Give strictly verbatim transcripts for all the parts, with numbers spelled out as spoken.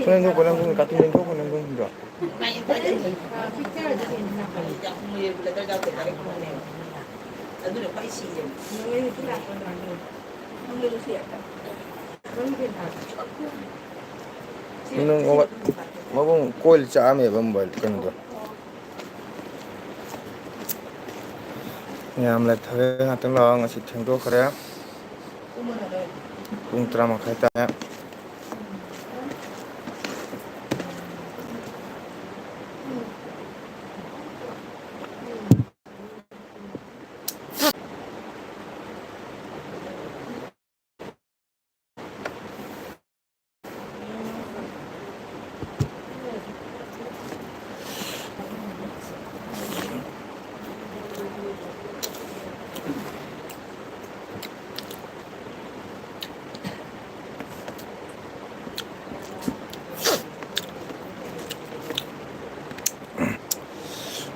ꯅꯪ ꯊꯣꯛꯄ ꯅꯪ ꯀꯥꯇꯤꯟ ꯊꯣꯛꯄ ꯅꯪ ꯊꯣꯛꯄ꯫ ꯅꯪ ꯃꯕꯨꯡ ꯀꯣꯏꯜ ꯆꯥꯛꯑꯝꯃꯦꯕ ꯃꯣꯕꯥꯏꯜ ꯀꯩꯅꯣꯗꯣ꯫ ꯌꯥꯝ ꯂꯩꯊꯔꯦ, ꯉꯥꯛꯇꯪ ꯂꯥꯛꯑꯣ꯫ ꯉꯁꯤ ꯊꯦꯡꯗꯣꯛꯈ꯭ꯔꯦ꯫ ꯄꯨꯡ ꯇꯔꯥ ꯃꯈꯥꯏ ꯇꯥꯔꯦ꯫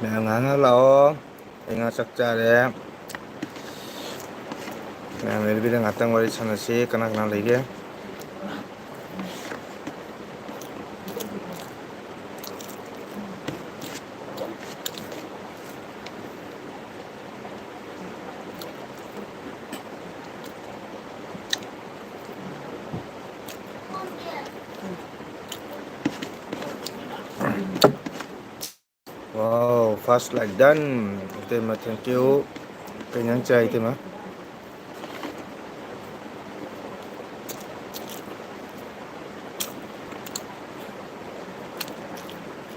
ꯃꯌꯥꯝ ꯉꯥꯏꯍꯥꯛ ꯉꯥꯏꯍꯥꯛ ꯂꯥꯛꯑꯣ꯫ ꯑꯩ ꯉꯥ ꯆꯥꯛ ꯆꯥꯔꯦ꯫ ꯃꯌꯥꯝ ꯂꯩꯔꯕꯤꯗ ꯉꯥꯛꯇꯪ ꯋꯥꯔꯤ ꯁꯥꯟꯅꯁꯤ꯫ ꯀꯅꯥ ꯀꯅꯥ ꯂꯩꯒꯦ? Wow, first like done. ꯏꯇꯩꯃ, thank you꯫ ꯀꯩ ꯏꯟꯖꯥꯡ ꯆꯥꯏ, ꯏꯇꯩꯃ?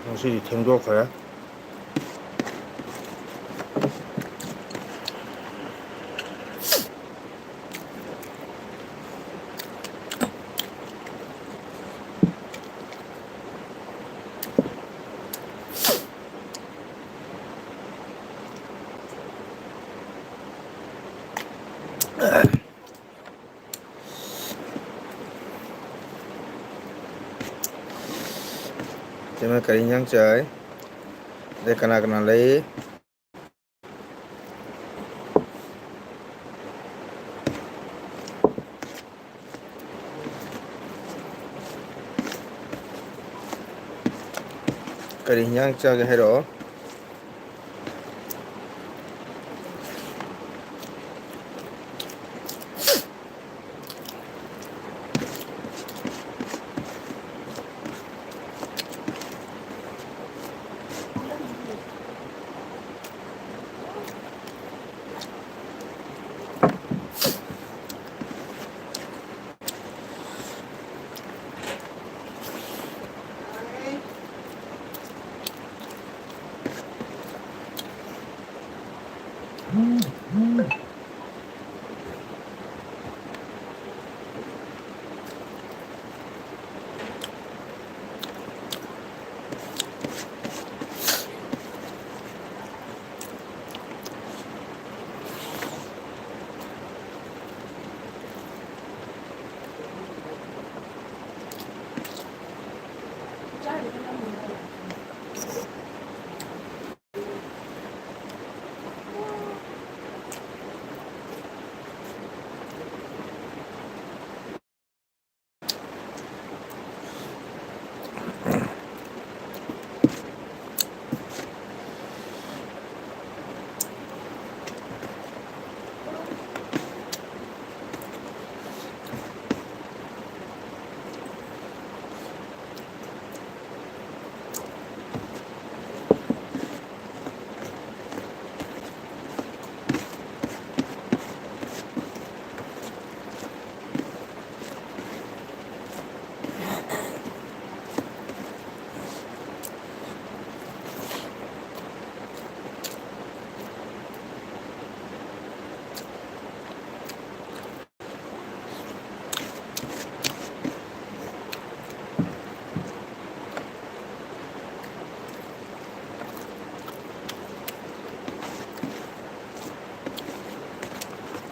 ꯉꯁꯤꯗꯤ ꯊꯦꯡꯗꯣꯛꯈ꯭ꯔꯦ꯫ ꯏꯇꯩꯃ, ꯀꯔꯤ ꯏꯟꯖꯥꯡ ꯆꯥꯏ? ꯑꯗꯩ ꯀꯅꯥ ꯀꯅꯥ ꯂꯩ? ꯀꯔꯤ ꯍꯤꯟꯖꯥꯡ ꯆꯥꯒꯦ ꯍꯥꯏꯔꯛꯑꯣ꯫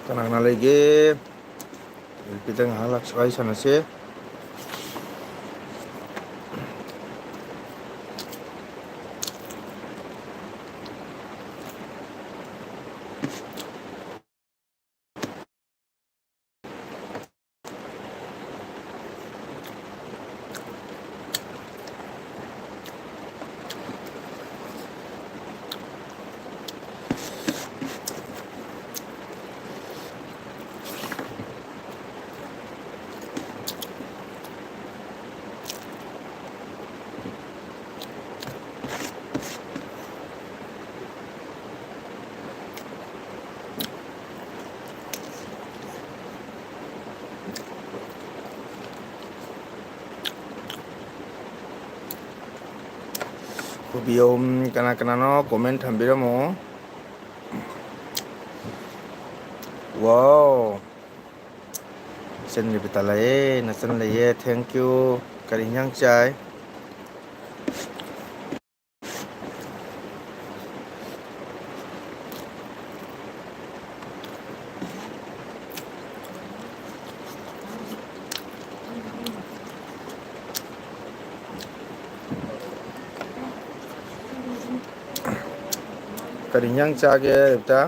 ꯀꯅꯥ ꯀꯅꯥ ꯂꯩꯒꯦ? ꯅꯨꯄꯤꯗ ꯉꯥꯏꯍꯥꯛ ꯂꯥꯛ-, ꯋꯥꯔꯤ ꯁꯥꯟꯅꯁꯦ꯫ ꯀꯣꯕꯤ ꯑꯍꯨꯝ꯫ ꯀꯅꯥ ꯀꯅꯥꯅꯣ comment ꯊꯝꯕꯤꯔꯝꯃꯣ꯫ Wow! ꯏꯆꯟ ꯔꯦꯕꯤꯇꯥ ꯂꯥꯛꯑꯦ, ꯅꯆꯟ ꯂꯩꯌꯦ, thank you꯫ ꯀꯔꯤ ꯏꯟꯖꯥꯡ ꯆꯥꯏ? ꯀꯔꯤ ꯏꯟꯖꯥꯡ ꯆꯥꯒꯦ, ꯔꯦꯕꯤꯇꯥ?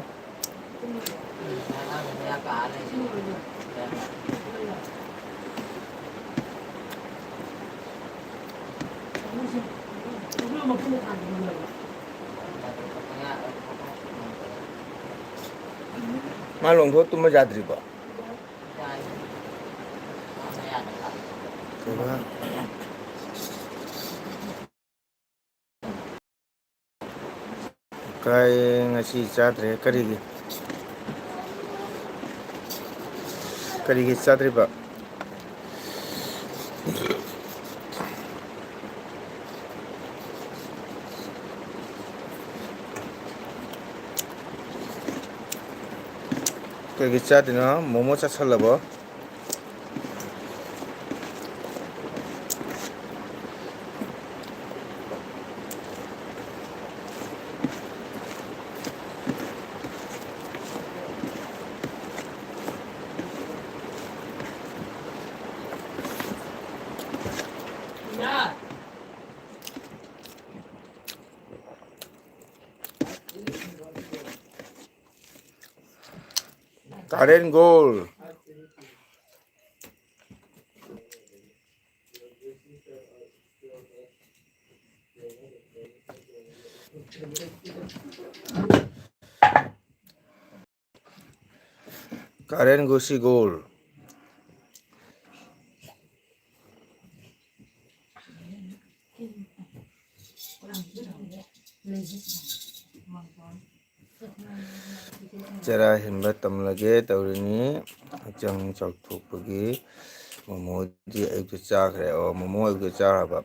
ꯃꯥ ꯂꯣꯡꯊꯣꯛ ꯇꯨꯝꯕ ꯌꯥꯗ꯭ꯔꯤꯕꯣ? ꯀꯩꯕ? ꯀꯥꯏ, ꯉꯁꯤ ꯆꯥꯗ꯭ꯔꯦ꯫ ꯀꯔꯤꯒꯤ? ꯀꯔꯤꯒꯤ ꯆꯥꯗ꯭ꯔꯤꯕ? ꯀꯩꯒꯤ ꯆꯥꯗ꯭ꯔꯤꯅꯣ? Momo ꯆꯥꯁꯜꯂꯕꯣ? Current goal. Current goal, ꯁꯤ goal. ꯆꯔꯥ ꯍꯦꯟꯕ ꯇꯝꯂꯒꯦ ꯇꯧꯔꯤꯅꯤ꯫ ꯍꯛꯆꯥꯡ ꯆꯥꯎꯊꯣꯛꯄꯒꯤ꯫ ꯃꯣꯃꯣꯗꯤ ꯑꯌꯨꯛꯇ ꯆꯥꯈ꯭ꯔꯦ꯫ ꯑꯣ, ꯃꯣꯃꯣ ꯑꯌꯨꯛꯇ ꯆꯥꯈ꯭ꯔꯕ꯫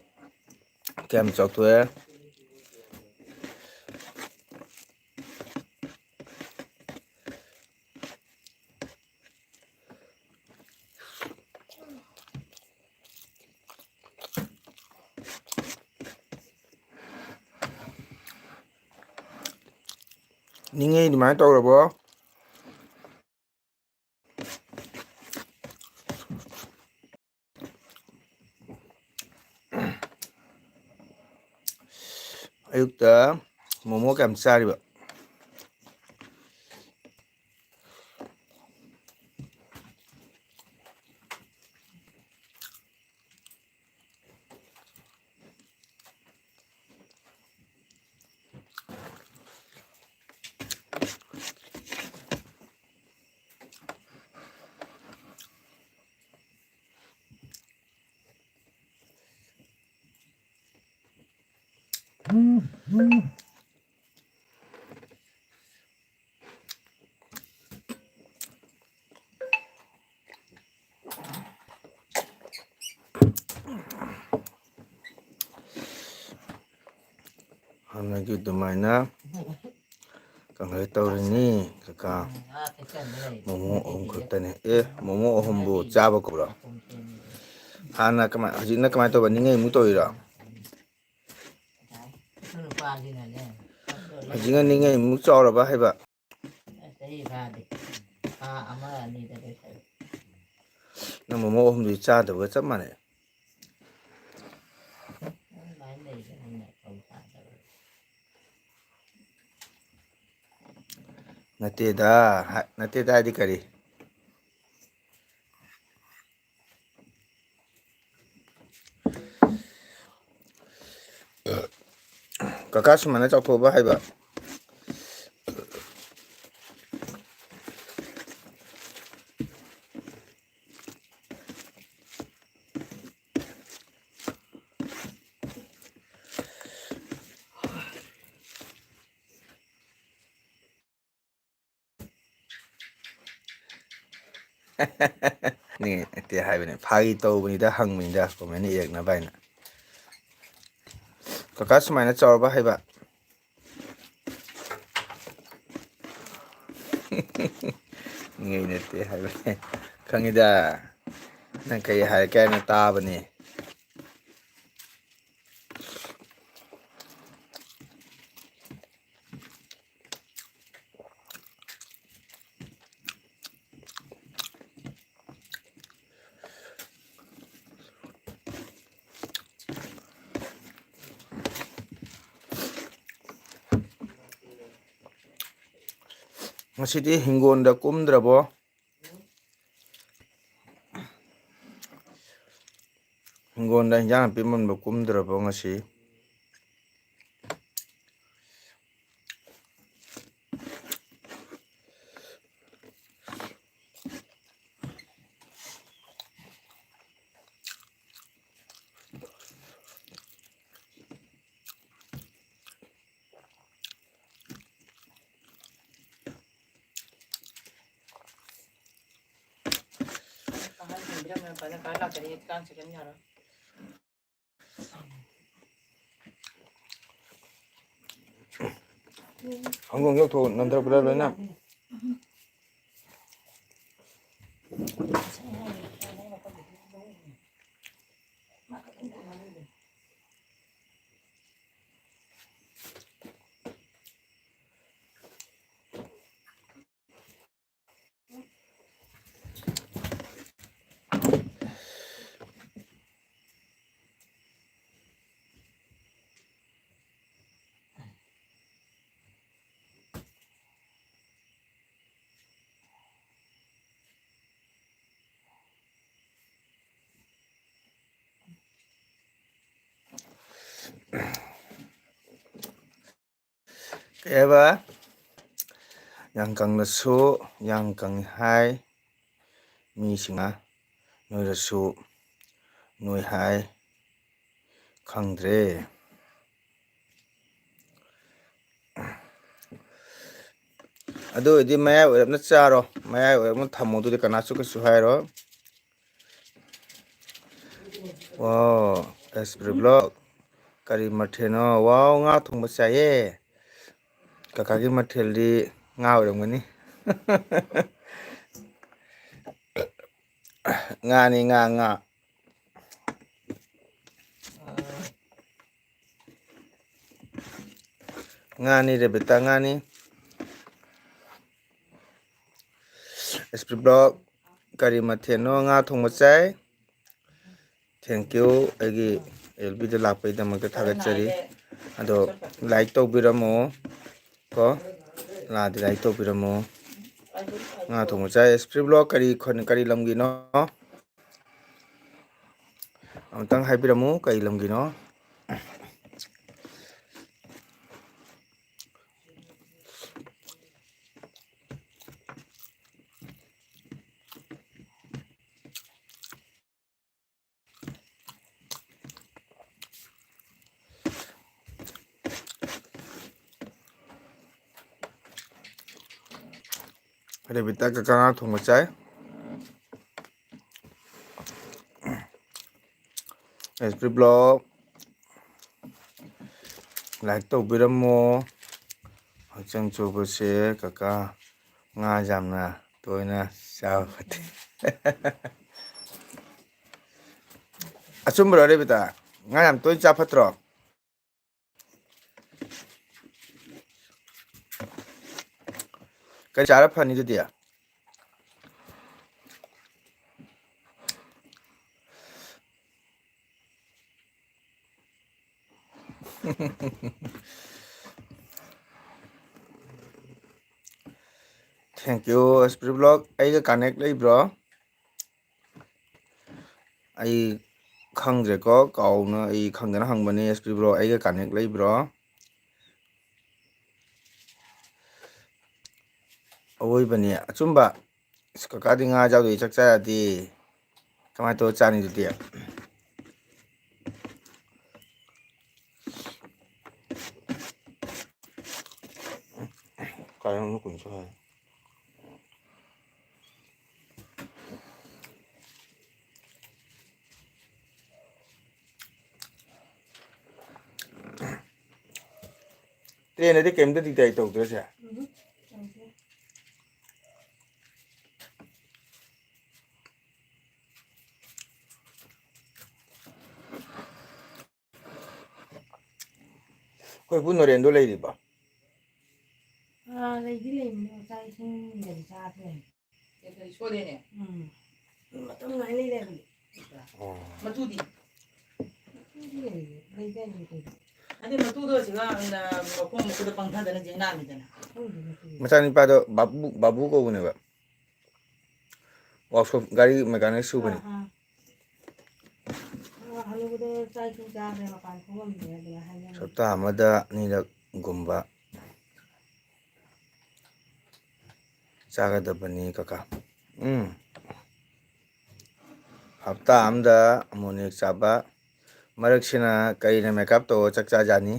ꯀꯌꯥꯝ ꯆꯥꯎꯊꯣꯛꯑꯦ? ꯅꯤꯡꯉꯩ ꯑꯗꯨꯃꯥꯏꯅ ꯇꯧꯔꯕꯣ? ꯑꯌꯨꯛꯇ ꯃꯣꯃꯣ ꯀꯌꯥꯝ ꯆꯥꯔꯤꯕ? ꯍꯥꯟꯅꯒꯤ ꯑꯗꯨꯃꯥꯏꯅ ꯀꯪꯍꯜ ꯇꯧꯔꯤꯅꯤ, ꯀꯀꯥ꯫ ꯃꯣꯃꯣ ꯑꯍꯨꯝ ꯈꯛꯇꯅꯦ꯫ ꯑꯦ, ꯃꯣꯃꯣ ꯑꯍꯨꯝꯕꯨ ꯆꯥꯕ ꯀꯧꯕ꯭ꯔꯣ? ꯍꯥꯟꯅ ꯀꯃꯥꯏ-, ꯍꯧꯖꯤꯛꯅ ꯀꯃꯥꯏꯅ ꯇꯧꯕ? ꯅꯤꯡꯉꯩꯃꯨꯛ ꯇꯧꯔꯤꯔꯣ? ꯍꯧꯖꯤꯛꯅ ꯅꯤꯡꯉꯩꯃꯨꯛ ꯆꯥꯎꯔꯕ ꯍꯥꯏꯕ? ꯆꯍꯤ ꯐꯥꯗꯦ꯫ ꯊꯥ ꯑꯃ ꯑꯅꯤꯗ ꯂꯣꯏꯁꯜꯂꯦ꯫ ꯅꯪ ꯃꯣꯃꯣ ꯑꯍꯨꯝꯗꯨꯗꯤ ꯆꯥꯗꯕꯒ ꯆꯞ ꯃꯥꯟꯅꯩ꯫ ꯑꯗꯨꯃꯥꯏꯅ ꯂꯩꯕꯅꯤꯅ ꯐꯧ ꯊꯥꯗꯕ꯫ ꯅꯠꯇꯦꯗ, ꯍꯥ-, ꯅꯠꯇꯦꯗ ꯍꯥꯏꯗꯤ ꯀꯔꯤ? ꯀꯀꯥ ꯁꯨꯃꯥꯏꯅ ꯆꯥꯎꯊꯣꯛꯑꯕ ꯍꯥꯏꯕ? ꯅꯠꯇꯦ ꯍꯥꯏꯕꯅꯦ, ꯐꯥꯒꯤ ꯇꯧꯕꯅꯤꯗ, ꯍꯪꯕꯅꯤꯗ, comment ꯏꯔꯛꯅꯕ ꯍꯥꯏꯅ꯫ ꯀꯀꯥ ꯁꯨꯃꯥꯏꯅ ꯆꯥꯎꯔꯕ ꯍꯥꯏꯕ? ꯅꯤꯡꯉꯩ ꯅꯠꯇꯦ ꯍꯥꯏꯕꯅꯦ꯫ ꯈꯪꯉꯤꯗ, ꯅꯪ ꯀꯩ ꯍꯥꯏꯔꯛꯀꯦ ꯍꯥꯏꯅ ꯇꯥꯕꯅꯦ꯫ ꯉꯁꯤꯗꯤ ꯍꯤꯡꯒꯣꯜꯗ ꯀꯨꯝꯗ꯭ꯔꯕꯣ? ꯍꯤꯡꯒꯣꯜꯗ ꯍꯤꯟꯖꯥꯡ ꯅꯥꯄꯤ ꯃꯨꯟꯕ ꯀꯨꯝꯗ꯭ꯔꯕꯣ ꯉꯁꯤ? ꯑꯍꯟꯁꯤꯡ ꯄꯤꯔꯝꯕꯅ ꯐꯖꯅ ꯀꯥꯏ ꯂꯥꯛꯀꯅꯤ ꯍꯧꯖꯤꯛꯀꯥꯟ ꯁꯦꯀꯦꯟ ꯌꯥꯔꯣꯏ꯫ ꯍꯪꯗꯣꯡ ꯌꯧꯊꯣꯛ ꯅꯟꯗ꯭ꯔ ꯄꯨꯔꯥ ꯂꯣꯏꯅ꯫ ꯀꯩ ꯍꯥꯏꯕ? ꯌꯥꯡꯀꯪꯂꯁꯨ ꯌꯥꯡꯀꯪꯉꯤ ꯍꯥꯏ ꯃꯤꯁꯤꯡꯅ, ꯅꯣꯏꯔꯁꯨ ꯅꯣꯏ ꯍꯥꯏ, ꯈꯪꯗ꯭ꯔꯦ꯫ ꯑꯗꯨ ꯑꯣꯏꯔꯗꯤ ꯃꯌꯥꯏ ꯑꯣꯏꯔꯞꯅ ꯆꯥꯔꯣ, ꯃꯌꯥꯏ ꯑꯣꯏꯔꯞꯅ ꯊꯝꯃꯣ, ꯑꯗꯨꯗꯤ ꯀꯅꯥꯁꯨ ꯀꯩꯁꯨ ꯍꯥꯏꯔꯣꯏ꯫ ꯋꯥꯎ, ꯑꯦꯁ ꯄ꯭ꯔꯤ ꯕ꯭ꯂꯣꯛ, ꯀꯔꯤ ꯃꯊꯦꯜꯅꯣ? ꯋꯥꯎ, ꯉꯥ ꯊꯣꯡꯕ ꯆꯥꯏꯌꯦ꯫ ꯀꯀꯥꯒꯤ ꯃꯊꯦꯜꯗꯤ ꯉꯥ ꯑꯣꯏꯔꯝꯒꯅꯤ꯫ ꯉꯥꯅꯤ, ꯉꯥ, ꯉꯥ꯫ ꯉꯥꯅꯤ ꯔꯦꯕꯤꯇꯥ, ꯉꯥꯅꯤ꯫ ꯑꯦꯁ ꯄꯤ ꯕ꯭ꯂꯣꯛ, ꯀꯔꯤ ꯃꯊꯦꯜꯅꯣ? ꯉꯥ ꯊꯣꯡꯕ ꯆꯥꯏ꯫ Thank you, ꯑꯩꯒꯤ ꯑꯦꯜ ꯕꯤꯗ ꯂꯥꯛꯄꯒꯤꯗꯃꯛꯇ ꯊꯥꯒꯠꯆꯔꯤ꯫ ꯑꯗꯣ like ꯇꯧꯕꯤꯔꯝꯃꯣ ꯀꯣ꯫ ꯂꯥꯛꯑꯗꯤ like ꯇꯧꯕꯤꯔꯝꯃꯣ꯫ ꯉꯥ ꯊꯣꯡꯕ ꯆꯥꯏ꯫ Esprit Vlog ꯀꯔꯤ ꯈꯨꯟ, ꯀꯔꯤ ꯂꯝꯒꯤꯅꯣ? ꯑꯃꯨꯛꯇꯪ ꯍꯥꯏꯕꯤꯔꯝꯃꯨ, ꯀꯔꯤ ꯂꯝꯒꯤꯅꯣ? ꯔꯦꯕꯤꯇꯥ ꯀꯀꯥ ꯉꯥ ꯊꯣꯡꯕ ꯆꯥꯏ꯫ Esprit Vlog like ꯇꯧꯕꯤꯔꯝꯃꯣ꯫ ꯍꯛꯆꯥꯡ ꯆꯣꯛꯄꯁꯦ ꯀꯀꯥ ꯉꯥ ꯌꯥꯝꯅ ꯇꯣꯏꯅ ꯆꯥꯕ ꯐꯠꯇꯦ꯫ ꯑꯆꯨꯝꯕꯔꯣ ꯔꯦꯕꯤꯇꯥ? ꯉꯥ ꯌꯥꯝ ꯇꯣꯏꯅ ꯆꯥ ꯐꯠꯇ꯭ꯔꯣ? ꯀꯩ ꯆꯥꯔ ꯐꯅꯤ ꯑꯗꯨꯗꯤ? Thank you, Esprit Vlog꯫ ꯑꯩꯒ connect ꯂꯩꯕ꯭ꯔꯣ? ꯑꯩ ꯈꯪꯗ꯭ꯔꯦꯀꯣ, ꯀꯥꯎꯅ ꯑꯩ ꯈꯪꯗꯅ ꯍꯪꯕꯅꯦ꯫ Esprit Vlog ꯑꯩꯒ connect ꯂꯩꯕ꯭ꯔꯣ? ꯑꯋꯣꯏꯕꯅꯤ, ꯑꯆꯨꯝꯕ꯫ ꯑꯁ, ꯀꯀꯥꯗꯤ ꯉꯥ ꯌꯥꯎꯗ꯭ꯔꯗꯤ ꯆꯥꯛ ꯆꯥ ꯌꯥꯗꯦ꯫ ꯀꯃꯥꯏꯅ ꯇꯧꯔ ꯆꯥꯅꯤ ꯑꯗꯨꯗꯤ? ꯀꯥꯏꯗꯅꯣ ꯀꯨꯏꯅ ꯆꯠꯈ꯭ꯔꯦ꯫ Train ꯗꯗꯤ ꯀꯩꯝꯇ ꯗꯤꯛꯇꯥꯏ ꯇꯧꯗ꯭ꯔꯁꯦ? ꯎꯝ, ꯇꯧꯗꯦ꯫ ꯑꯩꯈꯣꯏ ꯏꯄꯨ ꯅꯣꯔꯦꯟꯗꯣ ꯂꯩꯔꯤꯕꯣ? ꯑꯥ, ꯂꯩꯗꯤ ꯂꯩꯕꯅꯦ, ꯆꯥꯛ ꯏꯁꯤꯡꯒꯗꯤ ꯆꯥꯗ꯭ꯔꯦ꯫ ꯀꯩ ꯀꯩ ꯁꯣꯜꯂꯦꯅꯦ? ꯎꯝ꯫ ꯃꯇꯝ ꯉꯥꯏ ꯂꯩꯔꯦ ꯍꯥꯏꯕꯅꯦ꯫ ꯑꯣ꯫ ꯃꯇꯨꯗꯤ? ꯃꯇꯨꯗꯤ ꯂꯩꯔꯦ, ꯂꯩꯗꯥꯏꯅꯦ ꯀꯩꯅꯣ? ꯑꯗꯩ ꯃꯇꯨꯗꯣ ꯁꯤꯒ, ꯑ, ꯃꯈꯣꯡ ꯃꯈꯨꯠꯇ ꯄꯪꯊꯗꯅ ꯆꯦꯟꯅꯔꯝꯃꯤꯗꯅ꯫ ꯈꯪꯗꯦ ꯃꯆꯨꯗꯣ꯫ ꯃꯆꯥꯅꯨꯄꯥꯗꯣ ꯕꯥꯕꯨ, ꯕꯥꯕꯨ ꯀꯧꯕꯅꯦꯕ꯫ ꯋꯥꯛꯁꯣꯞ ꯒꯥꯔꯤ ꯃꯦꯀꯥꯅꯤꯛ ꯁꯨꯕꯅꯤ꯫ ꯑꯥ, ꯑꯥ꯫ ꯑꯥ, ꯍꯅꯨꯕꯗꯣ ꯆꯥꯛ ꯏꯁꯤꯡ ꯆꯥꯗ꯭ꯔꯦ, ꯃꯄꯥꯟ ꯊꯣꯛꯑꯝꯗ꯭ꯔꯦ ꯑꯗꯨꯅ ꯍꯥꯏꯅꯕꯅꯦ꯫ ꯍꯞꯇꯥ ꯑꯃꯗ ꯑꯅꯤꯔꯛꯒꯨꯝꯕ ꯆꯥꯒꯗꯕꯅꯤ ꯀꯀꯥ꯫ ꯎꯝ꯫ ꯍꯞꯇꯥ ꯑꯃꯗ ꯑꯃꯨꯛ ꯑꯅꯤꯔꯛ ꯆꯥꯕ꯫ ꯃꯔꯛꯁꯤꯅ ꯀꯔꯤꯅ ꯃꯦꯀꯞ ꯇꯧꯔ ꯆꯥꯛ ꯆꯥꯖꯥꯅꯤ?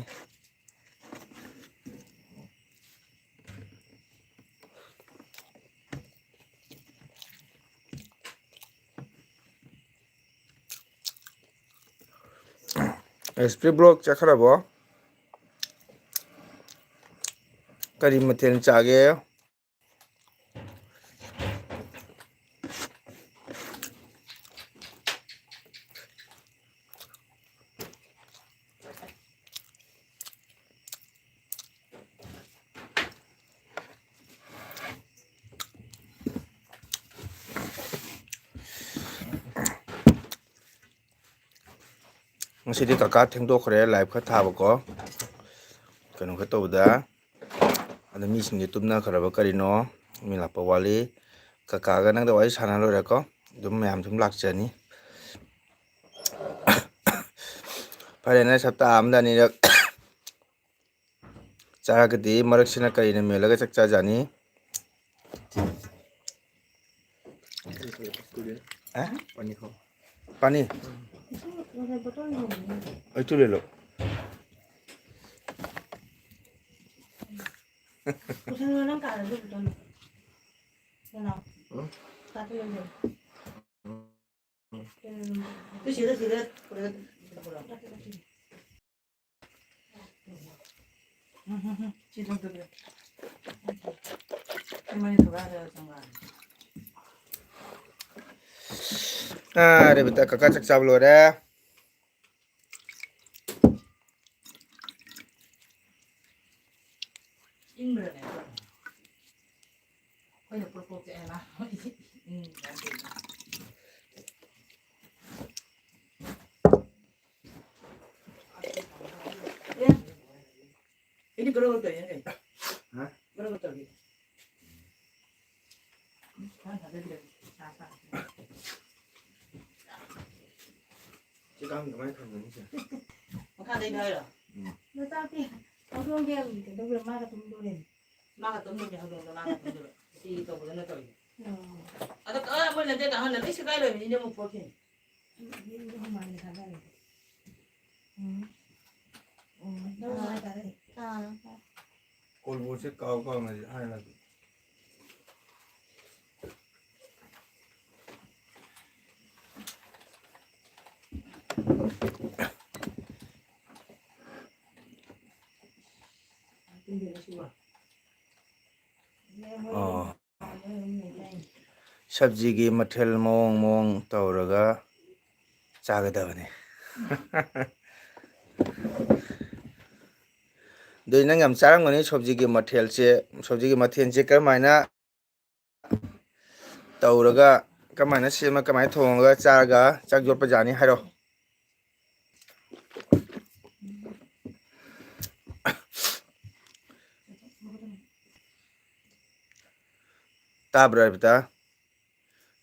S P block ꯆꯠꯈ꯭ꯔꯕꯣ? ꯀꯔꯤ ꯃꯊꯦꯜ ꯆꯥꯒꯦ? ꯉꯁꯤꯗꯤ ꯀꯀꯥ ꯊꯦꯡꯗꯣꯛꯈ꯭ꯔꯦ, ꯂꯥꯏꯞ ꯈꯔ ꯊꯥꯕꯀꯣ, ꯀꯩꯅꯣ ꯈꯔ ꯇꯧꯕꯗ꯫ ꯑꯗ ꯃꯤꯁꯤꯡꯁꯦ ꯇꯨꯝꯅꯈ꯭ꯔꯕ ꯀꯔꯤꯅꯣ, ꯃꯤ ꯂꯥꯛꯄ ꯋꯥꯠꯂꯤ꯫ ꯀꯀꯥꯒ ꯅꯪꯗ ꯋꯥꯔꯤ ꯁꯥꯟꯅ ꯂꯣꯏꯔꯦꯀꯣ, ꯑꯗꯨꯝ ꯃꯌꯥꯝ ꯑꯗꯨꯝ ꯂꯥꯛꯆꯅꯤ꯫ ꯐꯔꯦꯅꯦ, ꯍꯞꯇꯥ ꯑꯃꯗ ꯑꯅꯤꯔꯛ ꯆꯥꯔꯒꯗꯤ ꯃꯔꯛꯁꯤꯅ ꯀꯔꯤꯅ ꯃꯦꯜꯂꯒ ꯆꯥꯛ ꯆꯥꯖꯥꯅꯤ? ꯄꯥꯅꯤ ꯈꯣ꯫ ꯄꯥꯅꯤ? ꯑꯩ ꯇꯨ ꯂꯩ ꯂꯣ꯫ ꯄꯨꯁꯜꯂꯣ, ꯅꯪ ꯀꯥꯗ ꯑꯗꯨ ꯄꯨꯁꯜꯂꯣ꯫ ꯀꯅꯥ? ꯎꯝ꯫ ꯀꯥꯗ ꯂꯩꯌꯣ꯫ ꯎꯝ꯫ ꯎꯝ꯫ ꯁꯤ ꯁꯤꯗ, ꯁꯤꯗ ꯄꯨꯔꯒ ꯄꯨꯔꯛꯑꯣ꯫ ꯎꯝ, ꯎꯝ, ꯎꯝ꯫ ꯁꯤ ꯂꯧꯗꯕꯤꯗ꯫ ꯁꯤ ꯃꯅꯤ ꯊꯣꯛꯂꯛꯑꯒ ꯆꯪꯉꯛꯑꯒꯦ꯫ ꯑꯥ, ꯔꯦꯕꯤꯇꯥ ꯀꯀꯥ ꯆꯥꯛ ꯆꯥꯕ ꯂꯣꯏꯔꯦ꯫ ꯏꯪꯕ꯭ꯔꯅꯦ? ꯑꯩꯈꯣꯏꯅ ꯄ꯭ꯔꯣꯛ ꯄ꯭ꯔꯣꯛ ꯆꯥꯛꯑꯦ ꯃꯥ꯫ ꯏꯪ ꯌꯥꯝ ꯀꯨꯏꯅ꯫ ꯑꯦ, ꯑꯩꯗꯤ ꯀꯔꯝꯕ ꯇꯧꯔꯤꯅꯣ ꯀꯩꯅꯣ? ꯍꯥ? ꯆꯥꯡ ꯀꯃꯥꯏꯅ ꯊꯝꯒꯅꯤ ꯁꯦ? ꯃꯈꯥꯗꯩꯅꯦ ꯍꯥꯏꯔꯣ? ꯎꯝ꯫ ꯅꯆꯥꯅꯨꯄꯤ ꯍꯧꯗꯣꯡꯁꯦ ꯀꯩꯗꯧꯈ꯭ꯔꯦ? ꯃꯥꯒ ꯇꯨꯝꯗꯣꯔꯦ꯫ ꯃꯥꯒ ꯇꯨꯝꯗꯣꯏꯅꯦ ꯍꯧꯗꯣꯡꯗꯣ, ꯃꯥꯒ ꯇꯨꯝꯗꯣꯏꯕ꯫ ꯁꯤ ꯇꯧꯕꯗꯅ ꯇꯧꯔꯤꯅꯦ꯫ ꯑꯣ꯫ ꯑꯗꯣ ꯑ, ꯃꯣꯏ ꯂꯝꯖꯦꯜ ꯑꯍꯟꯅ ꯂꯣꯏ ꯁꯦꯒꯥꯏ ꯂꯣꯏꯕꯅꯤꯅꯦ ꯑꯃꯨꯛ ꯄꯣꯠꯁꯦ꯫ ꯎꯝ, ꯎꯝ, ꯎꯝ, ꯎꯝ, ꯎꯝ꯫ ꯑꯥ꯫ ꯀꯣꯜꯕꯣꯠꯁꯦ ꯀꯥꯎ ꯀꯥꯎꯅ ꯍꯥꯏꯔ ꯑꯗꯨꯝ꯫ ꯑꯣ꯫ ꯁꯕꯖꯤꯒꯤ ꯃꯊꯦꯜ ꯃꯑꯣꯡ ꯃꯑꯣꯡ ꯇꯧꯔꯒ ꯆꯥꯒꯗꯕꯅꯤ꯫ ꯑꯗꯨ ꯅꯪ ꯌꯥꯝ ꯆꯥꯔꯝꯒꯅꯤ ꯁꯕꯖꯤꯒꯤ ꯃꯊꯦꯜꯁꯦ꯫ ꯁꯕꯖꯤꯒꯤ ꯃꯊꯦꯜꯁꯦ ꯀꯔꯝꯍꯥꯏꯅ ꯇꯧꯔꯒ, ꯀꯃꯥꯏꯅ ꯁꯦꯝꯃ, ꯀꯃꯥꯏꯅ ꯊꯣꯡꯉꯒ ꯆꯥꯔꯒ ꯆꯥꯛ ꯌꯣꯠꯄ ꯌꯥꯅꯤ ꯍꯥꯏꯔꯣ? ꯇꯥꯕ꯭ꯔꯥ, ꯔꯕꯤꯇꯥ?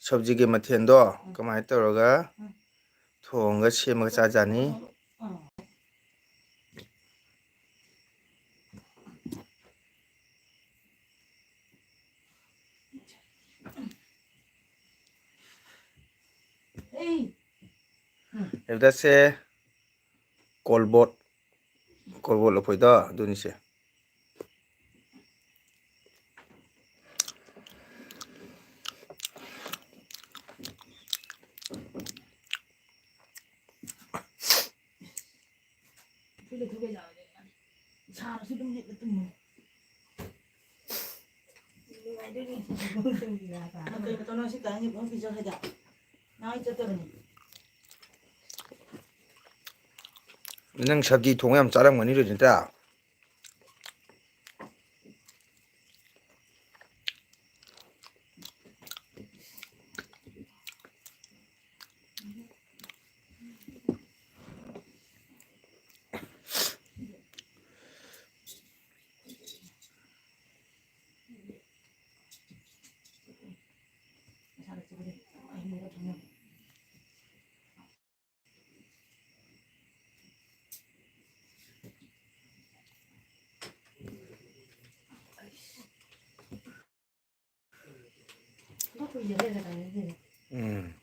ꯁꯕꯖꯤꯒꯤ ꯃꯊꯦꯜꯗꯣ ꯀꯃꯥꯏꯅ ꯇꯧꯔꯒ ꯊꯣꯡꯉꯒ ꯁꯦꯝꯃꯒ ꯆꯥꯖꯥꯅꯤ? ꯔꯕꯤꯇꯥꯁꯦ ꯀꯣꯜꯕꯣꯠ, ꯀꯣꯜꯕꯣꯠ ꯂꯐꯣꯏꯗꯣ ꯑꯗꯨꯅꯤꯁꯦ꯫ ꯁꯥꯔꯁꯨ ꯑꯗꯨꯝ ꯂꯤꯠꯂ ꯇꯨꯝꯃꯣ꯫ ꯅꯨꯡꯉꯥꯏꯗꯣꯏꯅꯤ꯫ ꯅꯪ ꯀꯩ ꯃꯇꯧꯅꯣ ꯁꯤ ꯀꯥꯟꯒꯤ ꯐꯣꯟ ꯄꯤꯖꯧ ꯍꯥꯏꯗ? ꯅꯪ ꯑꯩ ꯆꯠꯇꯕꯅꯤ꯫ ꯅꯪ ꯁꯕꯖꯤ ꯊꯣꯡꯕ ꯌꯥꯝ ꯆꯥꯔꯝꯒꯅꯤ, ꯔꯣꯖꯤꯟꯇꯥ꯫ ꯎꯝ꯫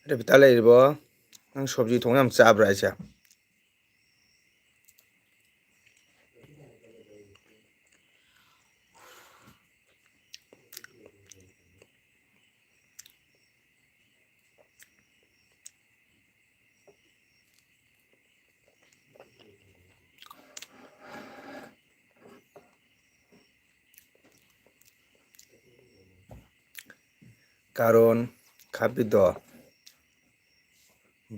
ꯔꯦꯕꯤꯇꯥ ꯂꯩꯔꯤꯕꯣ? ꯅꯪ ꯁꯣꯕꯖꯤ ꯊꯣꯡ ꯌꯥꯝ ꯆꯥꯕ꯭ꯔꯥ ꯍꯥꯏꯁꯦ? ꯀꯥꯔꯣꯟ ꯈꯥꯕꯤꯗꯣ,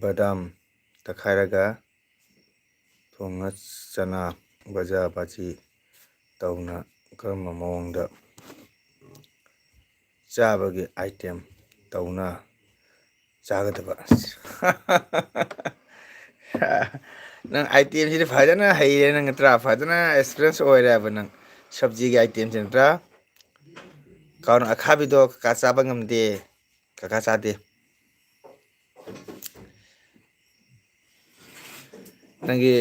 ꯕꯗꯥꯝ ꯇꯛꯈꯥꯏꯔꯒ ꯊꯣꯡꯉ ꯆꯅꯥ ꯕꯖꯥ ꯕꯥꯖꯤ ꯇꯧꯅ ꯀꯔꯝꯕ ꯃꯑꯣꯡꯗ ꯆꯥꯕꯒꯤ item ꯇꯧꯅ ꯆꯥꯒꯗꯕ? ꯅꯪ item ꯁꯤꯗꯤ ꯐꯖꯅ ꯍꯩꯔꯦ, ꯅꯪ ꯅꯠꯇ꯭ꯔꯥ? ꯐꯖꯅ experience ꯑꯣꯏꯔꯦꯕ ꯅꯪ ꯁꯕꯖꯤꯒꯤ item ꯁꯤ, ꯅꯠꯇ꯭ꯔꯥ? ꯀꯥꯔꯣꯟ ꯑꯈꯥꯕꯤꯗꯣ ꯀꯀꯥ ꯆꯥꯕ ꯉꯝꯗꯦ, ꯀꯀꯥ ꯆꯥꯗꯦ꯫ ꯅꯪꯒꯤ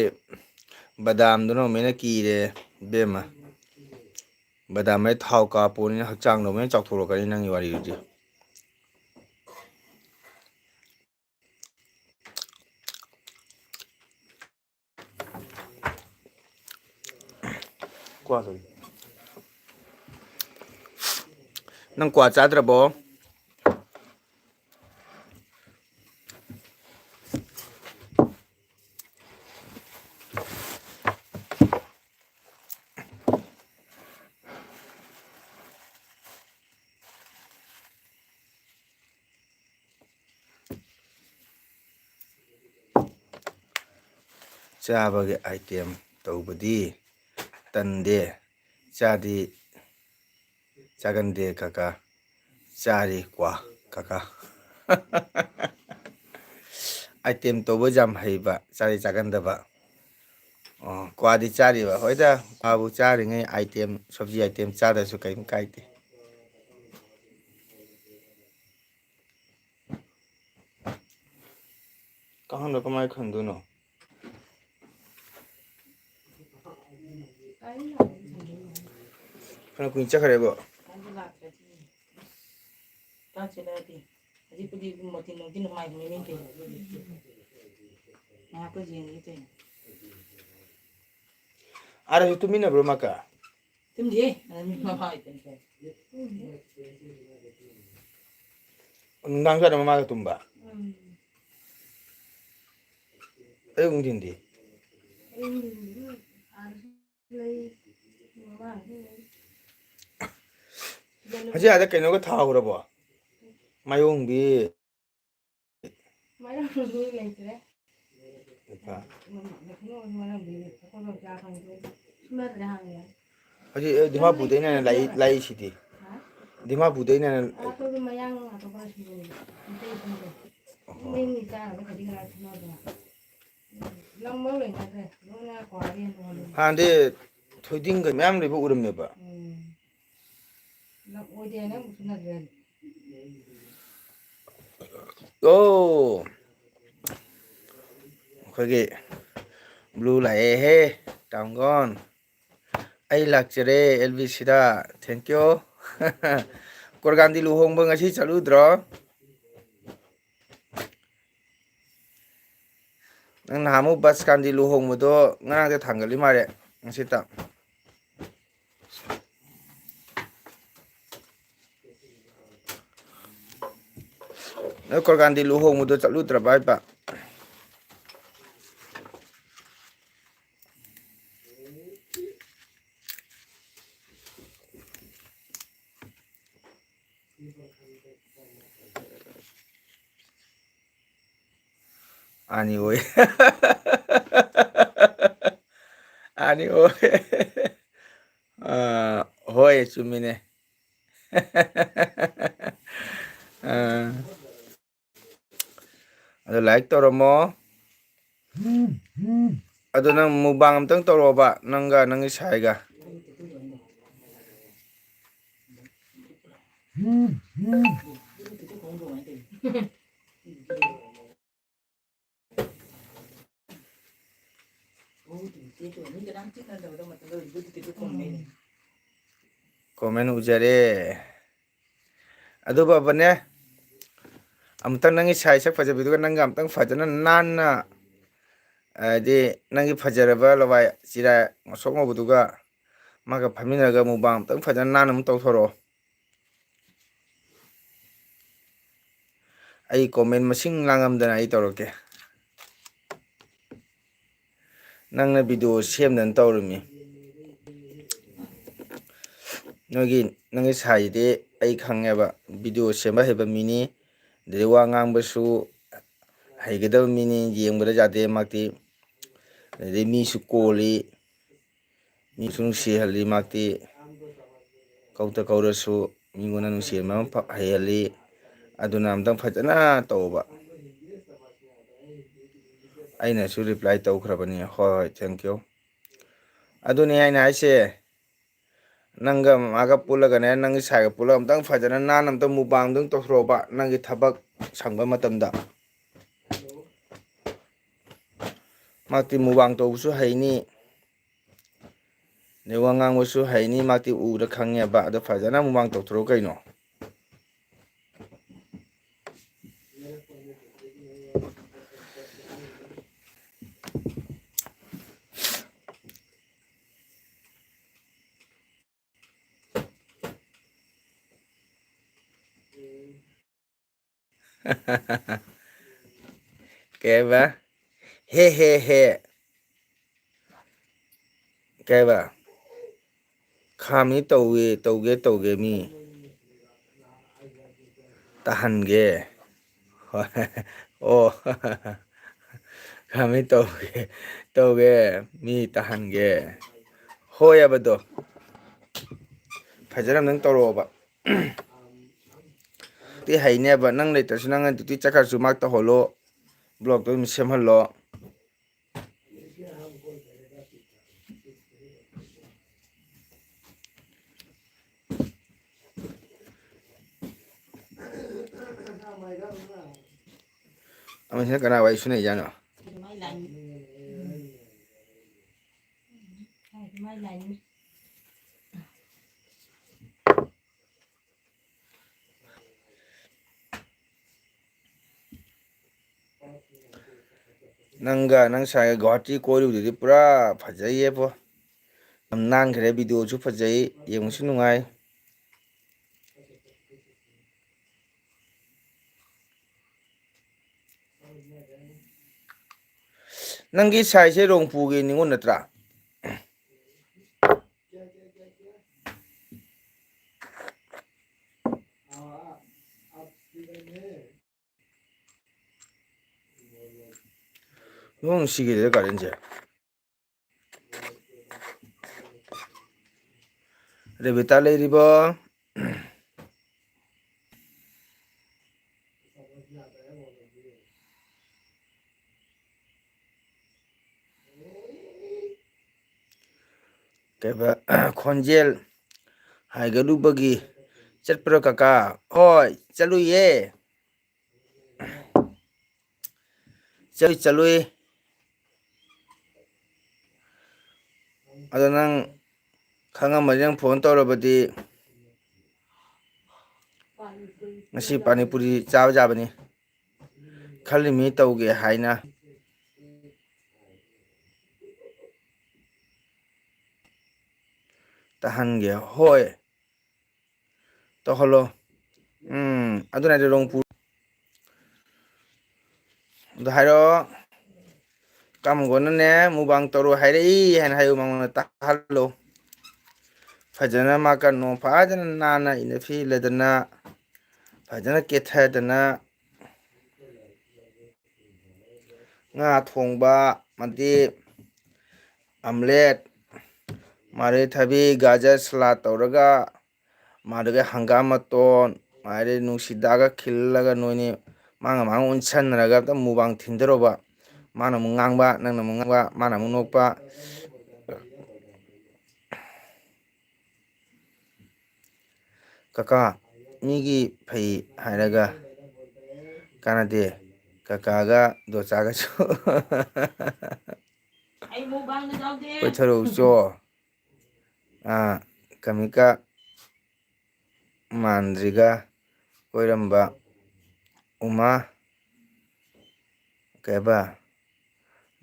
ꯕꯗꯥꯝꯗꯨꯅ ꯑꯃꯨꯛ ꯍꯦꯟꯅ ꯀꯤꯔꯦ, ꯏꯕꯦꯝꯃ꯫ ꯕꯗꯥꯝ ꯍꯥꯏ ꯊꯥꯎ ꯀꯥꯞꯄꯣꯅꯤꯅ ꯍꯛꯆꯥꯡꯗꯣ ꯑꯃꯨꯛ ꯍꯦꯟꯅ ꯆꯥꯎꯊꯣꯔꯛꯀꯅꯤ ꯅꯪꯒꯤ ꯋꯥꯔꯤꯗꯨꯗꯤ꯫ ꯅꯪ ꯀ꯭ꯋꯥ ꯆꯥꯗ꯭ꯔꯕꯣ? ꯆꯥꯕꯒꯤ item ꯇꯧꯕꯗꯤ ꯇꯟꯗꯦ, ꯆꯥꯗꯤ ꯆꯥꯒꯟꯗꯦ ꯀꯀꯥ, ꯆꯥꯔꯤ ꯀ꯭ꯋꯥ ꯀꯀꯥ꯫ Item ꯇꯧꯕ ꯌꯥꯝ ꯍꯩꯕ, ꯆꯥꯗꯤ ꯆꯥꯒꯟꯗꯕ꯫ ꯑꯣ, ꯀ꯭ꯋꯥꯗꯤ ꯆꯥꯔꯤꯕ? ꯍꯣꯏꯗ, ꯀ꯭ꯋꯥꯕꯨ ꯆꯥꯔꯤꯉꯩ item, ꯁꯕꯖꯤ item ꯆꯥꯗ꯭ꯔꯁꯨ ꯀꯔꯤꯝ ꯀꯥꯏꯗꯦ꯫ ꯀꯥꯡꯈꯟꯗꯣ ꯀꯃꯥꯏꯅ ꯈꯟꯗꯣꯏꯅꯣ? ꯐꯅ ꯀꯨꯏꯅ ꯆꯠꯈ꯭ꯔꯦꯕꯣ꯫ ꯆꯥꯛ ꯆꯤꯜꯂꯛꯑꯗꯤ꯫ ꯍꯧꯖꯤꯛꯄꯨꯗꯤ ꯃꯣꯇꯤꯟ ꯅꯨꯡꯇꯤꯟ ꯅꯨꯡꯉꯥꯏꯕꯅꯤꯅꯦ ꯀꯩꯅꯣ꯫ ꯉꯥꯏꯍꯥꯛꯇ ꯌꯦꯡꯒꯦ ꯀꯩꯅꯣ꯫ ꯑꯥꯗꯁꯨ ꯇꯨꯃꯤꯟꯅꯕ꯭ꯔꯣ ꯃꯥꯀ? ꯇꯨꯝꯗꯤꯌꯦ꯫ ꯑꯗ ꯃꯤ ꯃꯃꯥ ꯏꯇꯣꯝꯇ꯫ ꯅꯨꯡꯗꯥꯡꯁꯨ ꯑꯗꯨꯝ ꯃꯃꯥꯒ ꯇꯨꯝꯕ? ꯎꯝ꯫ ꯑꯌꯨꯛ ꯅꯨꯡꯊꯤꯟꯗꯤ? ꯑꯌꯨꯛ ꯅꯨꯡꯊꯤꯟꯗꯤ ꯑꯥꯗꯁꯨ ꯂꯩ, ꯃꯃꯥꯒꯁꯨ ꯂꯩ꯫ ꯍꯧꯖꯤꯛ ꯑꯥꯗ ꯀꯩꯅꯣꯒ ꯊꯥꯍꯧꯔꯕꯣ? ꯃꯥꯏꯌꯣꯡꯕꯤ꯫ ꯃꯥꯏꯌꯣꯡꯕꯤ ꯂꯩꯇ꯭ꯔꯦ꯫ ꯂꯩꯇ꯭ꯔꯦ꯫ ꯁꯨꯅꯗ꯭ꯔꯦ ꯍꯥꯟꯅ꯫ ꯍꯧꯖꯤꯛ, ꯑ, ꯗꯤꯃꯥꯄꯨꯔꯗꯩꯅ ꯂꯥꯛꯏ-, ꯂꯥꯛꯏꯁꯤꯗꯤ꯫ ꯍꯥ? ꯗꯤꯃꯥꯄꯨꯔꯗꯩꯅ ꯑꯇꯣꯞꯄ ꯃꯌꯥꯡ ꯑꯇꯣꯞꯄ ꯁꯤꯡꯖꯨ꯫ ꯃꯩꯇꯩꯁꯤꯡꯗꯣ꯫ ꯑꯣꯍꯣ꯫ ꯃꯌꯨꯝꯒꯤ ꯆꯥꯅꯕ ꯈꯖꯤꯛ ꯈꯔ ꯁꯨꯅꯗꯅ꯫ ꯂꯝ ꯂꯣꯏ ꯂꯩꯅꯗ꯭ꯔꯦ꯫ ꯂꯣꯏꯅ ꯀ꯭ꯋꯥꯔꯦꯟ ꯑꯣꯜꯂꯦ꯫ ꯍꯥꯟꯅꯗꯤ ꯊꯣꯏꯗꯤꯡꯒ ꯃꯌꯥꯝ ꯂꯩꯕ ꯎꯔꯝꯃꯦꯕ꯫ ꯎꯝ꯫ ꯂꯝ ꯑꯣꯏꯗꯦ ꯍꯥꯏꯅ ꯑꯃꯨꯛ ꯁꯨꯅꯗ꯭ꯔꯦ꯫ ꯑꯣ꯫ ꯑꯩꯈꯣꯏꯒꯤ blue ꯂꯥꯛꯑꯦꯍꯦ, ꯇꯥꯡꯒꯣꯟ꯫ ꯑꯩ ꯂꯥꯛꯆꯔꯦ ꯑꯦꯜ ꯕꯤ ꯁꯤꯗ꯫ Thank you꯫ ꯀꯣꯔꯒꯥꯟꯗꯤ ꯂꯨꯍꯣꯡꯕ ꯉꯁꯤ ꯆꯠꯂꯨꯗ꯭ꯔꯣ? ꯅꯪ ꯅꯍꯥꯟꯃꯨꯛ ꯕꯁꯀꯥꯟꯗꯤ ꯂꯨꯍꯣꯡꯕꯗꯣ ꯉꯔꯥꯡꯗ ꯊꯥꯡꯒꯠꯂꯤ ꯃꯥꯜꯂꯦ, ꯉꯁꯤꯇ꯫ ꯅꯣꯏ ꯀꯣꯔꯒꯥꯟꯗꯤ ꯂꯨꯍꯣꯡꯕꯗꯣ ꯆꯠꯂꯨꯗ꯭ꯔꯕ ꯍꯥꯏꯕ? ꯑꯅꯤ ꯑꯣꯏ꯫ ꯑꯅꯤ ꯑꯣꯏ꯫ ꯑ, ꯍꯣꯏ, ꯆꯨꯝꯃꯤꯅꯦ꯫ ꯑ꯫ ꯑꯗꯣ like ꯇꯧꯔꯝꯃꯣ꯫ ꯑꯗꯣ ꯅꯪ mukbang ꯑꯝꯇꯪ ꯇꯧꯔꯛꯑꯣꯕ, ꯅꯪꯒ ꯅꯪꯒꯤ ꯁꯥꯏꯒ꯫ ꯎꯝ꯫ ꯀꯣꯃꯦꯟ ꯎꯖꯔꯦ꯫ ꯑꯗꯨ ꯕꯕꯅꯦ, ꯑꯃꯨꯛꯇꯪ ꯅꯪꯒꯤ ꯁꯥꯏ ꯁꯛ ꯐꯖꯕꯤꯗꯨꯒ ꯅꯪꯒ ꯑꯃꯨꯛꯇꯪ ꯐꯖꯅ ꯅꯥꯟꯅ, ꯍꯥꯏꯗꯤ ꯅꯪꯒꯤ ꯐꯖꯔꯕ ꯂꯋꯥꯏ ꯆꯤꯔꯥꯏ ꯉꯧꯁꯣꯛ ꯉꯧꯕꯗꯨꯒ ꯃꯥꯒ ꯐꯝꯃꯤꯟꯅꯔꯒ ꯃꯨꯛꯕꯥꯡ ꯑꯃꯨꯛꯇꯪ ꯐꯖꯅ ꯅꯥꯟꯅ ꯑꯃꯨꯛ ꯇꯧꯊꯣꯔꯛꯑꯣ꯫ ꯑꯩ ꯀꯣꯃꯦꯟ ꯃꯁꯤꯡ ꯂꯥꯡꯉꯝꯗꯅ ꯑꯩ ꯇꯧꯔꯛꯀꯦ꯫ ꯅꯪꯅ ꯚꯤꯗꯤꯑꯣ ꯁꯦꯝꯗꯅ ꯇꯧꯔꯤꯃꯤ꯫ ꯅꯣꯏꯒꯤ, ꯅꯪꯒꯤ ꯁꯥꯏꯁꯤꯗꯤ ꯑꯩ ꯈꯪꯉꯦꯕ, ꯚꯤꯗꯤꯑꯣ ꯁꯦꯝꯕ ꯍꯩꯕ ꯃꯤꯅꯤ, ꯑꯗꯩ ꯋꯥ ꯉꯥꯡꯕꯁꯨ ꯍꯩꯒꯗꯕ ꯃꯤꯅꯤ, ꯌꯦꯡꯕꯗ ꯌꯥꯗꯦ ꯃꯥꯛꯇꯤ꯫ ꯑꯗꯩ ꯃꯤꯁꯨ ꯀꯣꯜꯂꯤ, ꯃꯤꯁꯨ ꯅꯨꯡꯁꯤꯍꯜꯂꯤ ꯃꯥꯛꯇꯤ꯫ ꯀꯧꯇ ꯀꯧꯔꯁꯨ ꯃꯤꯉꯣꯟꯗ ꯅꯨꯡꯁꯤꯍꯟꯕ ꯑꯃ ꯐ-, ꯍꯩꯍꯜꯂꯤ꯫ ꯑꯗꯨꯅ ꯑꯝꯇꯪ ꯐꯖꯅ ꯇꯧꯕ꯫ ꯑꯩꯅꯁꯨ ꯔꯤꯄ꯭ꯂꯥꯏ ꯇꯧꯈ꯭ꯔꯕꯅꯤ, "ꯍꯣꯏ, ꯍꯣꯏ, thank you"꯫ ꯑꯗꯨꯅꯤ ꯑꯩꯅ ꯍꯥꯏꯁꯦ, ꯅꯪꯒ ꯃꯥꯒ ꯄꯨꯜꯂꯒꯅꯦ, ꯅꯪꯒꯤ ꯁꯥꯏꯒ ꯄꯨꯜꯂꯒ ꯑꯝꯇꯪ ꯐꯖꯅ ꯅꯥꯟꯅ ꯑꯝꯇꯪ ꯃꯨꯛꯕꯥꯡꯗꯪ ꯇꯧꯊꯣꯔꯛꯑꯣꯕ, ꯅꯪꯒꯤ ꯊꯕꯛ ꯁꯪꯕ ꯃꯇꯝꯗ꯫ ꯃꯥꯛꯇꯤ ꯃꯨꯛꯕꯥꯡ ꯇꯧꯕꯁꯨ ꯍꯩꯅꯤ, ꯑꯗꯩ ꯋꯥ ꯉꯥꯡꯕꯁꯨ ꯍꯩꯅꯤ, ꯃꯥꯛꯇꯤ ꯎꯔ ꯈꯪꯉꯦꯕ꯫ ꯑꯗꯣ ꯐꯖꯅ ꯃꯨꯛꯕꯥꯡ ꯇꯧꯊꯣꯔꯛꯑꯣ ꯀꯩꯅꯣ꯫ ꯀꯩꯕ? ꯍꯦ, ꯍꯦ, ꯍꯦ꯫ ꯀꯩꯕ? ꯈꯥꯝꯃꯤ ꯇꯧꯏ, ꯇꯧꯒꯦ, ꯇꯧꯒꯦ ꯃꯤ ꯇꯥꯍꯟꯒꯦ꯫ ꯍꯣꯏ꯫ ꯑꯣ꯫ ꯈꯥꯝꯃꯤ ꯇꯧꯒꯦ, ꯇꯧꯒꯦ ꯃꯤ ꯇꯥꯍꯟꯒꯦ꯫ ꯍꯣꯏ ꯍꯥꯏꯕꯗꯣ꯫ ꯐꯖꯅ ꯑꯝꯇꯪ ꯇꯧꯔꯛꯑꯣꯕ꯫ ꯇꯤ ꯍꯩꯅꯦꯕ, ꯅꯪ ꯂꯩꯇ꯭ꯔꯁꯨ ꯅꯪꯅ ꯗ꯭ꯌꯨꯇꯤ ꯆꯠꯈ꯭ꯔꯁꯨ ꯃꯥ ꯇꯧꯍꯜꯂꯣ, ꯕ꯭ꯂꯣꯛꯇꯣ ꯑꯗꯨꯝ ꯁꯦꯝꯍꯜꯂꯣ꯫ ꯑꯃꯁꯤꯅ ꯀꯅꯥ ꯋꯥꯔꯤ ꯁꯨꯅꯩꯖꯥꯠꯅꯣ? ꯅꯪꯒ ꯅꯪ ꯁꯥꯏꯒ ꯒꯨꯍꯥꯇꯤ ꯀꯣꯏꯔꯨꯕꯗꯨꯗꯤ ꯄꯨꯔꯥ ꯐꯖꯩꯌꯦꯕꯣ꯫ ꯌꯥꯝ ꯅꯥꯟꯈ꯭ꯔꯦ, ꯚꯤꯗꯤꯑꯣꯁꯨ ꯐꯖꯩ, ꯌꯦꯡꯕꯁꯨ ꯅꯨꯡꯉꯥꯏ꯫ ꯅꯪꯒꯤ ꯁꯥꯏꯁꯦ ꯔꯣꯡꯄꯨꯒꯤ ꯅꯤꯉꯣꯜ ꯅꯠꯇ꯭ꯔꯥ? ꯅꯣꯡ ꯁꯤꯒꯤꯗ ꯀꯥꯔꯦꯟꯁꯦ꯫ ꯔꯦꯕꯤꯇꯥ ꯂꯩꯔꯤꯕꯣ? ꯀꯩꯕ, ꯈꯣꯟꯖꯦꯜ ꯍꯥꯏꯒꯠꯂꯨꯕꯒꯤ ꯆꯠꯄ꯭ꯔꯣ ꯀꯀꯥ? ꯍꯣꯏ, ꯆꯠꯂꯨꯏꯌꯦ꯫ ꯆꯠꯂꯨꯏ, ꯆꯠꯂꯨꯏ꯫ ꯑꯗꯣ ꯅꯪ ꯈꯪꯉꯝꯃꯗꯤ, ꯅꯪ ꯐꯣꯟ ꯇꯧꯔꯕꯗꯤ, ꯉꯁꯤ ꯄꯥꯅꯤꯄꯨꯔꯤ ꯆꯥꯕ ꯌꯥꯕꯅꯤ ꯈꯜꯂꯤꯃꯤ, ꯇꯧꯒꯦ ꯍꯥꯏꯅ꯫ ꯇꯥꯍꯟꯒꯦ꯫ ꯍꯣꯏ, ꯇꯧꯍꯜꯂꯣ꯫ ꯎꯝ, ꯑꯗꯨꯅ ꯍꯥꯏꯗꯤ ꯔꯣꯡꯄꯨ꯫ ꯑꯗꯨ ꯍꯥꯏꯔꯣ꯫ ꯀꯥꯃꯒꯣꯟꯅꯅꯦ, ꯃꯨꯕꯥꯡ ꯇꯧꯔꯣ ꯍꯥꯏꯔꯛꯏ ꯍꯥꯏꯅ ꯍꯥꯏꯌꯨ, ꯃꯉꯣꯟꯗ ꯇꯥꯍꯜꯂꯣ꯫ ꯐꯖꯅ ꯃꯥ ꯀꯩꯅꯣ, ꯐꯖꯅ ꯅꯥꯟꯅ ꯏꯅ ꯐꯤꯂꯗꯅ, ꯐꯖꯅ ꯀꯦꯊꯗꯅ, ꯉꯥ ꯊꯣꯡꯕ, ꯑꯃꯗꯤ ꯑꯝꯂꯦꯠ, ꯃꯔꯣꯏ, ꯊꯕꯤ, ꯒꯥꯖꯔ ꯁꯂꯥꯠ ꯇꯧꯔꯒ, ꯃꯥꯗꯨꯒ ꯍꯪꯒꯥꯝ ꯃꯇꯣꯟ, ꯃꯥꯗꯤ ꯅꯨꯡꯁꯤꯗꯥꯛꯒ ꯈꯤꯜꯂꯒ ꯅꯣꯏꯅꯤ ꯃꯥꯡꯒ ꯃꯥꯡꯒ ꯑꯣꯟꯁꯟꯅꯔꯒ ꯑꯝꯇ ꯃꯨꯕꯥꯡ ꯊꯤꯟꯗꯔꯣꯕ꯫ ꯃꯥꯅ ꯑꯃꯨꯛ ꯉꯥꯡꯕ, ꯅꯪꯅ ꯑꯃꯨꯛ ꯉꯥꯡꯕ, ꯃꯥꯅ ꯑꯃꯨꯛ ꯅꯣꯛꯄ꯫ ꯀꯀꯥ, ꯃꯤꯒꯤ ꯐꯩ ꯍꯥꯏꯔꯒ ꯀꯥꯟꯅꯗꯦ꯫ ꯀꯀꯥꯒ ꯗꯣꯆꯥꯒꯁꯨ ꯑꯩ ꯃꯨꯛꯕꯥꯡꯗ ꯌꯥꯎꯗꯦ꯫ ꯀꯣꯏꯊꯔꯛꯎꯆꯣ꯫ ꯑꯥ, ꯀꯃꯤꯀꯥ ꯃꯥꯟꯗ꯭ꯔꯤꯒ ꯀꯣꯏꯔꯝꯕ ꯎꯃꯥ, ꯀꯩꯕ,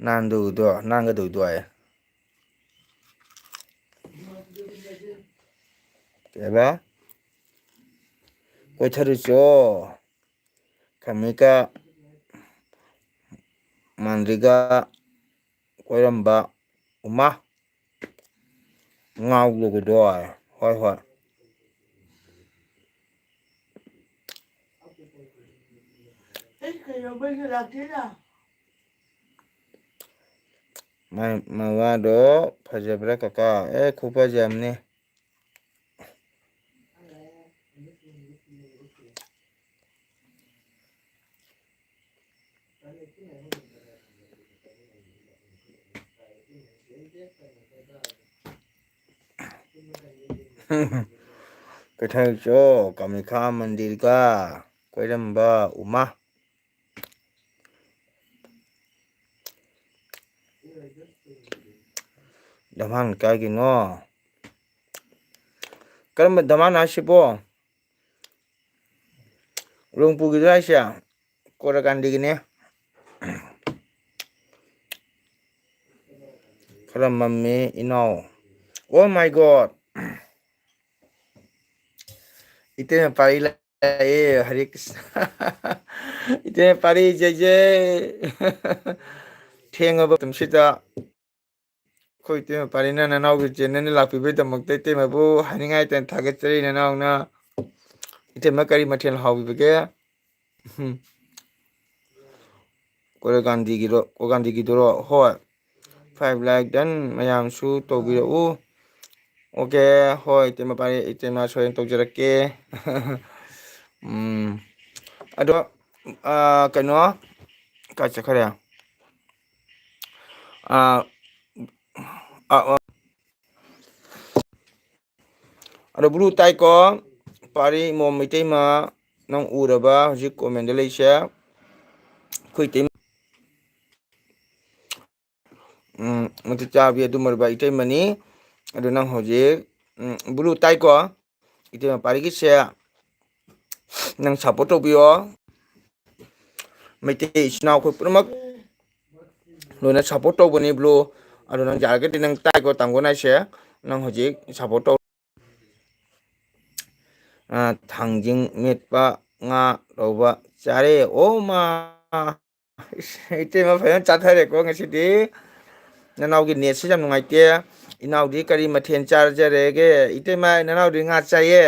ꯅꯥꯟꯗꯧꯗꯣ, ꯅꯥꯟꯒꯗꯧꯗꯣ ꯍꯥꯏꯌꯦ꯫ ꯀꯩꯕ? ꯀꯣꯏꯊꯔꯨꯆꯣ꯫ ꯀꯃꯤꯀꯥ ꯃꯥꯟꯗ꯭ꯔꯤꯒ ꯀꯣꯏꯔꯝꯕ ꯎꯃꯥ꯫ ꯉꯥꯎꯕꯒꯤꯗꯣ꯫ ꯍꯣꯏ, ꯍꯣꯏ꯫ ꯑꯩ ꯀꯩꯗꯧꯕꯩꯅꯣ ꯂꯥꯛꯇꯦꯅ? ꯃꯥꯏ ꯃꯋꯥꯗꯣ ꯐꯖꯕ꯭ꯔꯥ ꯀꯀꯥ? ꯑꯦ, ꯈꯨꯐꯖ ꯑꯃꯅꯤ꯫ ꯀꯩꯊꯦꯜ ꯆꯣ, ꯀꯃꯤꯈꯥ ꯃꯟꯗꯤꯔꯒ ꯀꯣꯏꯔꯝꯕ ꯎꯃꯥ꯫ ꯙꯃꯥꯟ ꯀꯥꯏꯒꯤꯅꯣ? ꯀꯔꯝꯕ ꯙꯃꯥꯟ ꯍꯥꯏꯁꯤꯕꯣ? ꯂꯣꯡꯄꯨꯒꯤꯗꯨꯔ ꯍꯥꯏꯁꯦ? ꯀꯣꯔꯥꯀꯥꯟꯗꯤꯒꯤꯅꯦ꯫ ꯈꯔ ꯃꯝꯃꯤ ꯏꯅꯥꯎ꯫ Oh my God! ꯏꯇꯩꯃ ꯄꯥꯔꯤ ꯂꯥꯛꯑꯦ, ꯍꯔꯦ ꯀ꯭ꯔꯤꯁꯅ꯫ ꯏꯇꯩꯃ ꯄꯥꯔꯤ ꯖꯩ ꯖꯩ꯫ ꯊꯦꯡꯉꯕ ꯃꯇꯝꯁꯤꯗ ꯑꯩꯈꯣꯏ ꯏꯇꯩꯃ ꯄꯥꯔꯤꯅ ꯅꯅꯥꯎꯒꯤ ꯆꯦꯅꯦꯜꯗ ꯂꯥꯛꯄꯤꯕꯒꯤꯗꯃꯛꯇ ꯏꯇꯩꯃꯕꯨ ꯍꯥꯏꯅꯤꯡꯉꯥꯏ ꯂꯩꯇꯅ ꯊꯥꯒꯠꯆꯔꯤ꯫ ꯅꯅꯥꯎꯅ ꯏꯇꯩꯃ ꯀꯔꯤ ꯃꯊꯦꯜ ꯍꯥꯎꯕꯤꯕꯒꯦ? ꯎꯝ꯫ Kore ꯒꯥꯟꯙꯤꯒꯤꯗꯣ, Kore ꯒꯥꯟꯙꯤꯒꯤꯗꯨꯔꯣ? ꯍꯣꯏ꯫ Five like done ꯃꯌꯥꯝꯁꯨ ꯇꯧꯕꯤꯔꯛꯎ꯫ OK, ꯍꯣꯏ, ꯏꯇꯩꯃ ꯄꯥꯔꯤ, ꯏꯇꯩꯃ ꯁꯣꯏꯗꯅ ꯇꯧꯖꯔꯛꯀꯦ꯫ ꯎꯝ꯫ ꯑꯗꯣ, ꯑꯥ, ꯀꯩꯅꯣ, ꯀꯥꯏ ꯆꯠꯈ꯭ꯔꯦ? ꯑꯥ, ꯑꯥ, ꯑꯥ꯫ ꯑꯗꯣ ꯕ꯭ꯂꯨ ꯇꯥꯏꯀꯣ, ꯄꯥꯔꯤ ꯃꯣꯝ ꯏꯇꯩꯃ, ꯅꯪ ꯎꯔꯕ ꯍꯧꯖꯤꯛ comment ꯂꯩꯁꯦ? ꯑꯩꯈꯣꯏ ꯏꯇꯩꯃ, ꯎꯝ, ꯃꯇꯤꯛ ꯆꯥꯕꯤ ꯑꯗꯨꯃꯔꯕ ꯏꯇꯩꯃꯅꯤ꯫ ꯑꯗꯨ ꯅꯪ ꯍꯧꯖꯤꯛ, ꯎꯝ, ꯕ꯭ꯂꯨ ꯇꯥꯏꯀꯣ? ꯏꯇꯩꯃ ꯄꯥꯔꯤꯒꯤꯁꯦ ꯅꯪ ꯁꯞꯄꯣꯔꯠ ꯇꯧꯕꯤꯌꯣ꯫ ꯃꯩꯇꯩ ꯏꯆꯤꯟ ꯏꯅꯥꯎ ꯑꯩꯈꯣꯏ ꯄꯨꯝꯅꯃꯛ ꯂꯣꯏꯅ ꯁꯞꯄꯣꯔꯠ ꯇꯧꯕꯅꯤ ꯕ꯭ꯂꯨ꯫ ꯑꯗꯣ ꯅꯪ ꯌꯥꯔꯒꯗꯤ ꯅꯪ ꯇꯥꯏꯀꯣ ꯇꯥꯡꯒꯣꯟ ꯍꯥꯏꯁꯦ? ꯅꯪ ꯍꯧꯖꯤꯛ ꯁꯞꯄꯣꯔꯠ ꯇꯧ꯫ ꯑ, ꯊꯥꯡꯖꯤꯡ ꯃꯦꯠꯄ, ꯉꯥ ꯔꯧꯕ ꯆꯥꯔꯦ꯫ ꯑꯣ ꯃꯥ! ꯏꯁ, ꯏꯇꯩꯃ ꯐꯖꯅ ꯆꯥꯊꯔꯦꯀꯣ ꯉꯁꯤꯗꯤ꯫ ꯅꯅꯥꯎꯒꯤ ꯅꯦꯠꯁꯤ ꯌꯥꯝ ꯅꯨꯡꯉꯥꯏꯇꯦ꯫ ꯏꯅꯥꯎꯗꯤ ꯀꯔꯤ ꯃꯊꯦꯜ ꯆꯥꯖꯔꯦꯒꯦ? ꯏꯇꯩꯃ, ꯅꯅꯥꯎꯗꯤ ꯉꯥ ꯆꯥꯏꯌꯦ꯫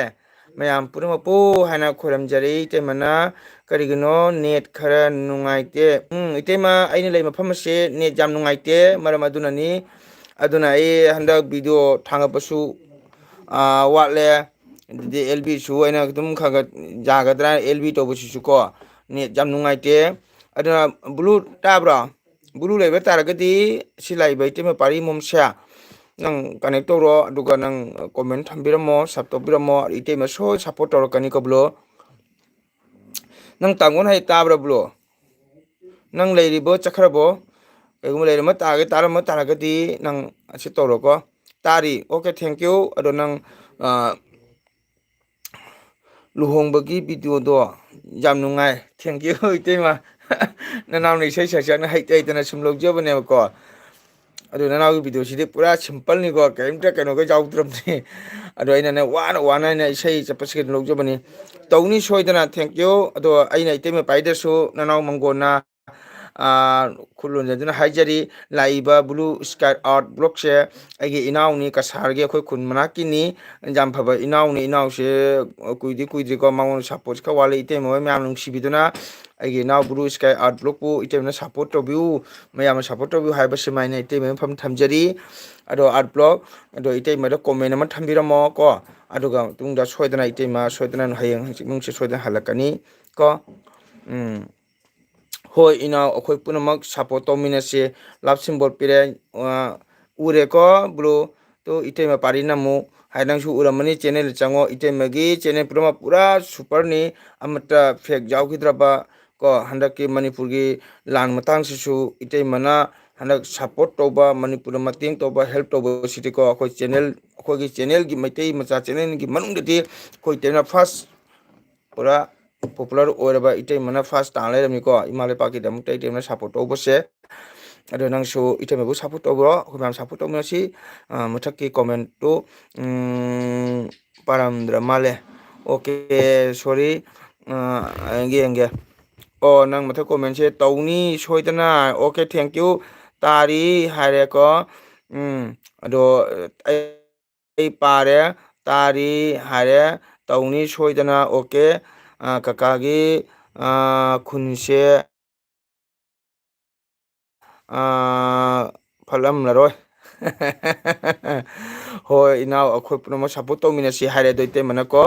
ꯃꯌꯥꯝ ꯄꯨꯝꯅꯃꯛꯄꯨ ꯍꯥꯏꯅ ꯈꯣꯏꯔꯝꯖꯔꯤ꯫ ꯏꯇꯩꯃꯅ ꯀꯔꯤꯒꯤꯅꯣ ꯅꯦꯠ ꯈꯔ ꯅꯨꯡꯉꯥꯏꯇꯦ? ꯎꯝ, ꯏꯇꯩꯃ, ꯑꯩꯅ ꯂꯩ ꯃꯐꯝ ꯑꯁꯤ ꯅꯦꯠ ꯌꯥꯝ ꯅꯨꯡꯉꯥꯏꯇꯦ, ꯃꯔꯝ ꯑꯗꯨꯅꯅꯤ꯫ ꯑꯗꯨꯅ ꯑꯩ ꯍꯟꯗꯛ ꯚꯤꯗꯤꯑꯣ ꯊꯥꯡꯒꯠꯄꯁꯨ, ꯑ, ꯋꯥꯠꯂꯦ꯫ ꯑꯗꯨꯗꯤ ꯑꯦꯜ ꯕꯤꯁꯨ ꯑꯩꯅ ꯑꯗꯨꯝ ꯈꯔ ꯈꯔ ꯌꯥꯒꯗ꯭ꯔꯥ, ꯑꯦꯜ ꯕꯤ ꯇꯧꯕꯁꯤꯁꯨ ꯀꯣ, ꯅꯦꯠ ꯌꯥꯝ ꯅꯨꯡꯉꯥꯏꯇꯦ꯫ ꯑꯗꯨꯅ ꯕ꯭ꯂꯨ ꯇꯥꯕ꯭ꯔꯣ? ꯕ꯭ꯂꯨ ꯂꯩꯕ ꯇꯥꯔꯒꯗꯤ ꯁꯤ ꯂꯥꯛꯏꯕ ꯏꯇꯩꯃ ꯄꯥꯔꯤ ꯃꯣꯝꯁꯦ ꯅꯪ ꯀꯅꯦꯛ ꯇꯧꯔꯣ, ꯑꯗꯨꯒ ꯅꯪ ꯀꯣꯃꯦꯟ ꯊꯝꯕꯤꯔꯝꯃꯣ, ꯁꯞ ꯇꯧꯕꯤꯔꯝꯃꯣ, ꯏꯇꯩꯃ ꯁꯣꯏ ꯁꯞꯄꯣꯔꯠ ꯇꯧꯔꯛꯀꯅꯤꯀꯣ ꯕ꯭ꯂꯨ꯫ ꯅꯪ ꯇꯥꯡꯒꯣꯟ ꯍꯩ ꯇꯥꯕ꯭ꯔꯥ ꯕ꯭ꯂꯨ? ꯅꯪ ꯂꯩꯔꯤꯕꯣ, ꯆꯠꯈ꯭ꯔꯕꯣ? ꯀꯩꯒꯨꯝꯕ ꯂꯩꯔꯝꯃ ꯇꯥꯔꯒꯗꯤ, ꯇꯥꯔꯝꯃ ꯇꯥꯔꯒꯗꯤ ꯅꯪ ꯑꯁꯤ ꯇꯧꯔꯣꯀꯣ꯫ ꯇꯥꯔꯤ, ꯑꯣꯀꯦ, ꯊꯦꯡꯀ꯭ꯌꯨ꯫ ꯑꯗꯣ ꯅꯪ, ꯑ, ꯂꯨꯍꯣꯡꯕꯒꯤ ꯚꯤꯗꯤꯑꯣꯗꯣ ꯌꯥꯝ ꯅꯨꯡꯉꯥꯏ꯫ ꯊꯦꯡꯀ꯭ꯌꯨ ꯏꯇꯩꯃ꯫ ꯅꯅꯥꯎꯅ ꯏꯁꯩ ꯁꯛ ꯁꯛꯅ ꯍꯩꯇ ꯍꯩꯇꯅ ꯁꯨꯝ ꯂꯧꯖꯕꯅꯦꯕꯀꯣ꯫ ꯑꯗꯨ ꯅꯅꯥꯎꯒꯤ ꯚꯤꯗꯤꯑꯣꯁꯤꯗꯤ ꯄꯨꯔꯥ ꯁꯤꯝꯄꯜꯅꯤꯀꯣ, ꯀꯔꯤꯝꯇ ꯀꯩꯅꯣꯒ ꯌꯥꯎꯗ꯭ꯔꯕꯅꯤ꯫ ꯑꯗꯣ ꯑꯩꯅꯅꯦ ꯋꯥꯅ ꯋꯥꯅ ꯑꯩꯅ ꯏꯁꯩ ꯆꯠꯄꯁꯤꯒꯤ ꯂꯧꯖꯕꯅꯤ꯫ ꯇꯧꯅꯤ ꯁꯣꯏꯗꯅ, ꯊꯦꯡꯀ꯭ꯌꯨ꯫ ꯑꯗꯣ ꯑꯩꯅ ꯏꯇꯩꯃ ꯄꯥꯏꯗꯁꯨ ꯅꯅꯥꯎ ꯃꯪꯒꯣꯟꯅ, ꯑꯥ, ꯈꯨꯜ ꯂꯣꯟꯖꯗꯨꯅ ꯍꯥꯏꯖꯔꯤ꯫ ꯂꯥꯛꯏꯕ ꯕ꯭ꯂꯨ ꯁ꯭ꯀꯥꯏ ꯑꯥꯔꯠ ꯕ꯭ꯂꯣꯛꯁꯦ ꯑꯩꯒꯤ ꯏꯅꯥꯎꯅꯤ, ꯀꯁꯥꯔꯒꯤ ꯑꯩꯈꯣꯏ ꯈꯨꯟ ꯃꯅꯥꯛꯀꯤꯅꯤ꯫ ꯌꯥꯝ ꯐꯕ ꯏꯅꯥꯎꯅꯤ꯫ ꯏꯅꯥꯎꯁꯦ ꯀꯨꯏꯗꯤ ꯀꯨꯏꯗ꯭ꯔꯤꯀꯣ, ꯃꯉꯣꯟꯗ ꯁꯞꯄꯣꯔꯠꯁꯦ ꯈꯔ ꯋꯥꯠꯂꯤ꯫ ꯏꯇꯩꯃ ꯍꯣꯏ ꯃꯌꯥꯝ ꯅꯨꯡꯁꯤꯕꯤꯗꯨꯅ ꯑꯩꯒꯤ ꯏꯅꯥꯎ ꯕ꯭ꯂꯨ ꯁ꯭ꯀꯥꯏ ꯑꯥꯔꯠ ꯕ꯭ꯂꯣꯛꯄꯨ ꯏꯇꯩꯃꯅ ꯁꯞꯄꯣꯔꯠ ꯇꯧꯕꯤꯌꯨ, ꯃꯌꯥꯝꯅ ꯁꯞꯄꯣꯔꯠ ꯇꯧꯕꯤꯌꯨ ꯍꯥꯏꯕꯁꯤꯃ ꯑꯩꯅ ꯏꯇꯩꯃ ꯃꯐꯝ ꯊꯝꯖꯔꯤ꯫ ꯑꯗꯣ ꯑꯥꯔꯠ ꯕ꯭ꯂꯣꯛ, ꯑꯗꯣ ꯏꯇꯩꯃꯗ ꯀꯣꯃꯦꯟ ꯑꯃ ꯊꯝꯕꯤꯔꯝꯃꯣ ꯀꯣ, ꯑꯗꯨꯒ ꯃꯇꯨꯡꯗ ꯁꯣꯏꯗꯅ ꯏꯇꯩꯃ ꯁꯣꯏꯗꯅ ꯍꯌꯦꯡ ꯍꯪꯆꯤꯠ ꯃꯅꯨꯡꯁꯦ ꯁꯣꯏꯗꯅ ꯍꯜꯂꯛꯀꯅꯤ ꯀꯣ꯫ ꯎꯝ꯫ ꯍꯣꯏ ꯏꯅꯥꯎ, ꯑꯩꯈꯣꯏ ꯄꯨꯝꯅꯃꯛ ꯁꯞꯄꯣꯔꯠ ꯇꯧꯃꯤꯟꯅꯁꯤ꯫ ꯂꯞ ꯁꯤꯝꯕꯣꯜ ꯄꯤꯔꯦ, ꯑ, ꯎꯔꯦꯀꯣ ꯕ꯭ꯂꯨ꯫ ꯇꯨ ꯏꯇꯩꯃ ꯄꯥꯔꯤꯅ ꯑꯃꯨꯛ ꯍꯥꯏ, ꯅꯪꯁꯨ ꯎꯔꯝꯃꯅꯤ, ꯆꯦꯅꯦꯜꯗ ꯆꯪꯉꯣ꯫ ꯏꯇꯩꯃꯒꯤ ꯆꯦꯅꯦꯜ ꯄꯨꯝꯅꯃꯛ ꯄꯨꯔꯥ ꯁꯨꯄꯔꯅꯤ, ꯑꯃꯠꯇ ꯐꯦꯛ ꯌꯥꯎꯈꯤꯗ꯭ꯔꯕ ꯀꯣ꯫ ꯍꯟꯗꯛꯀꯤ ꯃꯅꯤꯄꯨꯔꯒꯤ ꯂꯥꯟ ꯃꯇꯥꯡꯁꯤꯁꯨ ꯏꯇꯩꯃꯅ ꯍꯟꯗꯛ ꯁꯞꯄꯣꯔꯠ ꯇꯧꯕ, ꯃꯅꯤꯄꯨꯔꯗ ꯃꯇꯦꯡ ꯇꯧꯕ, ꯍꯦꯜꯞ ꯇꯧꯕꯁꯤꯗꯤꯀꯣ, ꯑꯩꯈꯣꯏ ꯆꯦꯅꯦꯜ, ꯑꯩꯈꯣꯏꯒꯤ ꯆꯦꯅꯦꯜꯒꯤ, ꯃꯩꯇꯩ ꯃꯆꯥ ꯆꯦꯅꯦꯜꯒꯤ ꯃꯅꯨꯡꯗꯗꯤ ꯑꯩꯈꯣꯏ ꯏꯇꯩꯃꯅ ꯐꯥꯔꯁ ꯄꯨꯔꯥ ꯄꯣꯄꯨꯂꯔ ꯑꯣꯏꯔꯕ ꯏꯇꯩꯃꯅ ꯐꯥꯔꯁ ꯇꯥ ꯂꯩꯔꯝꯃꯤꯀꯣ, ꯏꯃꯥ ꯂꯩꯄꯥꯛꯀꯤꯗꯃꯛꯇ ꯏꯇꯩꯃꯅ ꯁꯞꯄꯣꯔꯠ ꯇꯧꯕꯁꯦ꯫ ꯑꯗꯣ ꯅꯪꯁꯨ ꯏꯇꯩꯃꯕꯨ ꯁꯞꯄꯣꯔꯠ ꯇꯧꯕ꯭ꯔꯣ? ꯑꯩꯈꯣꯏ ꯃꯌꯥꯝ ꯁꯞꯄꯣꯔꯠ ꯇꯧꯃꯤꯟꯅꯁꯤ꯫ ꯑ, ꯃꯊꯛꯀꯤ ꯀꯣꯃꯦꯟꯠꯇꯨ, ꯎꯝ, ꯄꯥꯔꯝꯗ꯭ꯔ ꯃꯥꯜꯂꯦ꯫ ꯑꯣꯀꯦ, ꯁꯣꯔꯤ꯫ ꯑ, ꯌꯦꯡꯒꯦ, ꯌꯦꯡꯒꯦ꯫ ꯑꯣ, ꯅꯪ ꯃꯊꯛ ꯀꯣꯃꯦꯟꯠꯁꯦ ꯇꯧꯅꯤ ꯁꯣꯏꯗꯅ꯫ ꯑꯣꯀꯦ, ꯊꯦꯡ ꯌꯨ꯫ ꯇꯥꯔꯤ ꯍꯥꯏꯔꯦꯀꯣ꯫ ꯎꯝ, ꯑꯗꯣ ꯑꯩ ꯑꯩ ꯄꯥꯔꯦ, ꯇꯥꯔꯤ ꯍꯥꯏꯔꯦ, ꯇꯧꯅꯤ ꯁꯣꯏꯗꯅ꯫ ꯑꯣꯀꯦ꯫ ꯑ, ꯀꯀꯥꯒꯤ, ꯑ, ꯈꯨꯟꯁꯦ, ꯑ, ꯐꯠꯂꯝꯂꯔꯣꯏ꯫ ꯍꯣꯏ, ꯏꯅꯥꯎ, ꯑꯩꯈꯣꯏ ꯄꯨꯝꯅꯃꯛ ꯁꯞꯄꯣꯔꯠ ꯇꯧꯃꯤꯟꯅꯁꯤ ꯍꯥꯏꯔꯦ ꯑꯗꯣ ꯏꯇꯩꯃꯅꯀꯣ꯫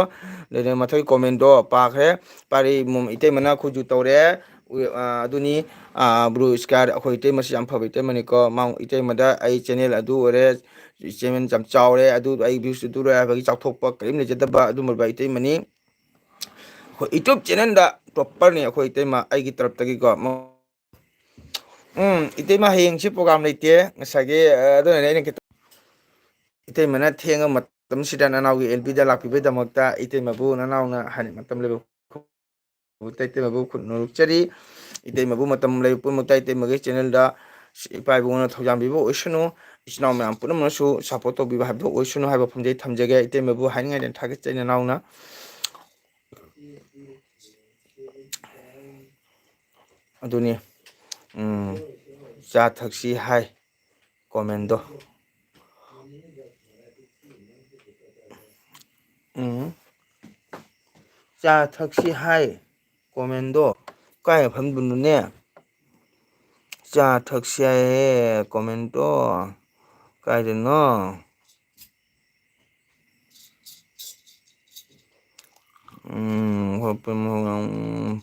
ꯑꯗꯨꯅ ꯃꯊꯛꯀꯤ ꯀꯣꯃꯦꯟꯠꯗꯣ ꯄꯥꯈ꯭ꯔꯦ꯫ ꯄꯥꯔꯤ, ꯏꯇꯩꯃꯅ ꯈꯨꯖꯨ ꯇꯧꯔꯦ꯫ ꯎ-, ꯑ, ꯑꯗꯨꯅꯤ, ꯑ, ꯕ꯭ꯔꯨ ꯏꯁꯀꯥꯔ, ꯑꯩꯈꯣꯏ ꯏꯇꯩꯃꯁꯤ ꯌꯥꯝ ꯐꯕ ꯏꯇꯩꯃꯅꯤꯀꯣ꯫ ꯃꯥ ꯏꯇꯩꯃꯗ ꯑꯩ ꯆꯦꯅꯦꯜ ꯑꯗꯨ ꯑꯣꯏꯔꯦ, ꯆꯦꯅꯦꯜ ꯌꯥꯝ ꯆꯥꯎꯔꯦ, ꯑꯗꯨ ꯑꯩ ꯚ꯭ꯌꯨꯁ ꯑꯗꯨ ꯂꯣꯏ ꯍꯥꯏꯕꯒꯤ ꯆꯥꯎꯊꯣꯛꯄ ꯀꯔꯤꯝ ꯂꯩꯖꯗꯕ ꯑꯗꯨꯒꯨꯝꯂꯕ ꯏꯇꯩꯃꯅꯤ꯫ ꯑꯩꯈꯣꯏ ꯌꯨꯇ꯭ꯌꯨꯕ ꯆꯦꯅꯦꯜꯗ ꯇꯣꯞꯄꯔꯅꯤ ꯑꯩꯈꯣꯏ ꯏꯇꯩꯃ, ꯑꯩꯒꯤ ꯇꯔꯞꯇꯒꯤꯀꯣ꯫ ꯎꯝ, ꯏꯇꯩꯃ ꯍꯌꯦꯡꯁꯤ ꯄ꯭ꯔꯣꯒ꯭ꯔꯥꯝ ꯂꯩꯇꯦ ꯉꯁꯥꯏꯒꯤ, ꯑ, ꯑꯗꯨꯅꯅꯦ ꯑꯩꯅ ꯈꯤꯇꯪ ꯏꯇꯩꯃꯅ ꯊꯦꯡꯉ ꯃꯇꯝꯁꯤꯗ ꯅꯅꯥꯎꯒꯤ ꯑꯦꯜ ꯕꯤꯗ ꯂꯥꯛꯄꯤꯕꯒꯤꯗꯃꯛꯇ ꯏꯇꯩꯃꯕꯨ ꯅꯅꯥꯎꯅ ꯍꯥꯏꯅ ꯃꯇꯝ ꯂꯩꯕ ꯏꯇꯩꯃꯕꯨ ꯈꯨꯠ ꯅꯣꯂꯨꯛꯆꯔꯤ꯫ ꯏꯇꯩꯃꯕꯨ ꯃꯇꯝ ꯂꯩꯕ ꯄꯨꯝꯅꯃꯛꯇ ꯏꯇꯩꯃꯒꯤ ꯆꯦꯅꯦꯜꯗ ꯏꯄꯥ ꯏꯕꯨꯡꯅ ꯊꯧꯖꯥꯟꯕꯤꯕ ꯑꯣꯏꯁꯅꯨ꯫ ꯏꯆꯤꯟ ꯏꯅꯥꯎ ꯃꯌꯥꯝ ꯄꯨꯝꯅꯃꯛꯅꯁꯨ ꯁꯞꯄꯣꯔꯠ ꯇꯧꯕꯤꯕ ꯍꯥꯏꯕꯗꯨ ꯑꯣꯏꯁꯅꯨ ꯍꯥꯏꯕ ꯐꯣꯡꯖꯩ ꯊꯝꯖꯒꯦ꯫ ꯏꯇꯩꯃꯕꯨ ꯍꯥꯏꯅꯤꯡꯉꯥꯏꯗ ꯊꯥꯒꯠꯆꯔꯤ ꯅꯅꯥꯎꯅ꯫ ꯑꯗꯨꯅꯤ, ꯎꯝ, ꯆꯥ ꯊꯛꯁꯤ ꯍꯥꯏ ꯀꯣꯃꯦꯟꯗꯣ꯫ ꯎꯝ꯫ ꯆꯥ ꯊꯛꯁꯤ ꯍꯥꯏ ꯀꯣꯃꯦꯟꯗꯣ꯫ ꯀꯥꯏ ꯃꯐꯝꯗꯨꯅꯣꯅꯦ? ꯆꯥ ꯊꯛꯁꯤ ꯍꯥꯏꯌꯦ ꯀꯣꯃꯦꯟꯗꯣ꯫ ꯀꯥꯏꯗꯅꯣ? ꯎꯝ, ꯍꯣꯏ, ꯄꯨꯡ ꯃꯉꯥ, ꯎꯝ꯫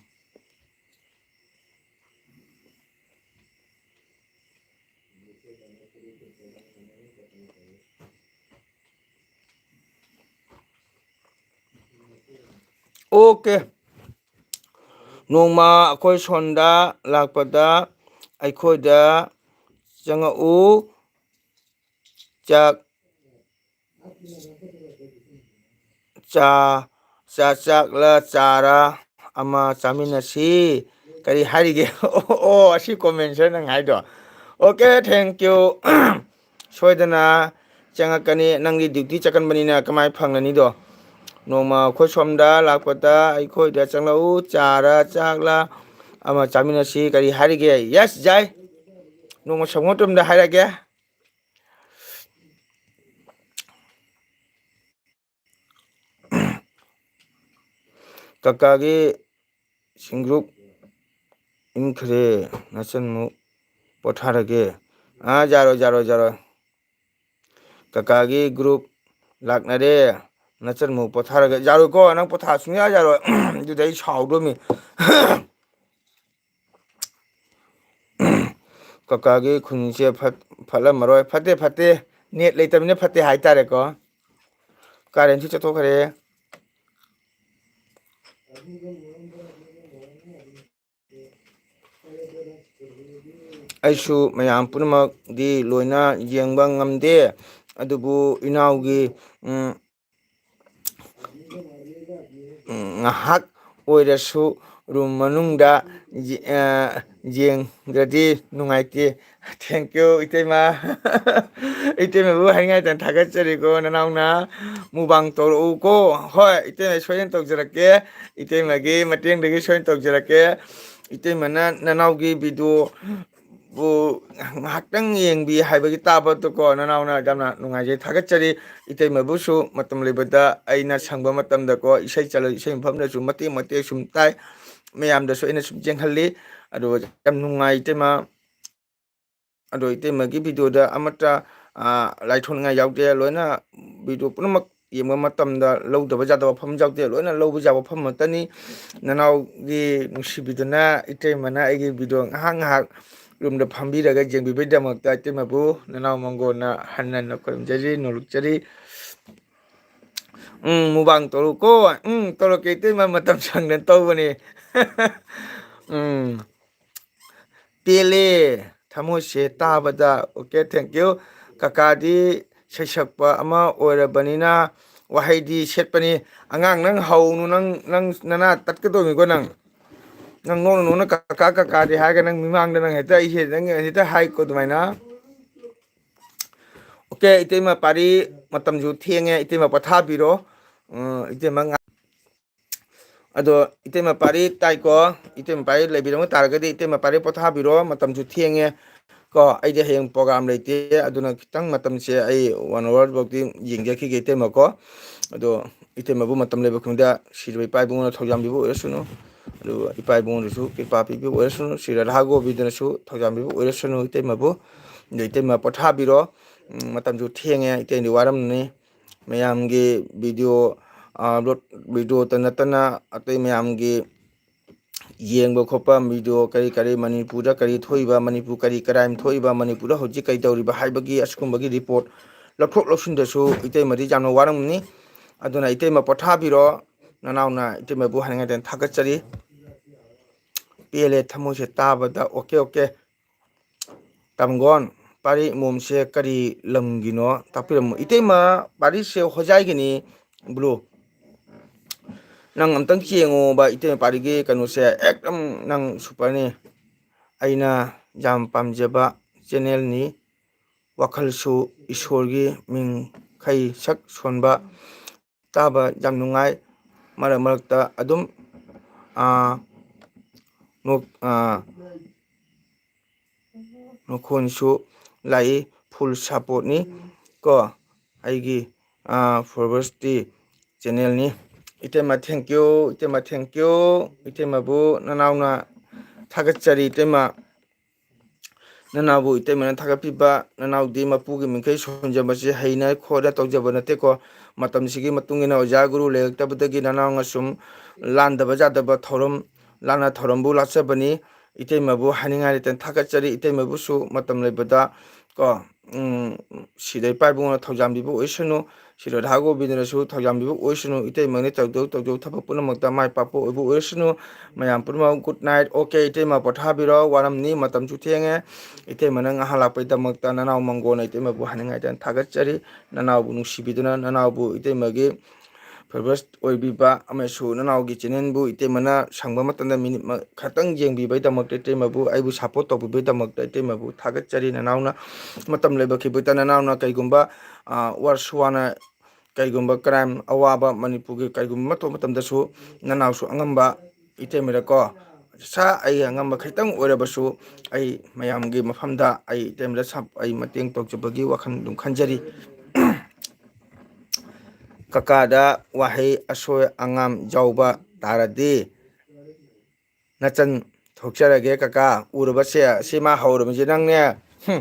ꯑꯣꯀꯦ꯫ ꯅꯣꯡꯃ ꯑꯩꯈꯣꯏ ꯁꯣꯝꯗ ꯂꯥꯛꯄꯗ ꯑꯩꯈꯣꯏꯗ ꯆꯪꯉꯛꯎ꯫ ꯆꯥꯛ ꯆꯥ ꯆꯥ ꯆꯥꯛꯂ ꯆꯥꯔ ꯑꯃ ꯆꯥꯃꯤꯟꯅꯁꯤ꯫ ꯀꯔꯤ ꯍꯥꯏꯔꯤꯒꯦ? ꯑꯣ, ꯑꯣ, ꯑꯁꯤ comment ꯁꯦ ꯅꯪ ꯍꯥꯏꯗꯣ꯫ Okay, thank you꯫ ꯁꯣꯏꯗꯅ ꯆꯪꯉꯛꯀꯅꯤ꯫ ꯅꯪꯗꯤ duty ꯆꯠꯀꯟꯕꯅꯤꯅ ꯀꯃꯥꯏ ꯐꯪꯒꯅꯤꯗꯣ? ꯅꯣꯡꯃ ꯑꯩꯈꯣꯏ ꯁꯣꯝꯗ ꯂꯥꯛꯄꯗ ꯑꯩꯈꯣꯏꯗ ꯆꯪꯂꯛꯎ, ꯆꯥꯔ ꯆꯥꯛꯂ ꯑꯃ ꯆꯥꯃꯤꯟꯅꯁꯤ꯫ ꯀꯔꯤ ꯍꯥꯏꯔꯤꯒꯦ? Yes, ꯌꯥꯏ꯫ ꯅꯣꯡꯃ ꯁꯪꯕ ꯃꯇꯝꯗ ꯍꯥꯏꯔꯛꯀꯦ꯫ ꯀꯀꯥꯒꯤ ꯁꯤꯡꯒ꯭ꯔꯨꯞ ꯏꯟꯈ꯭ꯔꯦ, ꯅꯆꯟꯃꯨꯛ ꯄꯣꯊꯥꯔꯒꯦ꯫ ꯑꯥ, ꯌꯥꯔꯣꯏ, ꯌꯥꯔꯣꯏ, ꯌꯥꯔꯣꯏ꯫ ꯀꯀꯥꯒꯤ group ꯂꯥꯛꯅꯔꯦ, ꯅꯆꯟꯃꯨꯛ ꯄꯣꯊꯥꯔꯒꯦ꯫ ꯌꯥꯔꯣꯏꯀꯣ, ꯅꯪ ꯄꯣꯊꯥ ꯁꯨꯡꯌꯥ ꯌꯥꯔꯣꯏ꯫ ꯑꯗꯨꯗꯤ ꯑꯩ ꯁꯥꯎꯗꯣꯏꯃꯤ꯫ ꯀꯀꯥꯒꯤ ꯈꯨꯟꯁꯦ ꯐꯠ-, ꯐꯠꯂꯝꯃꯔꯣꯏ꯫ ꯐꯠꯇꯦ, ꯐꯠꯇꯦ꯫ Net ꯂꯩꯇꯕꯅꯤꯅ ꯐꯠꯇꯦ ꯍꯥꯏꯇꯥꯔꯦꯀꯣ꯫ Current ꯁꯨ ꯆꯠꯊꯣꯛꯈ꯭ꯔꯦ꯫ ꯑꯩꯁꯨ ꯃꯌꯥꯝ ꯄꯨꯝꯅꯃꯛꯗꯤ ꯂꯣꯏꯅ ꯌꯦꯡꯕ ꯉꯝꯗꯦ, ꯑꯗꯨꯕꯨ ꯏꯅꯥꯎꯒꯤ, ꯎꯝ, ꯎꯝ, ꯉꯥꯏꯍꯥꯛ ꯑꯣꯏꯔꯁꯨ room ꯃꯅꯨꯡꯗ ꯌꯦ-, ꯑ, ꯌꯦꯡꯗ꯭ꯔꯗꯤ ꯅꯨꯡꯉꯥꯏꯇꯦ꯫ Thank you, ꯏꯇꯩꯃ꯫ ꯏꯇꯩꯃꯕꯨ ꯍꯥꯏꯅꯤꯡꯉꯥꯏꯇꯅ ꯊꯥꯒꯠꯆꯔꯤꯀꯣ, ꯅꯅꯥꯎꯅ꯫ Mukbang ꯇꯧꯔꯛꯎꯀꯣ꯫ ꯍꯣꯏ, ꯏꯇꯩꯃ, ꯁꯣꯏꯗꯅ ꯇꯧꯖꯔꯛꯀꯦ꯫ ꯏꯇꯩꯃꯒꯤ ꯃꯇꯦꯡꯗꯒꯤ ꯁꯣꯏꯗꯅ ꯇꯧꯖꯔꯛꯀꯦ꯫ ꯏꯇꯩꯃꯅ ꯅꯅꯥꯎꯒꯤ video ꯕꯨ ꯉꯥꯏꯍꯥꯛꯇꯪ ꯌꯦꯡꯕꯤ ꯍꯥꯏꯕꯒꯤ ꯇꯥꯕꯗꯨꯀꯣ, ꯅꯅꯥꯎꯅ ꯌꯥꯝꯅ ꯅꯨꯡꯉꯥꯏꯖꯩ, ꯊꯥꯒꯠꯆꯔꯤ꯫ ꯏꯇꯩꯃꯕꯨꯁꯨ ꯃꯇꯝ ꯂꯩꯕꯗ ꯑꯩꯅ ꯁꯪꯕ ꯃꯇꯝꯗꯀꯣ, ꯏꯁꯩ ꯆꯠꯂ-, ꯏꯁꯩ ꯃꯐꯝꯗꯁꯨ ꯃꯇꯦꯛ ꯃꯇꯦꯛ ꯁꯨꯝ ꯇꯥꯏ, ꯃꯌꯥꯝꯗꯁꯨ ꯑꯩꯅ ꯁꯨꯝ ꯌꯦꯡꯍꯜꯂꯤ꯫ ꯑꯗꯨꯒ ꯌꯥꯝ ꯅꯨꯡꯉꯥꯏ ꯏꯇꯩꯃ꯫ ꯑꯗꯣ ꯏꯇꯩꯃꯒꯤ video ꯗ ꯑꯃꯠꯇ, ꯑ, ꯂꯥꯏꯊꯣꯛꯅꯤꯡꯉꯥꯏ ꯌꯥꯎꯗꯦ, ꯂꯣꯏꯅ video ꯄꯨꯝꯅꯃꯛ ꯌꯦꯡꯕ ꯃꯇꯝꯗ ꯂꯧꯗꯕ ꯌꯥꯗꯕ ꯋꯥꯐꯝ ꯌꯥꯎꯗꯦ, ꯂꯣꯏꯅ ꯂꯧꯕ ꯌꯥꯕ ꯋꯥꯐꯝ ꯉꯥꯛꯇꯅꯤ꯫ ꯅꯅꯥꯎꯒꯤ ꯅꯨꯡꯁꯤꯕꯤꯗꯨꯅ ꯏꯇꯩꯃꯅ ꯑꯩꯒꯤ video ꯉꯥꯏꯍꯥꯛ ꯉꯥꯏꯍꯥꯛ room ꯗ ꯐꯝꯕꯤꯔꯒ ꯌꯦꯡꯕꯤꯕꯒꯤꯗꯃꯛꯇ ꯏꯇꯩꯃꯕꯨ ꯅꯅꯥꯎ ꯃꯪꯒꯣꯟꯅ ꯍꯟꯅ ꯍꯟꯅ ꯈꯨꯔꯨꯝꯖꯔꯤ, ꯅꯣꯂꯨꯛꯆꯔꯤ꯫ ꯎꯝ, mukbang ꯇꯧꯔꯣꯀꯣ꯫ ꯎꯝ, ꯇꯧꯔꯛꯀꯦ ꯏꯇꯩꯃ, ꯃꯇꯝ ꯁꯪꯗꯅ ꯇꯧꯕꯅꯤ꯫ ꯎꯝ꯫ ꯄꯦꯜꯂꯦ꯫ ꯊꯃꯣꯏꯁꯦ ꯇꯥꯕꯗ꯫ Okay, thank you꯫ ꯀꯀꯥꯗꯤ ꯁꯩꯁꯛꯄ ꯑꯃ ꯑꯣꯏꯔꯕꯅꯤꯅ ꯋꯥꯍꯩꯗꯤ ꯁꯦꯠꯄꯅꯤ꯫ ꯑꯉꯥꯡ, ꯅꯪ ꯍꯧꯅꯨ, ꯅꯪ, ꯅꯪ ꯅꯅꯥ ꯇꯠꯀꯗꯧꯅꯤꯀꯣ ꯅꯪ꯫ ꯅꯪ ꯅꯣꯡꯅ ꯅꯣꯡꯅ ꯀꯀꯥ, ꯀꯀꯥꯗꯤ ꯍꯥꯏꯔꯒ ꯅꯪ ꯃꯤꯃꯥꯡꯗ ꯅꯪ ꯍꯦꯛꯇ, ꯑꯩꯁꯦ ꯅꯪ ꯍꯦꯛꯇ ꯍꯥꯏꯀꯣ ꯑꯗꯨꯃꯥꯏꯅ꯫ ꯑꯣꯀꯦ, ꯏꯇꯩꯃ ꯄꯥꯔꯤ, ꯃꯇꯝꯁꯨ ꯊꯦꯡꯉꯦ, ꯏꯇꯩꯃ ꯄꯣꯊꯥꯕꯤꯔꯣ꯫ ꯎꯝ, ꯏꯇꯩꯃ ꯉꯥ-, ꯑꯗꯣ ꯏꯇꯩꯃ ꯄꯥꯔꯤ ꯇꯥꯏꯀꯣ? ꯏꯇꯩꯃ ꯄꯥꯔꯤ ꯂꯩꯕꯤꯔꯝꯕ ꯇꯥꯔꯒꯗꯤ ꯏꯇꯩꯃ ꯄꯥꯔꯤ ꯄꯣꯊꯥꯕꯤꯔꯣ, ꯃꯇꯝꯁꯨ ꯊꯦꯡꯉꯦ꯫ ꯀꯣ, ꯑꯩꯗꯤ ꯍꯌꯦꯡ program ꯂꯩꯇꯦ, ꯑꯗꯨꯅ ꯈꯤꯇꯪ ꯃꯇꯝꯁꯦ ꯑꯩ one hour ꯐꯥꯎꯗꯤ ꯌꯦꯡꯖꯈꯤꯒꯦ ꯏꯇꯩꯃꯀꯣ꯫ ꯑꯗꯣ ꯏꯇꯩꯃꯕꯨ ꯃꯇꯝ ꯂꯩꯕ ꯈꯨꯗꯤꯡꯗ ꯁꯤꯔꯕ ꯏꯄꯥ ꯏꯕꯨꯡꯉꯣꯅ ꯊꯧꯖꯥꯟꯕꯤꯕ ꯑꯣꯏꯔꯁꯅꯨ, ꯑꯗꯨꯒ ꯏꯄꯥ ꯏꯕꯨꯡꯉꯣꯗꯁꯨ ꯀ꯭ꯔꯤꯄꯥ ꯄꯤꯕꯤꯕ ꯑꯣꯏꯔꯁꯅꯨ, ꯁ꯭ꯔꯤ ꯔꯥꯙꯥ ꯒꯣꯕꯤꯟꯗꯅꯁꯨ ꯊꯧꯖꯥꯟꯕꯤꯕ ꯑꯣꯏꯔꯁꯅꯨ ꯏꯇꯩꯃꯕꯨ꯫ ꯑꯗꯣ ꯏꯇꯩꯃ ꯄꯣꯊꯥꯕꯤꯔꯣ, ꯎꯝ, ꯃꯇꯝꯁꯨ ꯊꯦꯡꯉꯦ, ꯏꯇꯩꯗꯤ ꯋꯥꯔꯝꯅꯤ꯫ ꯃꯌꯥꯝꯒꯤ video, ꯑ, upload videoꯇ ꯅꯠꯇꯅ ꯑꯇꯩ ꯃꯌꯥꯝꯒꯤ ꯌꯦꯡꯕ ꯈꯣꯠꯄ video ꯀꯔꯤ ꯀꯔꯤ, ꯃꯅꯤꯄꯨꯔꯗ ꯀꯔꯤ ꯊꯣꯛꯏꯕ, ꯃꯅꯤꯄꯨꯔ ꯀꯔꯤ crime ꯊꯣꯛꯏꯕ, ꯃꯅꯤꯄꯨꯔꯗ ꯍꯧꯖꯤꯛ ꯀꯔꯤ ꯇꯧꯔꯤꯕ ꯍꯥꯏꯕꯒꯤ ꯑꯁꯤꯒꯨꯝꯕꯒꯤ report ꯂꯧꯊꯣꯛ ꯂꯧꯁꯤꯟꯗꯁꯨ ꯏꯇꯩꯃꯗꯤ ꯌꯥꯝꯅ ꯋꯥꯔꯝꯒꯅꯤ꯫ ꯑꯗꯨꯅ ꯏꯇꯩꯃ ꯄꯣꯊꯥꯕꯤꯔꯣ, ꯅꯅꯥꯎꯅ ꯏꯇꯩꯃꯕꯨ ꯍꯥꯏꯅꯤꯡꯉꯥꯏꯗ ꯊꯥꯒꯠꯆꯔꯤ꯫ ꯄꯦꯜꯂꯦ ꯊꯃꯣꯏꯁꯦ ꯇꯥꯕꯗ꯫ Okay, okay. ꯇꯥꯃꯒꯣꯟ, ꯄꯥꯔꯤ ꯃꯣꯝꯁꯦ ꯀꯔꯤ ꯂꯝꯒꯤꯅꯣ ꯇꯥꯛꯄꯤꯔꯝꯃꯨ꯫ ꯏꯇꯩꯃ, ꯄꯥꯔꯤꯁꯦ ꯍꯣꯖꯥꯏꯒꯤꯅꯤ, blue꯫ ꯅꯪ ꯑꯝꯇꯪ ꯌꯦꯡꯉꯣꯕ, ꯏꯇꯩꯃ ꯄꯥꯔꯤꯒꯤ ꯀꯩꯅꯣꯁꯦ ꯑꯦꯛꯗꯝ ꯅꯪ superꯅꯤ꯫ ꯑꯩꯅ ꯌꯥꯝ ꯄꯥꯝꯖꯕ channelꯅꯤ꯫ ꯋꯥꯈꯜꯁꯨ ꯏꯁꯣꯔꯒꯤ ꯃꯤꯡꯈꯩ ꯁꯛ ꯁꯣꯟꯕ, ꯇꯥꯕ ꯌꯥꯝ ꯅꯨꯡꯉꯥꯏ꯫ ꯃꯔꯛ ꯃꯔꯛꯇ ꯑꯗꯨꯝ, ꯑꯥ, ꯅꯣꯛ-, ꯑꯥ, ꯃꯈꯣꯟꯁꯨ ꯂꯥꯛꯏ꯫ Full supportꯅꯤ ꯀꯣ, ꯑꯩꯒꯤ, ꯑꯥ, followersꯇꯤ channelꯅꯤ꯫ ꯏꯇꯩꯃ, thank you, ꯏꯇꯩꯃ, thank you꯫ ꯏꯇꯩꯃꯕꯨ ꯅꯅꯥꯎꯅ ꯊꯥꯒꯠꯆꯔꯤ, ꯏꯇꯩꯃ꯫ ꯅꯅꯥꯎꯕꯨ ꯏꯇꯩꯃꯅ ꯊꯥꯒꯠꯄꯤꯕ, ꯅꯅꯥꯎꯗꯤ ꯃꯄꯨꯒꯤ ꯃꯤꯡꯈꯩ ꯁꯣꯟꯖꯕꯁꯤ ꯍꯩꯅ ꯈꯣꯠꯅ ꯇꯧꯖꯕ ꯅꯠꯇꯦꯀꯣ꯫ ꯃꯇꯝꯁꯤꯒꯤ ꯃꯇꯨꯡ ꯏꯟꯅ ꯑꯣꯖꯥ ꯒꯨꯔꯨ ꯂꯩꯔꯛꯇꯕꯗꯒꯤ ꯅꯅꯥꯎꯅ ꯁꯨꯝ ꯂꯥꯟꯗꯕ ꯌꯥꯗꯕ ꯊꯧꯔꯝ, ꯂꯥꯟꯅ ꯊꯧꯔꯝꯕꯨ ꯂꯥꯠꯆꯕꯅꯤ꯫ ꯏꯇꯩꯃꯕꯨ ꯍꯥꯏꯅꯤꯡꯉꯥꯏ ꯂꯩꯇꯅ ꯊꯥꯒꯠꯆꯔꯤ꯫ ꯏꯇꯩꯃꯕꯨꯁꯨ ꯃꯇꯝ ꯂꯩꯕꯗ ꯀꯣ, ꯎꯝ, ꯁꯤꯗ ꯏꯄꯥ ꯏꯕꯨꯡꯉꯣꯅ ꯊꯧꯖꯥꯟꯕꯤꯕ ꯑꯣꯏꯁꯅꯨ, ꯁꯤꯔꯣꯏ ꯙꯥꯒꯣꯕꯤꯟꯗꯅꯁꯨ ꯊꯧꯖꯥꯟꯕꯤꯕ ꯑꯣꯏꯁꯅꯨ, ꯏꯇꯩꯃꯅ ꯇꯧꯗꯧ ꯇꯧꯗꯧ ꯊꯕꯛ ꯄꯨꯝꯅꯃꯛꯇ ꯃꯥꯏ ꯄꯥꯛꯄ ꯑꯣꯏꯕ ꯑꯣꯏꯔꯁꯅꯨ꯫ ꯃꯌꯥꯝ ꯄꯨꯝꯅꯃꯛ good night, okay, ꯏꯇꯩꯃ ꯄꯣꯊꯥꯕꯤꯔꯣ, ꯋꯥꯔꯝꯅꯤ, ꯃꯇꯝꯁꯨ ꯊꯦꯡꯉꯦ꯫ ꯏꯇꯩꯃꯅ ꯉꯥꯏꯍꯥꯛ ꯂꯥꯛꯄꯒꯤꯗꯃꯛꯇ ꯅꯅꯥꯎ ꯃꯪꯒꯣꯟꯅ ꯏꯇꯩꯃꯕꯨ ꯍꯥꯏꯅꯤꯡꯉꯥꯏꯗ ꯊꯥꯒꯠꯆꯔꯤ꯫ ꯅꯅꯥꯎꯕꯨ ꯅꯨꯡꯁꯤꯕꯤꯗꯨꯅ ꯅꯅꯥꯎꯕꯨ ꯏꯇꯩꯃꯒꯤ ꯐꯦꯚꯔꯁ ꯑꯣꯏꯕꯤꯕ ꯑꯃꯁꯨ ꯅꯅꯥꯎꯒꯤ ꯆꯦꯅꯦꯜꯕꯨ ꯏꯇꯩꯃꯅ ꯁꯪꯕ ꯃꯇꯝꯗ ꯃꯤꯅꯤꯠ ꯃ-, ꯈꯛꯇꯪ ꯌꯦꯡꯕꯤꯕꯒꯤꯗꯃꯛꯇ ꯏꯇꯩꯃꯕꯨ, ꯑꯩꯕꯨ ꯁꯞꯄꯣꯔꯠ ꯇꯧꯕꯤꯕꯒꯤꯗꯃꯛꯇ ꯏꯇꯩꯃꯕꯨ ꯊꯥꯒꯠꯆꯔꯤ꯫ ꯅꯅꯥꯎꯅ ꯃꯇꯝ ꯂꯩꯕ ꯈꯤꯕꯇ ꯅꯅꯥꯎꯅ ꯀꯩꯒꯨꯝꯕ, ꯑ, ꯋꯥꯔꯁꯨ ꯋꯥꯅ ꯀꯩꯒꯨꯝꯕ ꯀ꯭ꯔꯥꯏꯝ ꯑꯋꯥꯕ ꯃꯅꯤꯄꯨꯔꯒꯤ ꯀꯩꯒꯨꯝꯕ ꯃꯇꯧ ꯃꯇꯝꯗꯁꯨ ꯅꯅꯥꯎꯁꯨ ꯑꯉꯝꯕ ꯏꯇꯩꯃꯗꯀꯣ, ꯁꯥ ꯑꯩ ꯑꯉꯝꯕ ꯈꯤꯇꯪ ꯑꯣꯏꯔꯕꯁꯨ ꯑꯩ ꯃꯌꯥꯝꯒꯤ ꯃꯐꯝꯗ ꯑꯩ ꯏꯇꯩꯃꯗ ꯁꯞ-, ꯑꯩ ꯃꯇꯦꯡ ꯇꯧꯖꯕꯒꯤ ꯋꯥꯈꯜ ꯑꯗꯨꯝ ꯈꯟꯖꯔꯤ꯫ ꯀꯀꯥꯗ ꯋꯥꯍꯩ ꯑꯁꯣꯏ ꯑꯉꯥꯝ ꯌꯥꯎꯕ ꯇꯥꯔꯗꯤ ꯅꯆꯟ ꯊꯣꯛꯆꯔꯒꯦ ꯀꯀꯥ꯫ ꯎꯔꯕꯁꯦ, ꯁꯤ ꯃꯥ ꯍꯧꯔꯕꯁꯦ ꯅꯪꯅꯦ꯫ ꯍꯨꯝ꯫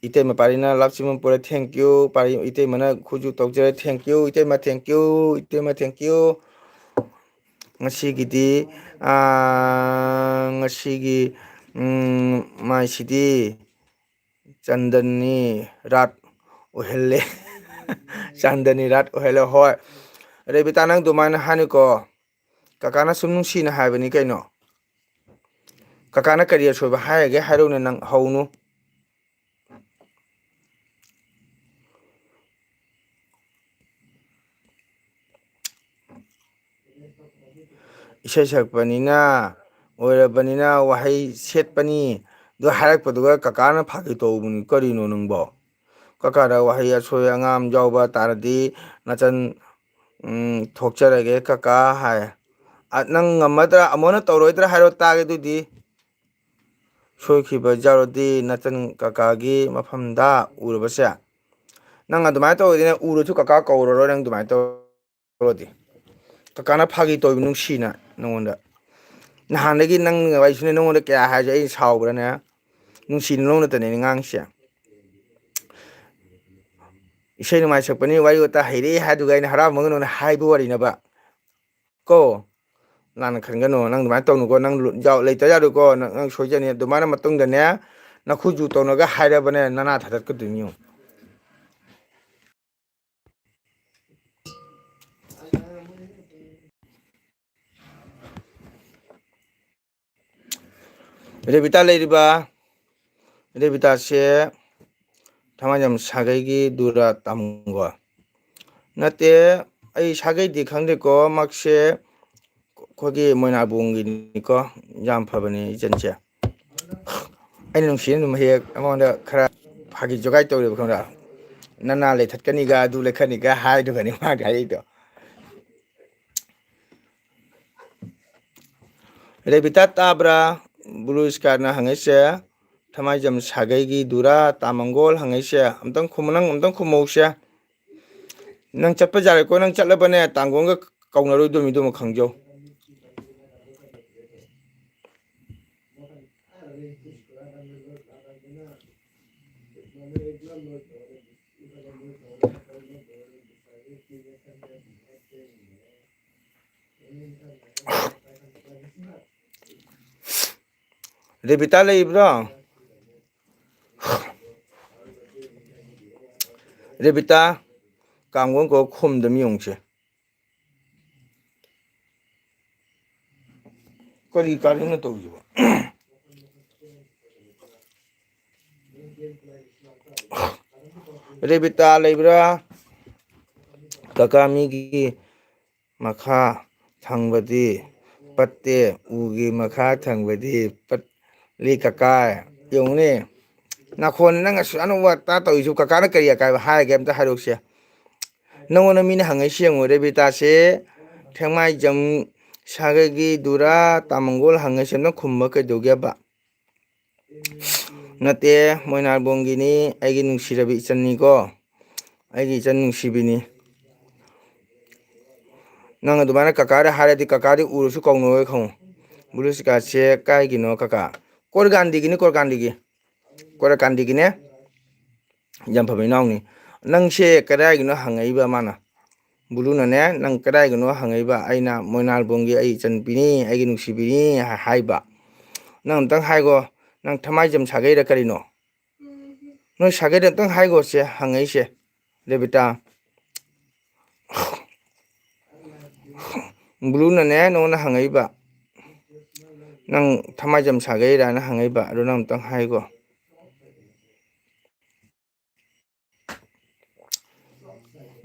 ꯏꯇꯩꯃ ꯄꯥꯔꯤꯅ ꯂꯞꯁꯤꯃ ꯄꯨꯔꯦ, thank you꯫ ꯄꯥꯔꯤ ꯏꯇꯩꯃꯅ ꯈꯨꯖꯨ ꯇꯧꯖꯔꯦ, thank you꯫ ꯏꯇꯩꯃ thank you, ꯏꯇꯩꯃ thank you꯫ ꯉꯁꯤꯒꯤꯗꯤ, ꯑꯥ, ꯉꯁꯤꯒꯤ, ꯎꯝ, ꯃꯥꯏꯁꯤꯗꯤ ꯆꯟꯗꯅꯤ ꯔꯥꯠ ꯑꯣꯏꯍꯜꯂꯦ꯫ ꯆꯟꯗꯅꯤ ꯔꯥꯠ ꯑꯣꯏꯍꯜꯂꯦ꯫ ꯍꯣꯏ, ꯔꯦꯕꯤꯇꯥ, ꯅꯪ ꯑꯗꯨꯃꯥꯏꯅ ꯍꯥꯏꯅꯨꯀꯣ꯫ ꯀꯀꯥꯅ ꯁꯨꯝ ꯅꯨꯡꯁꯤꯅ ꯍꯥꯏꯕꯅꯤ ꯀꯩꯅꯣ꯫ ꯀꯀꯥꯅ ꯀꯔꯤ ꯑꯁꯣꯏꯕ ꯍꯥꯏꯔꯒꯦ ꯍꯥꯏꯔꯛꯎꯅꯦ, ꯅꯪ ꯍꯧꯅꯨ꯫ ꯏꯁꯩ ꯁꯛꯄꯅꯤꯅ, ꯑꯣꯏꯔꯕꯅꯤꯅ ꯋꯥꯍꯩ ꯁꯦꯠꯄꯅꯤ꯫ ꯑꯗꯨ ꯍꯥꯏꯔꯛꯄꯗꯨꯒ ꯀꯀꯥꯅ ꯐꯥꯒꯤ ꯇꯧꯕꯅꯤ꯫ ꯀꯔꯤꯅꯣ ꯅꯪꯕꯣ? ꯀꯀꯥꯗ ꯋꯥꯍꯩ ꯑꯁꯣꯏ ꯑꯉꯥꯝ ꯌꯥꯎꯕ ꯇꯥꯔꯗꯤ ꯅꯆꯟ, ꯎꯝ, ꯊꯣꯛꯆꯔꯒꯦ ꯀꯀꯥ ꯍꯥꯏ꯫ ꯑ, ꯅꯪ ꯉꯝꯃꯗ꯭ꯔꯥ? ꯑꯃꯨꯛ ꯍꯟꯅ ꯇꯧꯔꯣꯏꯗ꯭ꯔꯥ ꯍꯥꯏꯔꯣ ꯇꯥꯒꯦ ꯑꯗꯨꯗꯤ꯫ ꯁꯣꯏꯈꯤꯕ ꯌꯥꯎꯔꯗꯤ ꯅꯆꯟ ꯀꯀꯥꯒꯤ ꯃꯐꯝꯗ ꯎꯔꯕꯁꯦ꯫ ꯅꯪ ꯑꯗꯨꯃꯥꯏꯅ ꯇꯧꯔꯗꯤ ꯅꯪ ꯎꯔꯁꯨ ꯀꯀꯥ ꯀꯧꯔꯔꯣꯏ, ꯅꯪ ꯑꯗꯨꯃꯥꯏꯅ ꯇꯧꯔꯗꯤ꯫ ꯀꯀꯥꯅ ꯐꯥꯒꯤ ꯇꯧꯕ ꯅꯨꯡꯁꯤꯅ ꯅꯉꯣꯟꯗ꯫ ꯅꯍꯥꯟꯗꯒꯤ ꯅꯪ ꯋꯥꯔꯤꯁꯨꯅꯦ ꯅꯉꯣꯟꯗ ꯀꯌꯥ ꯍꯥꯏꯔꯁꯨ ꯑꯩ ꯁꯥꯎꯕ꯭ꯔꯥꯅꯦ? ꯅꯨꯡꯁꯤꯅ ꯅꯉꯣꯟꯗ ꯅꯠꯇꯅꯦ ꯑꯩꯅ ꯉꯥꯡꯉꯤꯁꯦ꯫ ꯏꯁꯩ ꯅꯨꯡꯉꯥꯏ ꯁꯛꯄꯅꯤ, ꯋꯥꯔꯤ ꯋꯥꯇꯥ ꯍꯩꯔꯦ ꯍꯥꯏꯗꯨꯒ ꯑꯩꯅ ꯍꯔꯥꯎꯃꯟꯒꯅꯣꯅ ꯍꯥꯏꯕ ꯋꯥꯔꯤꯅꯦꯕ꯫ ꯀꯣ, ꯂꯥꯟꯅ ꯈꯟꯒꯅꯨ, ꯅꯪ ꯑꯗꯨꯃꯥꯏꯅ ꯇꯧꯅꯨꯀꯣ, ꯅꯪ ꯂꯨ-, ꯌꯥꯎ-, ꯂꯩꯇ ꯌꯥꯔꯣꯏꯀꯣ, ꯅꯪ, ꯅꯪ ꯁꯣꯏꯖꯅꯤ꯫ ꯑꯗꯨꯃꯥꯏꯅ ꯃꯇꯨꯡꯗꯅꯦ, ꯅꯈꯨꯖꯨ ꯇꯧꯅꯒ ꯍꯥꯏꯔꯕꯅꯦ, ꯅꯅꯥ ꯊꯥꯗꯠꯀꯗꯣꯏꯅꯤ ꯌꯦꯡꯉꯨ꯫ ꯔꯦꯕꯤꯇꯥ ꯂꯩꯔꯤꯕ? ꯔꯦꯕꯤꯇꯥꯁꯦ ꯊꯃꯥꯏꯖꯝ ꯁꯥꯒꯩꯒꯤ ꯗꯨꯔꯥ ꯇꯥꯃꯨꯡꯒꯣ? ꯅꯠꯇꯦ, ꯑꯩ ꯁꯥꯒꯩꯗꯤ ꯈꯪꯗꯦꯀꯣ, ꯃꯥꯁꯦ ꯑꯩꯈꯣꯏꯒꯤ ꯃꯣꯏꯅꯥꯕꯨꯡꯒꯤꯅꯤꯀꯣ꯫ ꯌꯥꯝ ꯐꯕꯅꯦ ꯏꯆꯟꯁꯦ꯫ ꯑꯩꯅ ꯅꯨꯡꯁꯤꯅ ꯑꯗꯨꯝ ꯍꯦꯛ ꯑꯩꯉꯣꯟꯗ ꯈꯔ ꯐꯥꯒꯤ ꯖꯣꯒꯥꯏ ꯇꯧꯔꯦꯕ, ꯈꯪꯕ꯭ꯔꯥ? "ꯅꯅꯥ ꯂꯩꯊꯠꯀꯅꯤꯒ, ꯑꯗꯨ ꯂꯩꯈꯠꯅꯤꯒ" ꯍꯥꯏꯗꯨꯒꯅꯤ ꯃꯥꯒꯤ ꯍꯥꯏꯔꯛꯏꯗꯣ꯫ ꯔꯦꯕꯤꯇꯥ ꯇꯥꯕ꯭ꯔꯥ? ꯕ꯭ꯂꯨ ꯁ꯭ꯀꯥꯏꯅ ꯍꯪꯉꯛꯏꯁꯦ꯫ ꯊꯃꯥꯏꯖꯝ ꯁꯥꯒꯩꯒꯤ ꯗꯨꯔꯥ ꯇꯥꯃꯪꯒꯣꯜ ꯍꯪꯉꯛꯏꯁꯦ꯫ ꯑꯝꯇꯪ ꯈꯨꯝꯃꯨ, ꯅꯪ ꯑꯝꯇꯪ ꯈꯨꯝꯃꯧꯁꯦ꯫ ꯅꯪ ꯆꯠꯄ ꯌꯥꯔꯦꯀꯣ, ꯅꯪ ꯆꯠꯂꯕꯅꯦ, ꯇꯥꯡꯒꯣꯟꯒ ꯀꯧꯅꯔꯣꯏꯗꯣꯃꯤꯗꯨꯃ ꯈꯪꯖꯧ꯫ ꯔꯦꯕꯤꯇꯥ ꯂꯩꯕ꯭ꯔꯣ? ꯔꯦꯕꯤꯇꯥ, ꯀꯥꯡꯒꯣꯟ ꯀꯣ ꯈꯨꯝꯗ ꯃꯤ ꯌꯦꯡꯉꯨꯁꯦ꯫ ꯀꯔꯤ ꯀꯥꯔꯤꯅꯣ ꯇꯧꯔꯤꯁꯤꯕꯣ? ꯔꯦꯕꯤꯇꯥ ꯂꯩꯕ꯭ꯔꯥ? ꯀꯀꯥ, ꯃꯤꯒꯤ ꯃꯈꯥ ꯊꯪꯕꯗꯤ ꯄꯠꯇꯦ, ꯎꯒꯤ ꯃꯈꯥ ꯊꯪꯕꯗꯤ ꯄꯠꯂꯤ꯫ ꯀꯀꯥ, ꯌꯦꯡꯉꯨꯅꯦ, ꯅꯈꯣꯟ ꯅꯪ ꯑꯁꯨꯛ ꯌꯥꯝꯅ ꯋꯥ ꯇꯥ ꯇꯧꯔꯤꯁꯨ, ꯀꯀꯥꯅ ꯀꯔꯤ ꯑꯀꯥꯏꯕ ꯍꯥꯏꯔꯒꯦ ꯑꯝꯇ ꯍꯥꯏꯔꯛꯎꯁꯦ꯫ ꯅꯪꯉꯣꯟꯗ ꯃꯤꯅ ꯍꯪꯉꯛꯏꯁꯦ ꯌꯦꯡꯉꯨ, ꯔꯦꯕꯤꯇꯥꯁꯦ ꯊꯦꯡꯃꯥꯏꯖꯝ ꯁꯥꯒꯩꯒꯤ ꯗꯨꯔꯥ ꯇꯥꯃꯪꯒꯣꯜ ꯍꯪꯉꯛꯏꯁꯦ ꯑꯝꯇ ꯈꯨꯝꯕ ꯀꯩꯗꯧꯒꯦꯕ? ꯅꯠꯇꯦ, ꯃꯣꯏꯅꯥꯔꯕꯣꯡꯒꯤꯅꯤ, ꯑꯩꯒꯤ ꯅꯨꯡꯁꯤꯔꯕꯤ ꯏꯆꯟꯅꯤꯀꯣ, ꯑꯩꯒꯤ ꯏꯆꯟ ꯅꯨꯡꯁꯤꯕꯤꯅꯤ꯫ ꯅꯪ ꯑꯗꯨꯃꯥꯏꯅ ꯀꯀꯥꯗ ꯍꯥꯏꯔꯗꯤ, ꯀꯀꯥꯗꯤ ꯎꯔꯁꯨ ꯀꯧꯅꯔꯣꯏ ꯈꯪꯉꯨ꯫ ꯕ꯭ꯂꯨ ꯁ꯭ꯀꯥꯏꯁꯦ ꯀꯥꯏꯒꯤꯅꯣ ꯀꯀꯥ? ꯀꯣꯔꯒꯥꯟꯗꯤꯒꯤꯅꯤ, ꯀꯣꯔꯒꯥꯟꯗꯤꯒꯤ꯫ ꯀꯣꯔꯒꯥꯟꯗꯤꯒꯤꯅꯦ꯫ ꯌꯥꯝꯐꯕ ꯏꯅꯥꯎꯅꯤ꯫ ꯅꯪꯁꯦ ꯀꯗꯥꯏꯒꯤꯅꯣ ꯍꯪꯉꯛꯏꯕ ꯃꯥꯅ? ꯕꯨꯂꯨꯅꯅꯦ, ꯅꯪ ꯀꯗꯥꯏꯒꯤꯅꯣ ꯍꯪꯉꯛꯏꯕ? ꯑꯩꯅ ꯃꯣꯏꯅꯥꯔꯕꯣꯡꯒꯤ ꯑꯩ ꯏꯆꯟꯅꯨꯄꯤꯅꯤ, ꯑꯩꯒꯤ ꯅꯨꯡꯁꯤꯕꯤꯅꯤ ꯍꯥꯏ-, ꯍꯥꯏꯕ꯫ ꯅꯪ ꯑꯝꯇꯪ ꯍꯥꯏꯈꯣ, ꯅꯪ ꯊꯃꯥꯏꯖꯝ ꯁꯥꯒꯩꯔ ꯀꯔꯤꯅꯣ? ꯅꯣꯏ ꯁꯥꯒꯩꯗ ꯑꯝꯇꯪ ꯍꯥꯏꯒꯣ ꯁꯦ, ꯍꯪꯉꯛꯏꯁꯦ, ꯔꯦꯕꯤꯇꯥ꯫ ꯕ꯭ꯂꯨꯅꯅꯦ ꯅꯉꯣꯟꯗ ꯍꯪꯉꯛꯏꯕ, ꯅꯪ ꯊꯃꯥꯏꯖꯝ ꯁꯥꯒꯩꯔꯥꯅ ꯍꯪꯉꯛꯏꯕ, ꯑꯗꯨ ꯅꯪ ꯑꯝꯇꯪ ꯍꯥꯏꯒꯣ꯫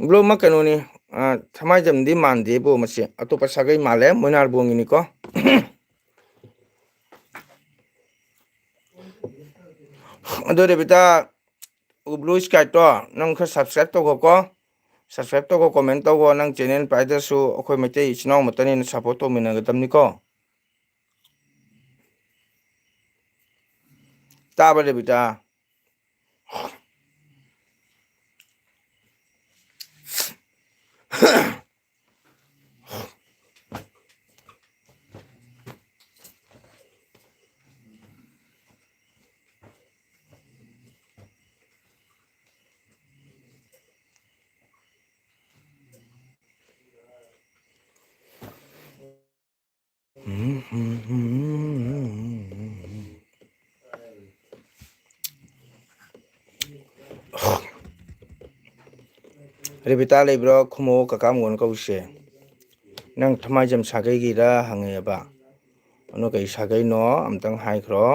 ꯕ꯭ꯂꯣꯃ ꯀꯩꯅꯣꯅꯤ, ꯑ, ꯊꯃꯥꯏꯖꯝꯗꯤ ꯃꯥꯟꯗꯦꯕꯨ, ꯃꯁꯤ ꯑꯇꯣꯞꯄ ꯁꯥꯒꯩ ꯃꯥꯜꯂꯦ, ꯃꯣꯏꯅꯥꯔꯕꯣꯡꯒꯤꯅꯤꯀꯣ꯫ ꯑꯗꯣ ꯔꯦꯕꯤꯇꯥ, ꯕ꯭ꯂꯨ ꯁ꯭ꯀꯥꯏꯠꯇꯣ ꯅꯪ ꯈꯔ subscribe ꯇꯧꯈꯣꯀꯣ꯫ Subscribe ꯇꯧꯈꯣ, comment ꯇꯧꯈꯣ꯫ ꯅꯪ channel ꯄꯥꯏꯗ꯭ꯔꯁꯨ ꯑꯩꯈꯣꯏ ꯃꯩꯇꯩ ꯏꯆꯤꯟ ꯏꯅꯥꯎ ꯃꯠꯇꯅꯤꯅ support ꯇꯧꯃꯤꯟꯅꯒꯗꯕꯅꯤꯀꯣ꯫ ꯇꯥꯕ꯭ꯔꯥ ꯔꯦꯕꯤꯇꯥ? ꯔꯦꯕꯤꯇꯥ ꯂꯩꯕ꯭ꯔꯣ? ꯈꯨꯝꯃꯣ, ꯀꯀꯥ ꯃꯉꯣꯟꯗ ꯀꯧꯁꯦ꯫ ꯅꯪ ꯊꯃꯥꯏꯖꯝ ꯁꯥꯒꯩꯒꯤꯔ ꯍꯪꯉꯦꯕ꯫ ꯑꯗꯣ ꯀꯩ ꯁꯥꯒꯩꯅꯣ ꯑꯝꯇꯪ ꯍꯥꯏꯈ꯭ꯔꯣ꯫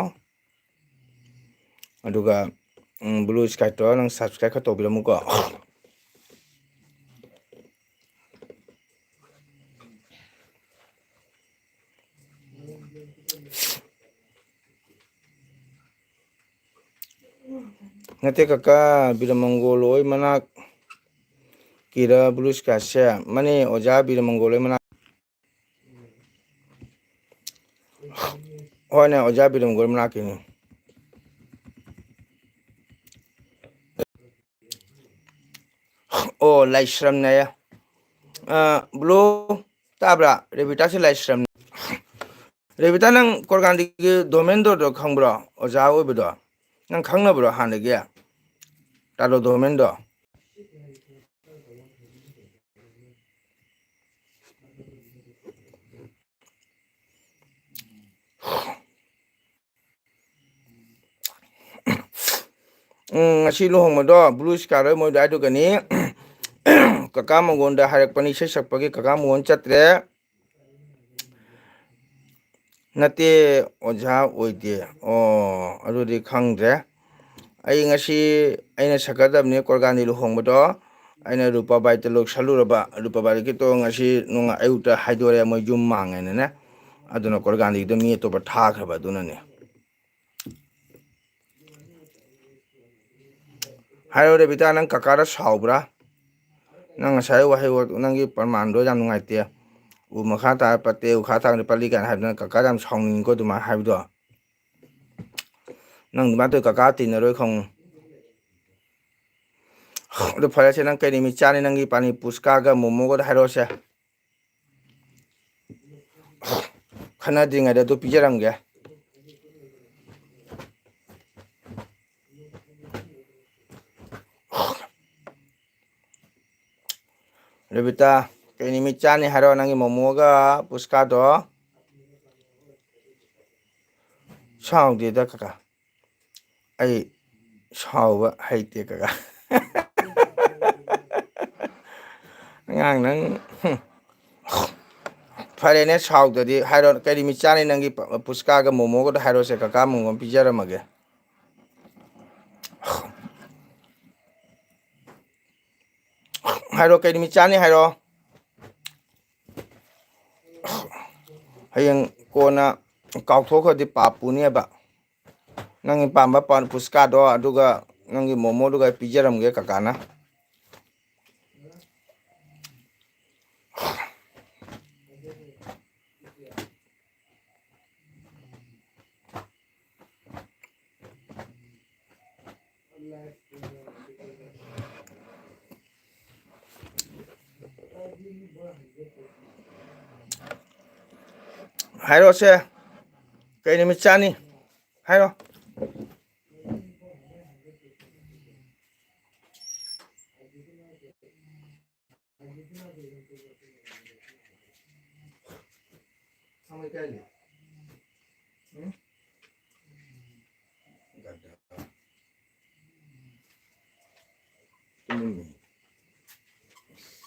ꯑꯗꯨꯒ, ꯎꯝ, ꯕ꯭ꯂꯨ ꯁ꯭ꯀꯥꯏꯠꯇꯣ ꯅꯪ subscribe ꯈꯔ ꯇꯧꯕꯤꯔꯝꯃꯨꯀꯣ꯫ ꯅꯠꯇꯦ ꯀꯀꯥ, ꯕꯤꯔꯃꯪꯒꯣꯜ ꯍꯣꯏ ꯃꯅꯥꯛ ꯀꯤꯔ ꯕ꯭ꯂꯨ ꯁ꯭ꯀꯥꯏꯁꯦ? ꯃꯥꯅꯦ ꯑꯣꯖꯥ, ꯕꯤꯔꯃꯪꯒꯣꯜ ꯍꯣꯏ ꯃꯅꯥꯛ꯫ ꯍꯣꯏꯅꯦ ꯑꯣꯖꯥ, ꯕꯤꯔꯃꯪꯒꯣꯜ ꯃꯅꯥꯛꯀꯤꯅꯤ꯫ ꯑꯣ, ꯂꯥꯏꯁ꯭ꯔꯝꯅꯦ꯫ ꯑ, ꯕ꯭ꯂꯨ, ꯇꯥꯕ꯭ꯔꯥ? ꯔꯦꯕꯤꯇꯥꯁꯦ ꯂꯥꯏꯁ꯭ꯔꯝꯅꯦ꯫ ꯔꯦꯕꯤꯇꯥ, ꯅꯪ ꯀꯣꯔꯒꯥꯟꯗꯤꯒꯤ ꯙꯣꯃꯦꯟꯗ꯭ꯔꯣꯗꯣ ꯈꯪꯕ꯭ꯔꯣ? ꯑꯣꯖꯥ ꯑꯣꯏꯕꯗꯣ ꯅꯪ ꯈꯪꯅꯕ꯭ꯔꯣ ꯍꯥꯟꯅꯗꯒꯤ? ꯇꯥꯗꯣ ꯙꯣꯃꯦꯟꯗ꯭ꯔꯣ? ꯎꯝ, ꯉꯁꯤ ꯂꯨꯍꯣꯡꯕꯗꯣ ꯕ꯭ꯂꯨ ꯁ꯭ꯀꯥꯏ ꯍꯣꯏ ꯃꯣꯏꯗ ꯍꯥꯏꯗꯨꯒꯅꯤ꯫ ꯀꯀꯥ ꯃꯉꯣꯟꯗ ꯍꯥꯏꯔꯛꯄꯅꯤ, ꯏꯁꯩ ꯁꯛꯄꯒꯤ ꯀꯀꯥ ꯃꯉꯣꯟ ꯆꯠꯇ꯭ꯔꯦ꯫ ꯅꯠꯇꯦ, ꯑꯣꯖꯥ ꯑꯣꯏꯗꯦ꯫ ꯑꯣ, ꯑꯗꯨꯗꯤ ꯈꯪꯗ꯭ꯔꯦ꯫ ꯑꯩ ꯉꯁꯤ, ꯑꯩꯅ ꯁꯛꯀꯗꯕꯅꯤ ꯀꯣꯔꯒꯥꯟꯗꯤ ꯂꯨꯍꯣꯡꯕꯗꯣ꯫ ꯑꯩꯅ ꯔꯨꯄꯥꯕꯥꯏ ꯇꯂꯣꯛ ꯁꯠꯂꯨꯔꯕ, ꯔꯨꯄꯥꯕꯥꯏꯒꯤꯗꯣ ꯉꯁꯤ ꯅꯨꯡꯉꯥꯏ ꯑꯌꯨꯛꯇ ꯍꯥꯏꯗꯣꯔꯛꯑꯦ ꯃꯣꯏ ꯌꯨꯝ ꯃꯥꯡꯉꯦꯅꯅꯦ꯫ ꯑꯗꯨꯅ ꯀꯣꯔꯒꯥꯟꯗꯤꯗꯣ ꯃꯤ ꯑꯇꯣꯞꯄ ꯊꯥꯈ꯭ꯔꯕ ꯑꯗꯨꯅꯅꯦ꯫ ꯍꯥꯏꯔꯣ ꯔꯦꯕꯤꯇꯥ, ꯅꯪ ꯀꯀꯥꯗ ꯁꯥꯎꯕ꯭ꯔꯥ? ꯅꯪ ꯉꯁꯥꯏ ꯋꯥꯍꯩ ꯋꯥ-, ꯅꯪꯒꯤ ꯄ꯭ꯔꯃꯥꯟꯗꯣ ꯌꯥꯝ ꯅꯨꯡꯉꯥꯏꯇꯦ꯫ "ꯎ ꯃꯈꯥ ꯇꯥꯔ ꯄꯠꯇꯦ, ꯎ ꯈꯥ ꯊꯥꯡꯗ ꯄꯠꯂꯤ" ꯀꯥꯏꯅ ꯍꯥꯏꯕꯗꯨꯅ ꯀꯀꯥꯗ ꯌꯥꯝ ꯁꯥꯎꯅꯤꯡꯉꯤꯀꯣ ꯑꯗꯨꯃꯥꯏꯅ ꯍꯥꯏꯕꯗꯣ꯫ ꯅꯪ ꯑꯗꯨꯃꯥꯏꯅ ꯇꯧ, ꯀꯀꯥ ꯇꯤꯟꯅꯔꯣꯏ ꯈꯪꯉꯨ꯫ ꯑꯗꯨ ꯐꯔꯦꯁꯦ, ꯅꯪ ꯀꯩ ꯅꯨꯃꯤꯠ ꯆꯥꯅꯤ ꯅꯪꯒꯤ ꯄꯥꯅꯤ ꯄꯨꯁꯀꯥꯒ ꯃꯣꯃꯣꯒꯗ ꯍꯥꯏꯔꯛꯑꯣꯁꯦ꯫ ꯈꯟꯅꯗ꯭ꯔꯤꯉꯩꯗ ꯑꯗꯨ ꯄꯤꯖꯔꯝꯒꯦ꯫ ꯔꯦꯕꯤꯇꯥ, ꯀꯩ ꯅꯨꯃꯤꯠ ꯆꯥꯅꯤ ꯍꯥꯏꯔꯣ ꯅꯪꯒꯤ ꯃꯣꯃꯣꯒ ꯄꯨꯁꯀꯥꯗꯣ? ꯁꯥꯎꯗꯦꯗ ꯀꯀꯥ, ꯑꯩ ꯁꯥꯎꯕ ꯍꯩꯇꯦ ꯀꯀꯥ꯫ ꯑꯉꯥꯡ ꯅꯪ, ꯍꯨꯝ꯫ ꯐꯔꯦꯅꯦ, ꯁꯥꯎꯗ꯭ꯔꯗꯤ ꯍꯥꯏꯔꯣ, ꯀꯔꯤ ꯅꯨꯃꯤꯠ ꯆꯥꯅꯤ ꯅꯪꯒꯤ ꯄ-, ꯄꯨꯁꯀꯥꯒ ꯃꯣꯃꯣꯒꯗꯣ ꯍꯥꯏꯔꯣꯁꯦ, ꯀꯀꯥ ꯃꯣꯃꯣ ꯄꯤꯖꯔꯝꯃꯒꯦ꯫ ꯍꯥꯏꯔꯣ, ꯀꯩ ꯅꯨꯃꯤꯠ ꯆꯥꯅꯤ ꯍꯥꯏꯔꯣ꯫ ꯍꯌꯦꯡ ꯀꯣꯟꯅ ꯀꯥꯎꯊꯣꯛꯈ꯭ꯔꯗꯤ ꯄꯥꯞ ꯄꯨꯅꯦꯕ꯫ ꯅꯪꯒꯤ ꯄꯥꯝꯕ ꯄꯥꯟ ꯄꯨꯁꯀꯥꯗꯣ ꯑꯗꯨꯒ ꯅꯪꯒꯤ ꯃꯣꯃꯣꯗꯨꯒ ꯄꯤꯖꯔꯝꯒꯦ ꯀꯀꯥꯅ꯫ ꯍꯥꯏꯔꯣꯁꯦ, ꯀꯩ ꯅꯨꯃꯤꯠ ꯆꯥꯅꯤ? ꯍꯥꯏꯔꯣ꯫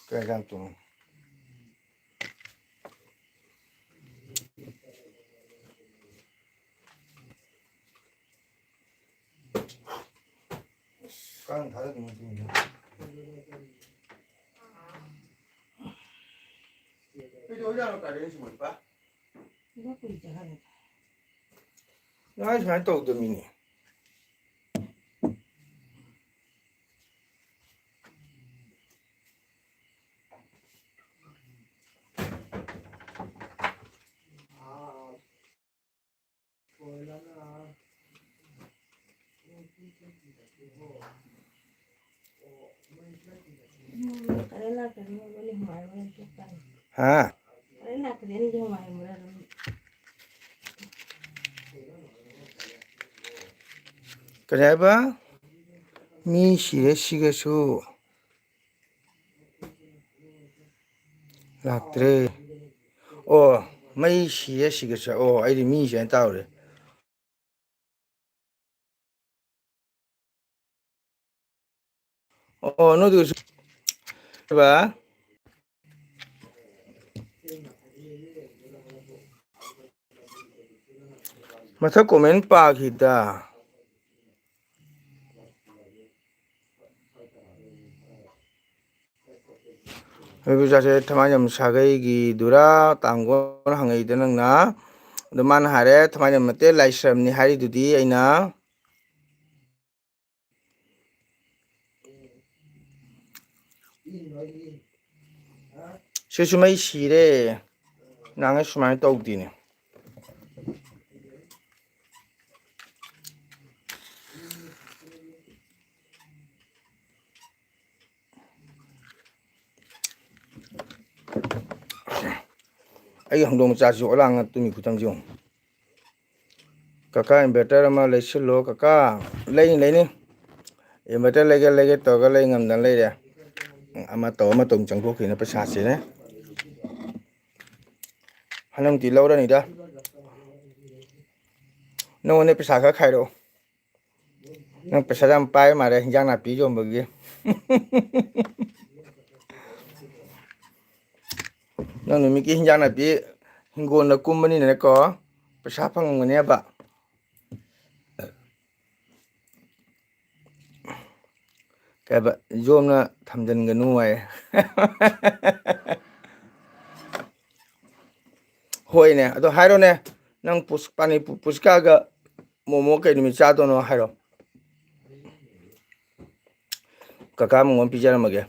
ꯀꯩ ꯍꯤꯟꯖꯥꯡ ꯊꯣꯡꯉꯤ? ꯀꯥꯡ ꯊꯥꯗꯗꯣꯏꯅꯣ ꯁꯤꯅꯤ꯫ ꯀꯩꯗꯧꯔꯖꯥꯠꯅꯣ ꯀꯥꯂꯦꯟ ꯁꯤꯃ ꯏꯄꯥ? ꯉꯔꯥꯡ ꯁꯨꯃꯥꯏꯅ ꯇꯧꯗꯕꯅꯤꯅꯦ꯫ ꯍꯥ? ꯀꯔꯤ ꯍꯥꯏꯕ? ꯃꯤ ꯁꯤꯔꯦ ꯁꯤꯒꯁꯨ ꯂꯥꯛꯇ꯭ꯔꯦ꯫ ꯑꯣ, ꯃꯩ ꯁꯤꯔꯦ ꯁꯤꯒꯁꯨ꯫ ꯑꯣ, ꯑꯩꯗꯤ ꯃꯤꯁꯦ ꯍꯥꯏꯅ ꯇꯥꯎꯔꯦ꯫ ꯑꯣ, ꯅꯣꯏꯗꯨꯁꯨ ꯕ? ꯃꯊꯛ comment ꯄꯥꯈꯤꯗ꯫ ꯍꯩꯕꯤꯆꯥꯁꯦ ꯊꯃꯥꯏꯖꯝ ꯁꯥꯒꯩꯒꯤꯗꯨꯔꯥ ꯇꯥꯡꯒꯣꯜ ꯍꯪꯉꯛꯏꯗ ꯅꯪꯅ? ꯑꯗꯨ ꯃꯥꯅ ꯍꯥꯏꯔꯦ, ꯊꯃꯥꯏꯖꯝ ꯅꯠꯇꯦ, ꯂꯥꯏꯁ꯭ꯔꯝꯅꯤ ꯍꯥꯏꯔꯤꯗꯨꯗꯤ ꯑꯩꯅ꯫ ꯁꯤꯁꯨ ꯃꯩ ꯁꯤꯔꯦ꯫ ꯅꯍꯥꯟꯒꯩ ꯁꯨꯃꯥꯏꯅ ꯇꯧꯗꯦꯅꯦ꯫ ꯑꯩꯒꯤ ꯍꯧꯗꯣꯡ ꯃꯆꯥꯁꯤꯁꯨ ꯑꯣꯂꯥꯡꯅ ꯇꯨꯝꯃꯤ ꯈꯨꯇꯪꯁꯤ ꯌꯦꯡꯉꯨ꯫ ꯀꯀꯥ, inverter ꯑꯃ ꯂꯩꯁꯤꯜꯂꯣ ꯀꯀꯥ꯫ ꯂꯩꯅꯤ, ꯂꯩꯅꯤ꯫ Inverter ꯂꯩꯒꯦ, ꯂꯩꯒꯦ ꯇꯧꯔꯒ ꯂꯩ ꯉꯝꯗꯅ ꯂꯩꯔꯦ꯫ ꯑꯃ ꯇꯧ, ꯑꯃ ꯇꯧ ꯆꯪꯊꯣꯛꯈꯤꯅ ꯄꯩꯁꯥꯁꯤꯅꯦ꯫ ꯍꯟꯗꯛꯇꯤ ꯂꯧꯔꯅꯤꯗ꯫ ꯅꯉꯣꯟꯗ ꯄꯩꯁꯥ ꯈꯔ ꯈꯥꯏꯔꯛꯑꯣ꯫ ꯅꯪ ꯄꯩꯁꯥ ꯌꯥꯝ ꯄꯥꯏ ꯃꯥꯜꯂꯦ, ꯍꯤꯟꯖꯥꯡ ꯅꯥꯄꯤ ꯌꯣꯟꯕꯒꯤ꯫ ꯅꯪ ꯅꯨꯃꯤꯠꯀꯤ ꯍꯤꯟꯖꯥꯡ ꯅꯥꯄꯤ ꯍꯤꯡꯒꯣꯜꯗ ꯀꯨꯝꯕꯅꯤꯅꯅꯦꯀꯣ, ꯄꯩꯁꯥ ꯐꯪꯉꯝꯒꯅꯦꯕ꯫ ꯀꯩ ꯍꯥꯏꯕ, ꯌꯣꯝꯅ ꯊꯝꯖꯤꯟꯒꯅꯨ ꯍꯥꯏ꯫ ꯍꯣꯏꯅꯦ, ꯑꯗꯣ ꯍꯥꯏꯔꯣꯅꯦ, ꯅꯪ ꯄꯨꯁ-, ꯄꯥꯅꯤ ꯄꯨ-, ꯄꯨꯁꯀꯥꯒ ꯃꯣꯃꯣ ꯀꯩ ꯅꯨꯃꯤꯠ ꯆꯥꯗꯣꯏꯅꯣ ꯍꯥꯏꯔꯣ꯫ ꯀꯀꯥ ꯃꯉꯣꯟ ꯄꯤꯖꯔꯝꯃꯒꯦ꯫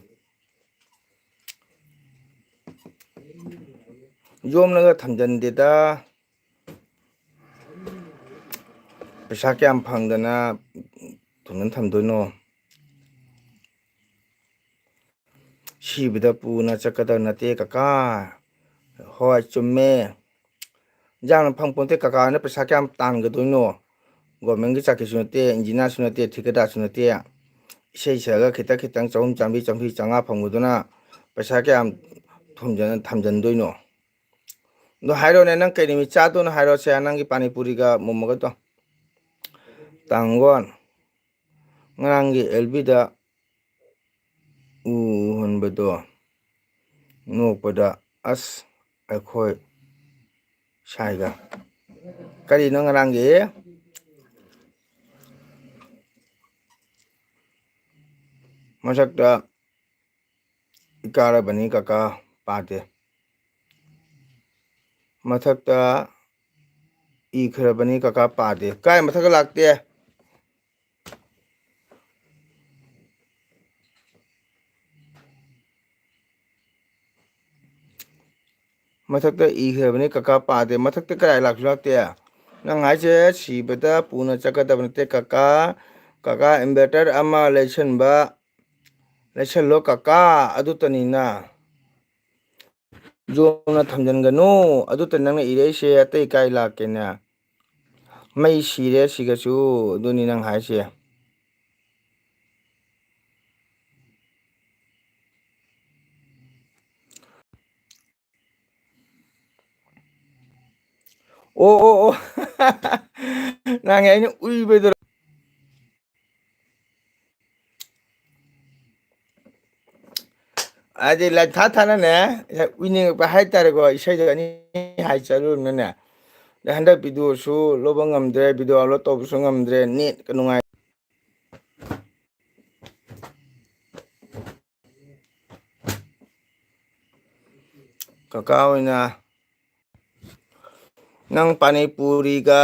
ꯌꯣꯝꯂꯒ ꯊꯝꯖꯟꯗꯦꯗ꯫ ꯄꯩꯁꯥ ꯀꯌꯥꯝ ꯐꯪꯗꯅ ꯊꯝꯖꯟ ꯊꯝꯗꯣꯏꯅꯣ? ꯁꯤꯕꯗ ꯄꯨꯅ ꯆꯠꯀꯗꯕ ꯅꯠꯇꯦ ꯀꯀꯥ꯫ ꯍꯣꯏ, ꯆꯨꯝꯃꯦ꯫ ꯏꯟꯖꯥꯡꯅ ꯐꯪꯄꯣꯟꯇꯦ ꯀꯀꯥꯅ ꯄꯩꯁꯥ ꯀꯌꯥꯝ ꯇꯥꯟꯒꯗꯣꯏꯅꯣ? ꯒꯣꯔꯃꯦꯟꯒꯤ ꯆꯥꯀꯤꯁꯨ ꯅꯠꯇꯦ, ꯏꯟꯖꯤꯅꯤꯌꯥꯔꯁꯨ ꯅꯠꯇꯦ, ꯊꯤꯀꯦꯗꯥꯔꯁꯨ ꯅꯠꯇꯦ꯫ ꯏꯁꯩ ꯁꯛꯑꯒ ꯈꯤꯇꯪ ꯈꯤꯇꯪ ꯆꯍꯨꯝ, ꯆꯥꯝꯃꯔꯤ, ꯆꯥꯝꯃꯔꯤ, ꯆꯥꯝꯃꯉꯥ ꯐꯪꯕꯗꯨꯅ ꯄꯩꯁꯥ ꯀꯌꯥꯝ ꯊꯨꯝꯖꯟ-, ꯊꯝꯖꯟꯗꯣꯏꯅꯣ? ꯑꯗꯣ ꯍꯥꯏꯔꯣꯅꯦ, ꯅꯪ ꯀꯩ ꯅꯨꯃꯤꯠ ꯆꯥꯗꯣꯏꯅꯣ ꯍꯥꯏꯔꯣꯁꯦ, ꯅꯪꯒꯤ ꯄꯥꯅꯤꯄꯨꯔꯤꯒ ꯃꯣꯃꯣꯒꯗꯣ꯫ ꯇꯥꯡꯒꯣꯟ, ꯉꯔꯥꯡꯒꯤ ꯑꯦꯜ ꯕꯤꯗ ꯎꯍꯟꯕꯗꯣ ꯅꯣꯛꯄꯗ ꯑꯁ ꯑꯩꯈꯣꯏ ꯁꯥꯏꯒ꯫ ꯀꯔꯤꯅꯣ ꯉꯔꯥꯡꯒꯤ? ꯃꯊꯛꯇ ꯏꯀꯥꯔꯕꯅꯤ ꯀꯀꯥ ꯄꯥꯗꯦ꯫ ꯃꯊꯛꯇ ꯏꯈ꯭ꯔꯕꯅꯤ ꯀꯀꯥ ꯄꯥꯗꯦ꯫ ꯀꯥꯏ ꯃꯊꯛꯇ ꯂꯥꯛꯇꯦ? ꯃꯊꯛꯇ ꯏꯈ꯭ꯔꯕꯅꯤ ꯀꯀꯥ ꯄꯥꯗꯦ꯫ ꯃꯊꯛꯇ ꯀꯗꯥꯏ ꯂꯥꯛꯁꯨ ꯂꯥꯛꯇꯦ? ꯅꯪ ꯍꯥꯏꯁꯦ ꯁꯤꯕꯗ ꯄꯨꯅ ꯆꯠꯀꯗꯕ ꯅꯠꯇꯦ ꯀꯀꯥ꯫ ꯀꯀꯥ inverter ꯑꯃ ꯂꯩꯁꯟꯕ, ꯂꯩꯁꯜꯂꯣ ꯀꯀꯥ, ꯑꯗꯨꯇꯅꯤꯅ꯫ ꯌꯣꯝꯅ ꯊꯝꯖꯤꯟꯒꯅꯨ, ꯑꯗꯨꯇ ꯅꯪꯅ ꯏꯔꯛꯏꯁꯦ, ꯑꯇꯩ ꯀꯥꯏ ꯂꯥꯛꯀꯦꯅꯦ? ꯃꯩ ꯁꯤꯔꯦ ꯁꯤꯒꯁꯨ, ꯑꯗꯨꯅꯤ ꯅꯪ ꯍꯥꯏꯁꯦ꯫ ꯑꯣ, ꯑꯣ, ꯑꯣ꯫ ꯅꯪ ꯑꯩꯅ ꯎꯏꯕꯗꯨꯔꯣ? ꯍꯥꯏꯗꯤ ꯂꯥꯏꯞ ꯊꯥ ꯊꯥꯅꯅꯦ, ꯎꯏꯅꯤꯡꯉꯛꯄ ꯍꯥꯏꯇꯥꯔꯦꯀꯣ, ꯏꯁꯩꯗꯣ ꯑꯅꯤ ꯍꯥꯏ ꯆꯠꯂꯨꯔꯕꯅꯅꯦ꯫ ꯑꯗꯩ ꯍꯟꯗꯛ ꯚꯤꯗꯤꯑꯣꯁꯨ ꯂꯧꯕ ꯉꯝꯗ꯭ꯔꯦ, ꯚꯤꯗꯤꯑꯣ ꯑꯞꯂꯣꯗ ꯇꯧꯕꯁꯨ ꯉꯝꯗ꯭ꯔꯦ, ꯅꯦꯠꯀ ꯅꯨꯡꯉꯥꯏ꯫ ꯀꯀꯥ ꯑꯣꯏꯅ ꯅꯪ ꯄꯥꯅꯤꯄꯨꯔꯤꯒ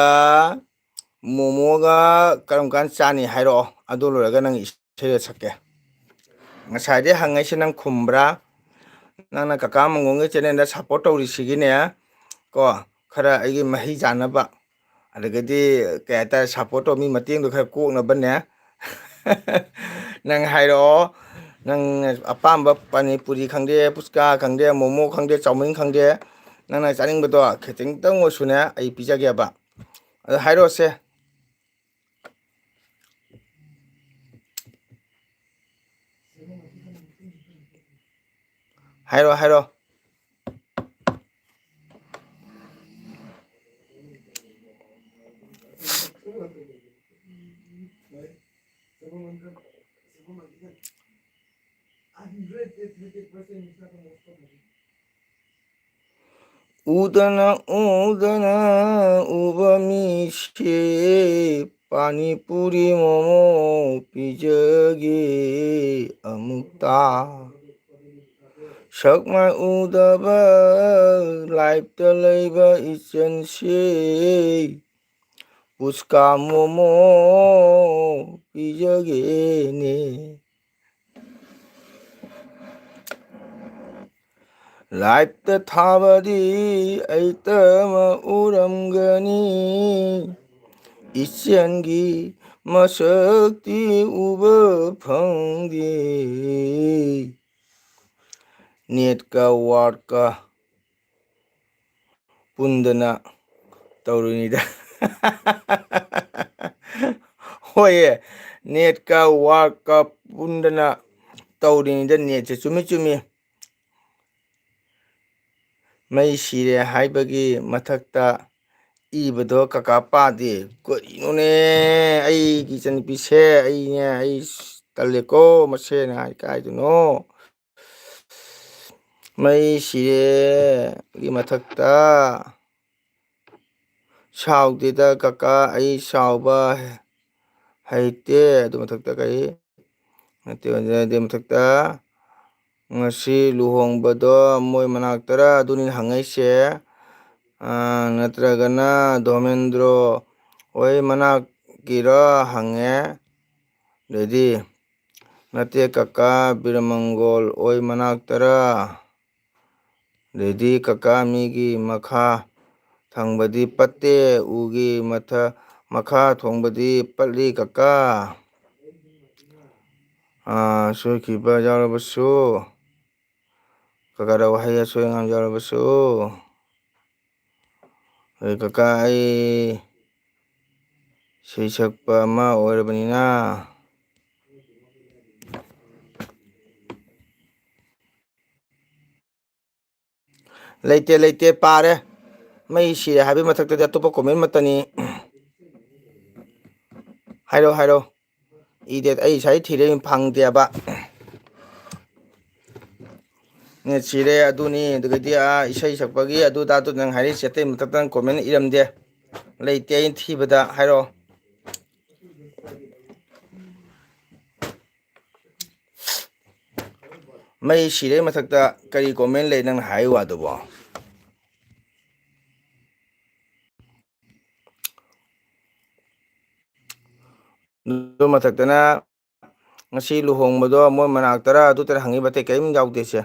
ꯃꯣꯃꯣꯒ ꯀꯔꯝ ꯀꯥꯟ ꯆꯥꯅꯤ ꯍꯥꯏꯔꯛꯑꯣ, ꯑꯗꯨ ꯂꯣꯏꯔꯒ ꯅꯪ ꯏꯁꯩꯗꯣ ꯁꯛꯀꯦ꯫ ꯉꯁꯥꯏꯗꯩ ꯍꯪꯉꯛꯏꯁꯦ ꯅꯪ ꯈꯨꯝꯕ꯭ꯔꯥ? ꯅꯪꯅ ꯀꯀꯥ ꯃꯪꯒꯣꯟꯒꯤ ꯆꯦꯅꯦꯜꯗ ꯁꯞꯄꯣꯔꯠ ꯇꯧꯔꯤꯁꯤꯒꯤꯅꯦ ꯀꯣ, ꯈꯔ ꯑꯩꯒꯤ ꯃꯍꯩ ꯆꯥꯅꯕ, ꯑꯗꯒꯤꯗꯤ ꯀꯩ ꯍꯥꯏꯇꯥꯔꯦ, ꯁꯞꯄꯣꯔꯠ ꯇꯧꯕ ꯃꯤ ꯃꯇꯦꯡꯗꯣ ꯈꯔ ꯀꯣꯛꯅꯕꯅꯦ꯫ ꯅꯪ ꯍꯥꯏꯔꯛꯑꯣ, ꯅꯪ ꯑꯄꯥꯝꯕ ꯄꯥꯅꯤꯄꯨꯔꯤ ꯈꯪꯗꯦ, ꯄꯨꯁꯀꯥ ꯈꯪꯗꯦ, ꯃꯣꯃꯣ ꯈꯪꯗꯦ, ꯆꯥꯎꯃꯤꯟ ꯈꯪꯗꯦ, ꯅꯪꯅ ꯆꯥꯅꯤꯡꯕꯗꯣ ꯈꯤꯇꯪꯇꯪ ꯑꯣꯏꯁꯨꯅꯦ ꯑꯩ ꯄꯤꯖꯒꯦꯕ꯫ ꯑꯗꯣ ꯍꯥꯏꯔꯛꯑꯣꯁꯦ꯫ ꯍꯥꯏꯔꯣ, ꯍꯥꯏꯔꯣ꯫ ꯎꯗꯅ ꯎꯗꯅ ꯎꯕ ꯃꯤꯁꯦ ꯄꯥꯅꯤꯄꯨꯔꯤ ꯃꯣꯃꯣ ꯄꯤꯖꯒꯦ ꯑꯃꯨꯛꯇ꯫ ꯁꯛ ꯃꯥꯏ ꯎꯗꯕ ꯂꯥꯏꯞꯇ ꯂꯩꯕ ꯏꯆꯟꯁꯦ ꯄꯨꯁꯀꯥ ꯃꯣꯃꯣ ꯄꯤꯖꯒꯦꯅꯦ꯫ ꯂꯥꯏꯞꯇ ꯊꯥꯕꯗꯤ ꯑꯩꯇꯃꯛ ꯎꯔꯝꯒꯅꯤ, ꯏꯆꯟꯒꯤ ꯃꯁꯛꯇꯤ ꯎꯕ ꯐꯪꯗꯦ꯫ ꯅꯦꯠꯀ ꯋꯥꯔꯠꯀ ꯄꯨꯟꯗꯅ ꯇꯧꯔꯤꯅꯤꯗ꯫ ꯍꯣꯏꯌꯦ, ꯅꯦꯠꯀ ꯋꯥꯔꯠꯀ ꯄꯨꯟꯗꯅ ꯇꯧꯔꯤꯅꯤꯗ, ꯅꯦꯠꯁꯦ꯫ ꯆꯨꯝꯃꯤ, ꯆꯨꯝꯃꯤ꯫ ꯃꯩ ꯁꯤꯔꯦ ꯍꯥꯏꯕꯒꯤ ꯃꯊꯛꯇ ꯏꯕꯗꯣ ꯀꯀꯥ ꯄꯥꯗꯦ꯫ ꯀꯔꯤꯅꯣꯅꯦ, ꯑꯩꯒꯤ ꯏꯆꯟꯅꯨꯄꯤꯁꯦ, ꯑꯩꯅꯦ, ꯑꯩ ꯇꯜꯂꯦꯀꯣ, ꯃꯁꯦꯅ ꯍꯥꯏ ꯀꯥꯏꯗꯅꯣ꯫ ꯃꯩ ꯁꯤꯔꯦꯒꯤ ꯃꯊꯛꯇ ꯁꯥꯎꯗꯦꯗ ꯀꯀꯥ, ꯑꯩ ꯁꯥꯎꯕ ꯍꯩꯇꯦ꯫ ꯑꯗꯨ ꯃꯊꯛꯇ ꯀꯔꯤ? ꯅꯠꯇꯦ, ꯑꯗꯨ ꯃꯊꯛꯇ ꯉꯁꯤ ꯂꯨꯍꯣꯡꯕꯗꯣ ꯃꯣꯏ ꯃꯅꯥꯛꯇꯔ ꯑꯗꯨꯅꯤ ꯍꯪꯉꯛꯏꯁꯦ꯫ ꯑꯥ, ꯅꯠꯇ꯭ꯔꯒꯅ ꯙꯣꯃꯦꯟꯗ꯭ꯔꯣ ꯍꯣꯏ ꯃꯅꯥꯛꯀꯤꯔ ꯍꯪꯉꯦ꯫ ꯑꯗꯩꯗꯤ, "ꯅꯠꯇꯦ ꯀꯀꯥ, ꯕꯤꯔꯃꯪꯒꯣꯜ ꯍꯣꯏ ꯃꯅꯥꯛꯇꯔ?" ꯑꯗꯩꯗꯤ, "ꯀꯀꯥ, ꯃꯤꯒꯤ ꯃꯈꯥ ꯊꯪꯕꯗꯤ ꯄꯠꯇꯦ, ꯎꯒꯤ ꯃꯊ-, ꯃꯈꯥ ꯊꯣꯡꯕꯗꯤ ꯄꯠꯂꯤ ꯀꯀꯥ꯫ ꯑꯥ, ꯁꯣꯏꯈꯤꯕ ꯌꯥꯎꯔꯕꯁꯨ, ꯀꯀꯥꯗ ꯋꯥꯍꯩ ꯑꯁꯣꯏ ꯑꯉꯥꯝ ꯌꯥꯎꯔꯕꯁꯨ, ꯑꯩ ꯀꯀꯥ, ꯑꯩ ꯏꯁꯩ ꯁꯛꯄ ꯑꯃ ꯑꯣꯏꯔꯕꯅꯤꯅ"꯫ ꯂꯩꯇꯦ, ꯂꯩꯇꯦ, ꯄꯥꯔꯦ꯫ ꯃꯩ ꯁꯤꯔꯦ ꯍꯥꯏꯕꯒꯤ ꯃꯊꯛꯇꯗꯤ ꯑꯇꯣꯞꯄ comment ꯑꯃꯠꯇꯅꯤ꯫ ꯍꯥꯏꯔꯣ, ꯍꯥꯏꯔꯣ꯫ ꯏꯗꯦ, ꯑꯩ ꯉꯁꯥꯏ ꯊꯤꯔꯦ, ꯐꯪꯗꯦꯕ꯫ ꯅꯦꯠ ꯁꯤꯔꯦ, ꯑꯗꯨꯅꯤ, ꯑꯗꯨꯗꯒꯤꯗꯤ ꯑꯥ ꯏꯁꯩ ꯁꯛꯄꯒꯤ ꯑꯗꯨꯗ, ꯑꯗꯨ ꯅꯪ ꯍꯥꯏꯔꯛꯏꯁꯦ ꯑꯇꯩ ꯃꯊꯛꯇ ꯅꯪ comment ꯏꯔꯝꯗꯦ꯫ ꯂꯩꯇꯦ, ꯑꯩꯅ ꯊꯤꯕꯗ꯫ ꯍꯥꯏꯔꯛꯑꯣ꯫ ꯃꯩ ꯁꯤꯔꯦ ꯃꯊꯛꯇ ꯀꯔꯤ comment ꯂꯩ ꯅꯪꯅ ꯍꯥꯏ ꯋꯥꯗꯨꯕꯣ? ꯑꯗꯨ ꯃꯊꯛꯇꯅ ꯉꯁꯤ ꯂꯨꯍꯣꯡꯕꯗꯣ ꯃꯣꯏ ꯃꯅꯥꯛꯇꯔ ꯑꯗꯨꯇꯔ ꯍꯪꯉꯤꯕ, ꯑꯇꯩ ꯀꯔꯤꯝ ꯌꯥꯎꯗꯦ ꯁꯦ꯫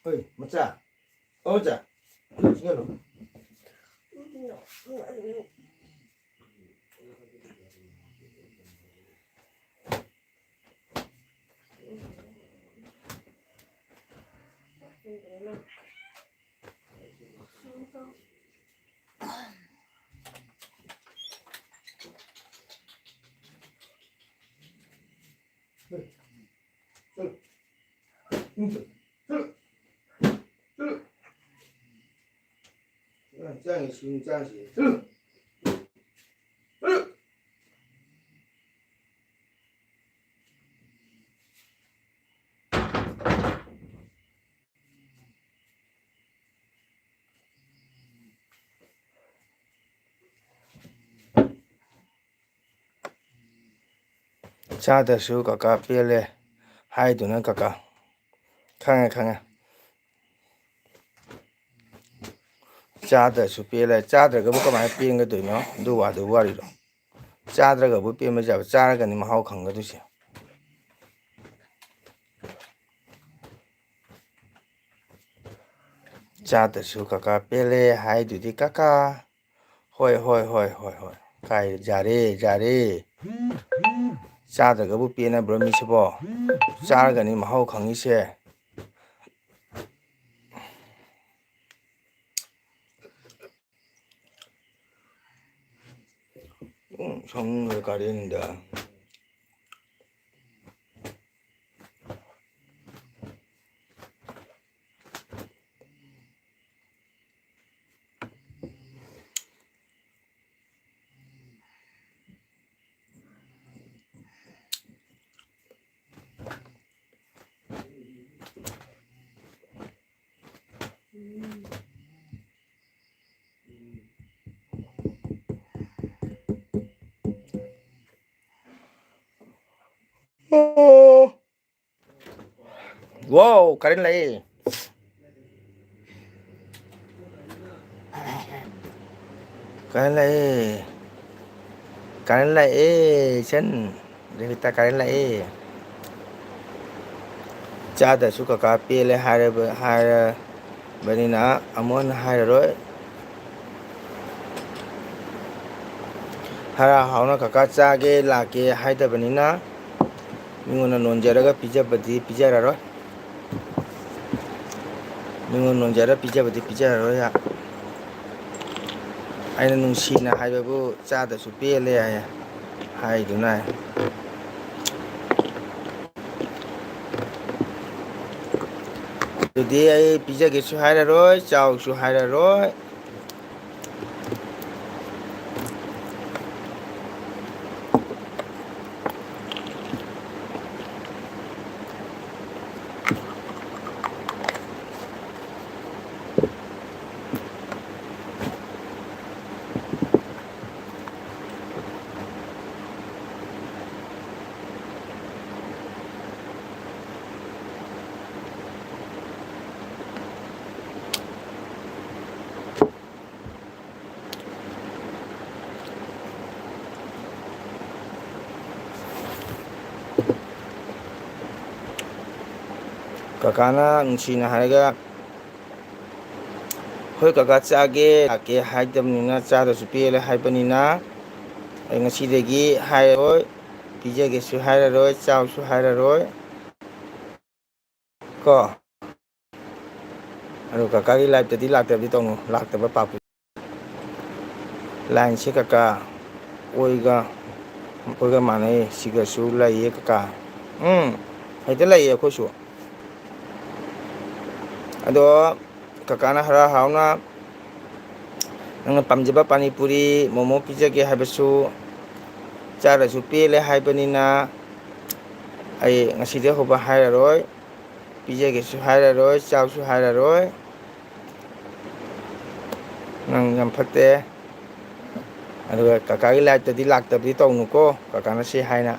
ꯍꯣꯏ, ꯃꯆꯥ꯫ ꯑꯣ, ꯃꯆꯥ꯫ ꯁꯤꯡꯉꯜꯂꯣ꯫ ꯆꯠꯂꯨ꯫ ꯆꯠꯂꯨ꯫ ꯆꯪꯉꯤ ꯁꯤ ꯆꯥꯁꯤ꯫ ꯆꯠꯂꯨ꯫ ꯆꯠꯂꯨ꯫ ꯆꯥꯗ꯭ꯔꯁꯨ ꯀꯀꯥ ꯄꯦꯜꯂꯦ ꯍꯥꯏꯗꯨꯅ ꯀꯀꯥ꯫ ꯈꯪꯉꯦ, ꯈꯪꯉꯦ꯫ ꯆꯥꯗ꯭ꯔꯁꯨ ꯄꯦꯜꯂꯦ꯫ ꯆꯥꯗ꯭ꯔꯒꯕꯨ ꯀꯃꯥꯏꯅ ꯄꯦꯟꯒꯗꯣꯏꯅꯣ? ꯑꯗꯨ ꯋꯥꯗꯨ ꯋꯥꯔꯤꯔꯣ? ꯆꯥꯗ꯭ꯔꯒꯕꯨ ꯄꯦꯟꯕ ꯌꯥꯕ? ꯆꯥꯔꯒꯅꯤ ꯃꯍꯥꯎ ꯈꯪꯒꯗꯣꯏꯁꯦ꯫ ꯆꯥꯗ꯭ꯔꯁꯨ ꯀꯀꯥ ꯄꯦꯜꯂꯦ ꯍꯥꯏꯗꯨꯗꯤ ꯀꯀꯥ꯫ ꯍꯣꯏ, ꯍꯣꯏ, ꯍꯣꯏ, ꯍꯣꯏ, ꯍꯣꯏ꯫ ꯀꯥꯏ, ꯌꯥꯔꯦ, ꯌꯥꯔꯦ꯫ ꯆꯥꯗ꯭ꯔꯒꯕꯨ ꯄꯦꯟꯅꯕ꯭ꯔꯣ ꯃꯤꯁꯤꯕꯣ? ꯆꯥꯔꯒꯅꯤ ꯃꯍꯥꯎ ꯈꯪꯉꯤꯁꯦ꯫ ꯎꯝ, ꯁꯪꯉꯦ ꯀꯥꯂꯦꯟꯗ꯫ ꯑꯣ꯫ ꯋꯥꯎ, ꯀꯔꯦꯟ ꯂꯥꯛꯑꯦ꯫ ꯀꯔꯦꯟ ꯂꯥꯛꯑꯦ꯫ ꯀꯔꯦꯟ ꯂꯥꯛꯑꯦ, ꯏꯆꯟ꯫ ꯔꯦꯕꯤꯇꯥ, ꯀꯔꯦꯟ ꯂꯥꯛꯑꯦ꯫ ꯆꯥꯗ꯭ꯔꯁꯨ ꯀꯀꯥ ꯄꯦꯜꯂꯦ ꯍꯥꯏꯔꯕ-, ꯍꯥꯏꯔꯕꯅꯤꯅ ꯑꯃꯨꯛ ꯍꯟꯅ ꯍꯥꯏꯔꯔꯣꯏ꯫ ꯍꯔꯥ ꯍꯥꯎꯅ ꯀꯀꯥ ꯆꯥꯒꯦ ꯂꯥꯛꯀꯦ ꯍꯥꯏꯗꯕꯅꯤꯅ ꯃꯤꯉꯣꯟꯗ ꯅꯣꯟꯖꯔꯒ ꯄꯤꯖꯕꯗꯤ ꯄꯤꯖꯔꯔꯣꯏ꯫ ꯃꯤꯉꯣꯟꯗ ꯅꯣꯟꯖꯔꯒ ꯄꯤꯖꯕꯗꯤ ꯄꯤꯖꯔꯔꯣꯏ꯫ ꯑꯩꯅ ꯅꯨꯡꯁꯤꯅ ꯍꯥꯏꯕꯕꯨ ꯆꯥꯗꯁꯨ ꯄꯦꯜꯂꯦ ꯍꯥꯏ, ꯍꯥꯏꯗꯨꯅ꯫ ꯑꯗꯨꯗꯤ ꯑꯩ ꯄꯤꯖꯒꯦꯁꯨ ꯍꯥꯏꯔꯔꯣꯏ, ꯆꯥꯎꯁꯨ ꯍꯥꯏꯔꯔꯣꯏ꯫ ꯀꯀꯥꯅ ꯅꯨꯡꯁꯤꯅ ꯍꯥꯏꯔꯒ, "ꯍꯣꯏ ꯀꯀꯥ, ꯆꯥꯒꯦ, ꯂꯥꯛꯀꯦ" ꯍꯥꯏꯗꯕꯅꯤꯅ, ꯆꯥꯗ꯭ꯔꯁꯨ ꯄꯦꯜꯂꯦ ꯍꯥꯏꯕꯅꯤꯅ, ꯑꯩ ꯉꯁꯤꯗꯒꯤ ꯍꯥꯏꯔꯔꯣꯏ, ꯄꯤꯖꯒꯦꯁꯨ ꯍꯥꯏꯔꯔꯣꯏ, ꯆꯥꯎꯁꯨ ꯍꯥꯏꯔꯔꯣꯏ꯫ ꯀꯣ꯫ ꯑꯗꯨ ꯀꯀꯥꯒꯤ live ꯇꯗꯤ ꯂꯥꯛꯇꯕꯗꯤ ꯇꯧꯅꯨ, ꯂꯥꯛꯇꯕ ꯄꯥꯞꯄꯨ꯫ Line ꯁꯦ ꯀꯀꯥ, ꯑꯣꯏꯒ, ꯑꯩꯈꯣꯏꯒ ꯃꯥꯟꯅꯩ, ꯁꯤꯒꯁꯨ ꯂꯩꯌꯦ ꯀꯀꯥ꯫ ꯎꯝ, ꯍꯦꯛꯇ ꯂꯩꯌꯦ ꯑꯩꯈꯣꯏꯁꯨ꯫ ꯑꯗꯣ ꯀꯀꯥꯅ ꯍꯔꯥꯎ ꯍꯔꯥꯎꯅ ꯅꯪꯅ ꯄꯥꯝꯖꯕ ꯄꯥꯅꯤꯄꯨꯔꯤ, ꯃꯣꯃꯣ ꯄꯤꯖꯒꯦ ꯍꯥꯏꯕꯁꯨ ꯆꯥꯔꯁꯨ ꯄꯦꯜꯂꯦ ꯍꯥꯏꯕꯅꯤꯅ, ꯑꯩ ꯉꯁꯤꯗꯩ ꯍꯧꯕ ꯍꯥꯏꯔꯔꯣꯏ, ꯄꯤꯖꯒꯦꯁꯨ ꯍꯥꯏꯔꯔꯣꯏ, ꯆꯥꯎꯁꯨ ꯍꯥꯏꯔꯔꯣꯏ꯫ ꯅꯪ ꯌꯥꯝ ꯐꯠꯇꯦ꯫ ꯑꯗꯨꯒ ꯀꯀꯥꯒꯤ live ꯇꯗꯤ ꯂꯥꯛꯇꯕꯗꯤ ꯇꯧꯅꯨꯀꯣ, ꯀꯀꯥꯅ ꯁꯤ ꯍꯥꯏꯅ꯫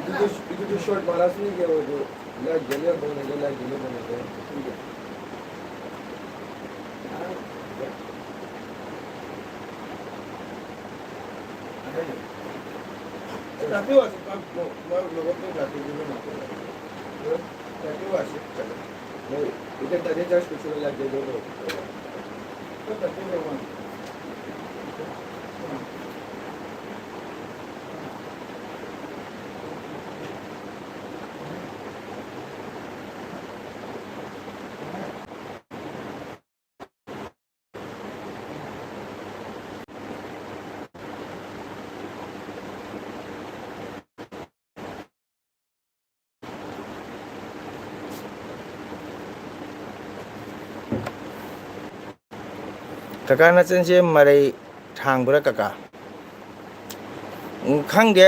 Itu tuh, itu tuh short malas nih, kayak, waduh, live gini apa enggak, live gini apa enggak, ya. Tati wasi kam lo, lo, lo ko tati dilo na. Tati wasi. Hey, you can tati just kuch lage do. Tati lo. ꯀꯀꯥ ꯅꯆꯟꯁꯦ ꯃꯔꯩ ꯊꯥꯡꯕ꯭ꯔꯥ ꯀꯀꯥ? ꯎꯝ, ꯈꯪꯗꯦ꯫